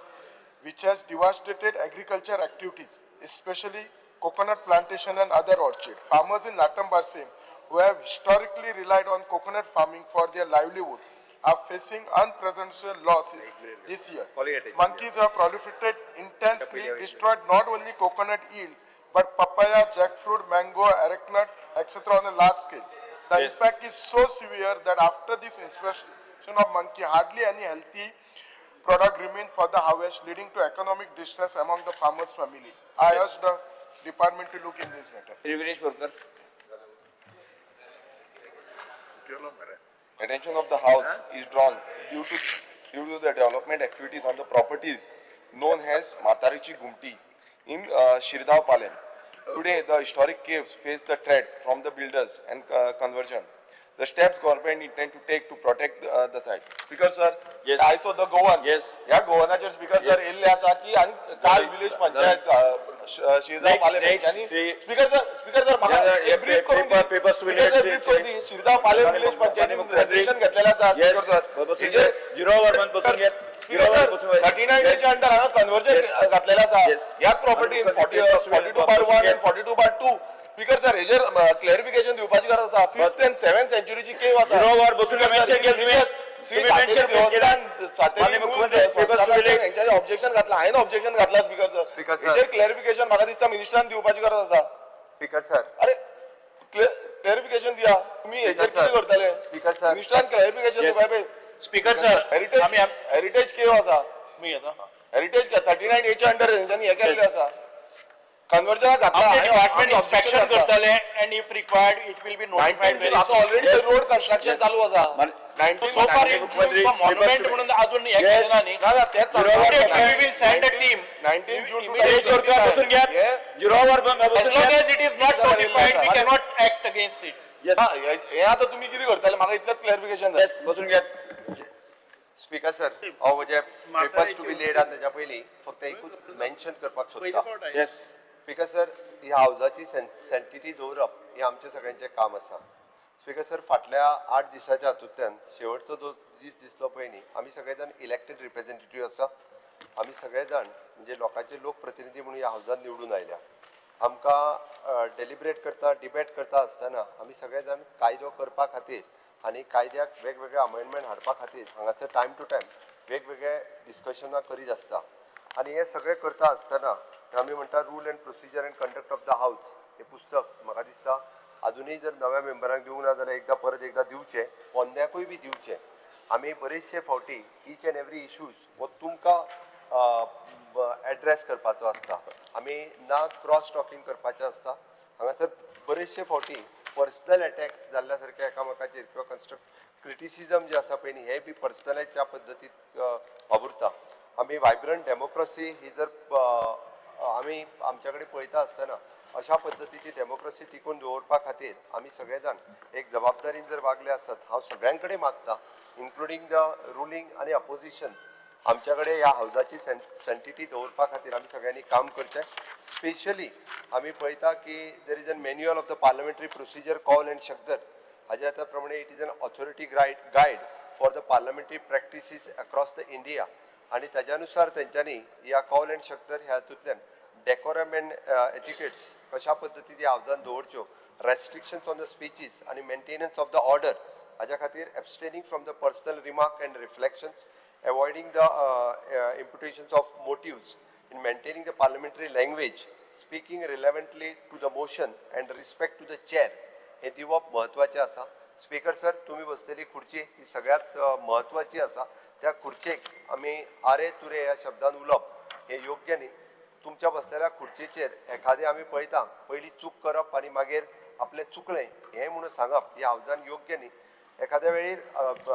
Speaker 7: which has devastated agriculture activities, especially coconut plantation and other orchard. Farmers in Latambarsem, who have historically relied on coconut farming for their livelihood, are facing unprecedented losses this year. Monkeys have proliferated intensely, destroyed not only coconut yield, but papaya, jackfruit, mango, arecanut, etc. on a large scale. The impact is so severe that after this infestation of monkey, hardly any healthy product remained for the harvest, leading to economic distress among the farmers' family. I urge the department to look in this matter.
Speaker 4: Viresh Borkar.
Speaker 6: Attention of the house is drawn due to the development activities on the property known as Matarichi Gumti in Shirdav Palem. Today, the historic caves face the threat from the builders and conversion. The steps government intend to take to protect the site. Speaker sir, I saw the Goan.
Speaker 4: Yes.
Speaker 6: ह्या गोवनाचेर speaker sir येयल्ले आसा की आनी काल village panchayat शिरदाव Palem यांनी speaker sir म्हाका brief करून दी. शिरदाव Palem village पंचायतीन रेजोल्युशन घेतलेलें आसा. स्पीकर सर, 39 डेच्या अंडर हांगा कन्वर्जन घातलेलें आसा. ह्याच प्रॉपर्टी 42/1 आनी 42/2. स्पीकर सर, हेजेर क्लॅरिफिकेशन दिवपाची गरज आसा. 5th and 7th सेंचुरीची केव आसा. हेंच्यांनी ऑब्जेक्शन घातला, हांवें ऑब्जेक्शन घातला. स्पीकर सर, हेजेर क्लॅरिफिकेशन म्हाका दिसता मिनिस्टरान दिवपाची गरज आसा.
Speaker 2: स्पीकर सर,
Speaker 6: अरे क्लॅरिफिकेशन दिया तुमी, हेजेर कितें करतले?
Speaker 2: स्पीकर सर,
Speaker 6: मिनिस्टरान क्लॅरिफिकेशन दिवपा.
Speaker 8: स्पीकर सर,
Speaker 6: हेरिटेज केव आसा. हेरिटेज 39 एच्या अंडर हेंच्यांनी हें केल्लें आसा. कन्वर्जन घातला,
Speaker 8: डिपार्टमेंट इन्स्पेक्शन करतले and if required it will be notified very
Speaker 6: soon. Already road construction चालू आसा.
Speaker 8: सो फार मॉन्युमेंट म्हणून अजून हे केलें ना न्ही. We will send a team.
Speaker 6: 19 June
Speaker 4: बसून घ्या.
Speaker 8: As long as it is not notified, we cannot act against it.
Speaker 6: हे आता तुम्ही कितें करतले म्हाका इतलेंच क्लॅरिफिकेशन जाय.
Speaker 4: बसून घ्या.
Speaker 2: स्पीकर सर, हांव जे पेपर्स टू बी लेड आहा तेज्या पयलीं फक्त एकूच मेन्शन करपाक सोदता.
Speaker 4: येस
Speaker 2: स्पीकर सर, ही हावजाची सेंटिटी दवरप हें आमचें सगळ्यांचें काम आसा. स्पीकर सर, फाटल्या 8 दिसाच्या हातूंतल्यान शेवटचो जो दीस दिसलो पळय न्ही, आमी सगळे जाण इलेक्टेड रिप्रेझेंटेटीव आसा. आमी सगळे जाण म्हणजे लोकांचे लोकप्रतिनिधी म्हणून ह्या हावजान निवडून आयल्या. आमकां डेलिब्रेट करता, डिबेट करता आसतना आमी सगळे जाण कायदो करपा खातीर आनी कायद्याक वेगवेगळे अमेंडमेंट हाडपा खातीर हांगासर टायम टू टायम वेगवेगळे डिस्कशनां करीत आसता. आनी हें सगळें करता आसतना आमी म्हणटा rule and procedure and conduct of the house हें पुस्तक म्हाका दिसता अजुनूय जर नव्या मेंबरांक दिवंक ना जाल्यार एकदां परत एकदां दिवचें, पोन्न्याकूय बी दिवचें. आमी बरेचशे फावटी ईच एंड एवरी इशूज हो तुमकां एड्रेस करपाचो आसता. आमी ना क्रॉस टॉकिंग करपाचें आसता. हांगासर बरेचशे फावटी पर्सनल एटॅक जाल्ल्या सारकें एकामेकाचेर किंवा कन्स्ट्रक्ट क्रिटिसिजम जें आसा पळय न्ही, हें बी पर्सनलायज त्या पद्दतीत वावुरता. आमी वायब्रंट डेमोक्रसी ही जर आमी आमच्या कडेन पळयता आसतना अशा पद्दतीची डेमोक्रसी टिकून दवरपा खातीर आमी सगळे जाण एक जबाबदारीन जर वागले आसत, हांव सगळ्यां कडेन मागता इन्क्लुडींग the ruling आनी अपोजिशन, आमच्या कडेन ह्या हावजाची सेंटिटी दवरपा खातीर आमी सगळ्यांनी काम करचें. स्पेशली आमी पळयता की there is an manual of the parliamentary procedure Kaul and Shakdher, हाज्या त्या प्रमाणे it is an authority guide for the parliamentary practices across the India. आनी ताज्या नुसार तेंच्यांनी ह्या कौल एंड शकदर ह्या हातूंतल्यान डेकोरम एंड एटिकेट्स कशा पद्दतीन ह्या हावजान दवरच्यो, रेस्ट्रिक्शन्स ऑन the speeches आनी मेंटेनन्स ऑफ the order हाज्या खातीर abstaining from the personal remark and reflections, avoiding the imputations of motives in maintaining the parliamentary language, speaking relevantly to the motion and respect to the chair हें दिवप म्हत्वाचें आसा. Speaker sir, तुमी बसलेली खुर्ची ही सगळ्यांत म्हत्वाची आसा. त्या खुर्चेक आमी आरे तुरे ह्या शब्दान उलोवप हें योग्य न्ही. तुमच्या बसलेल्या खुर्चेचेर एखादें आमी पळयता पयलीं चूक करप आनी मागीर आपलें चुकलें हें म्हणून सांगप हें हावजान योग्य न्ही. एखाद्या वेळीर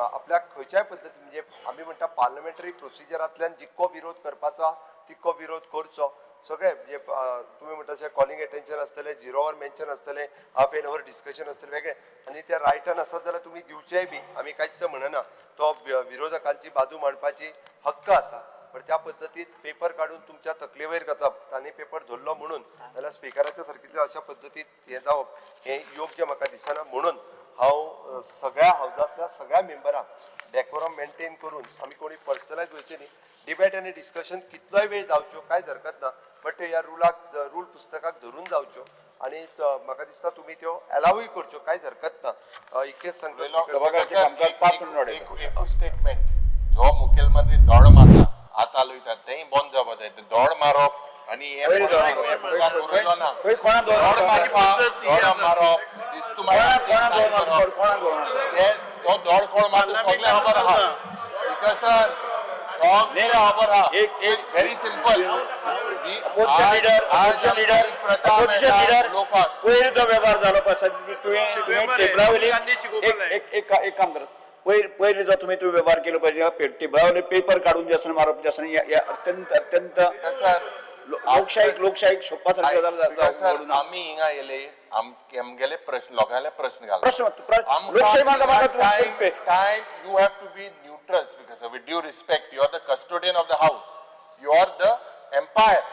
Speaker 2: आपल्याक खंयच्याय पद्दतीन म्हणजे आमी म्हणटा पार्लमेंटरी प्रोसिजरांतल्यान जितको विरोध करपाचो आहा तितको विरोध करचो. सगळे म्हणजे तुमी म्हणटा तशें कॉलिंग एटेन्शन आसतलें, झिरो our mention आसतलें, हाफ एन our discussion आसतलें वेगळें, आनी ते रायटन आसत जाल्यार तुमी दिवचेय बी, आमी कांयच म्हणना. तो विरोधकांची बाजू मांडपाची हक्क आसा, पण त्या पद्दतीत पेपर काडून तुमच्या तकले वयर घातप, तांणी पेपर धरलो म्हणून जाल्यार स्पिकराच्या सारकिल्ल्या अशा पद्दतीत हें जावप हें योग्य म्हाका दिसना. म्हणून हांव सगळ्या हावजांतल्या सगळ्या मेंबरांक डेकोरम मेंटेन करून आमी कोणी पर्सनलायज वयचे न्ही. डिबेट आनी डिस्कशन कितलोय वेळ जावच्यो कांयच हरकत ना, बट ह्या रुलाक रूल पुस्तकाक धरून जावच्यो आनी म्हाका दिसता तुमी त्यो एलावूय करच्यो, कांयच हरकत ना. इतकेंच सांगता.
Speaker 1: एकूच स्टेटमेंट, जो मुखेलमंत्री दोड मारता आतां उलयता तेंय बंद जावपा जाय. दोड मारप आनी मारप दिस्तू तो दोड कोण मारता सगळें खबर आहा. स्पीकर सर, सगळें खबर आहा. Very simple.
Speaker 4: Opposition leader पयर जो वेव्हार जालो पळय तुवें टेबला वयली एक एक काम कर, पयर पयर जो तुमी तो वेव्हार केलो पळय टेबला वयले पेपर काडून जे आसा मारप जे आसा हे अत्यंत अत्यंत लोकशाहीक लोकशाहीक सोदपा सारकें गजाल.
Speaker 1: आमी हिंगा येयले आमगेले प्रश्न लोकांले प्रश्न घाल
Speaker 4: प्रश्न लोकशाही
Speaker 1: time you have to be neutral. Speaker sir, with due respect, you are the custodian of the house, you are the empire.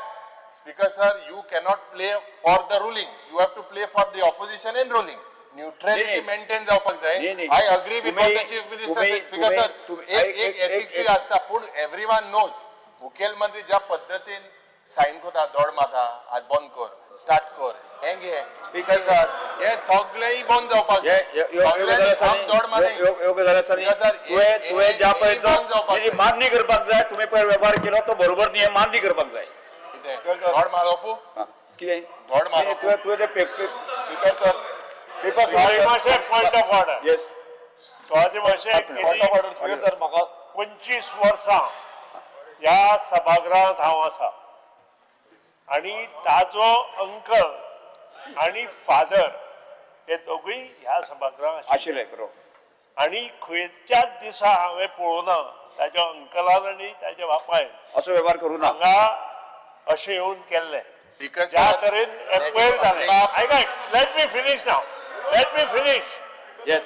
Speaker 1: Speaker sir, you cannot play for the ruling, you have to play for the opposition and ruling. Neutrality maintain जावपाक जाय. I agree with what the chief minister said. Speaker sir, एक एक एथिक्सूय आसता, पूण everyone knows मुखेलमंत्री ज्या पद्दतीन sign करता, दोड मारता, आज बंद कर, स्टार्ट कर, हें घे.
Speaker 2: स्पीकर सर,
Speaker 1: हे सगळेय बंद जावपाक जाय.
Speaker 4: तुवें ज्या पळय मान्य करपाक जाय, तुमी पळय वेव्हार केलो तो बरोबर न्ही, हें मान्य करपाक जाय.
Speaker 1: दोड मारप
Speaker 4: कितें
Speaker 1: दोड मारप?
Speaker 4: तुवें ते
Speaker 6: speaker sir,
Speaker 4: paper
Speaker 3: point of order.
Speaker 4: Yes,
Speaker 3: point
Speaker 6: of order. Speaker sir, म्हाका
Speaker 3: 25 वर्सां ह्या सभागृहांत हांव आसा आनी ताजो अंकल आनी फादर हे दोगूय ह्या सभागृहांत
Speaker 4: आशिल्ले. बरोबर.
Speaker 3: आनी खंयच्याच दिसा हांवें पळोवना ताज्या अंकलान आनी ताज्या बापायन
Speaker 4: असो वेव्हार करूं ना
Speaker 3: हांगा अशें येवन केल्लें ज्या तरेन पयर जालें. आयक, let me finish now, let me finish.
Speaker 4: Yes,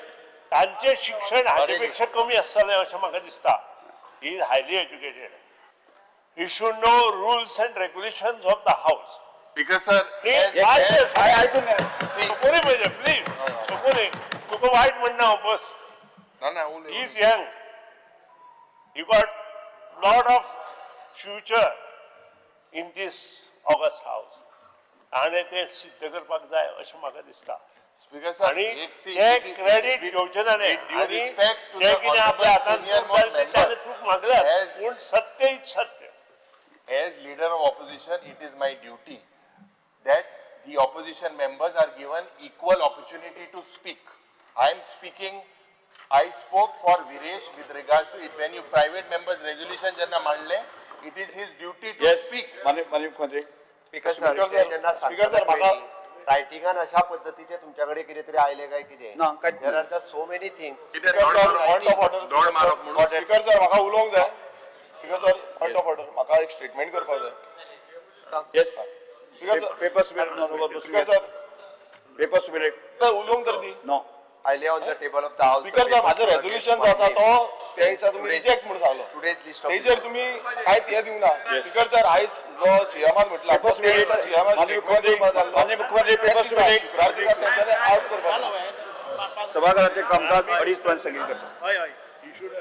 Speaker 3: तांचें शिक्षण हाजे पेक्षा कमी आसतलें अशें म्हाका दिसता. He is highly educated, he should know rules and regulations of the house.
Speaker 1: Speaker sir,
Speaker 3: सोपोनी म्हणजे प्लीज सोपोनी, तुका वायट म्हणना हांव, बस. He is young, he got lot of future in this august house. ताणें तें सिद्ध करपाक जाय अशें म्हाका दिसता.
Speaker 1: स्पीकर सर,
Speaker 3: आनी तें क्रेडीट घेवचें ना. आनी जें कितें आपल्या हातान चूक जाली ताणें चूक मागल्या, पूण सत्य is Satya.
Speaker 1: As leader of opposition, it is my duty that the opposition members are given equal opportunity to speak. I am speaking, I spoke for Viresh with regards to it. When you private members resolution jenna mandle, it is his duty to speak.
Speaker 4: माननीय मुख्यमंत्री.
Speaker 2: Speaker sir, म्हाका रायटिंगान अशा पद्दतीचे तुमच्याकडे कितें तरी आयले काय कितें? There are the so many things.
Speaker 6: Point of order. Speaker sir, म्हाका उलोवंक जाय. Speaker sir, point of order, म्हाका एक स्टेटमेंट करपाक जाय.
Speaker 4: Yes,
Speaker 6: speaker sir,
Speaker 4: papers
Speaker 6: speaker sir,
Speaker 4: papers
Speaker 6: उलोवंक तर दी.
Speaker 4: No,
Speaker 2: I lay on the table of the house.
Speaker 6: Speaker sir, म्हाजो रेजोल्युशन जो आसा तो त्या दिसा तुमी रिजेक्ट म्हणून सांगलो, तेजेर तुमी कांयच हें दिवंक ना. स्पीकर सर, आयज जो सीएमान म्हटला त्या दिसा सीएमान शुक्रार दिसा तेंच्यांनी आवट करपाक.
Speaker 4: सभाघराचें कामकाज 2:30 पर्यंत स्थगीत करता.
Speaker 3: हय हय, he should.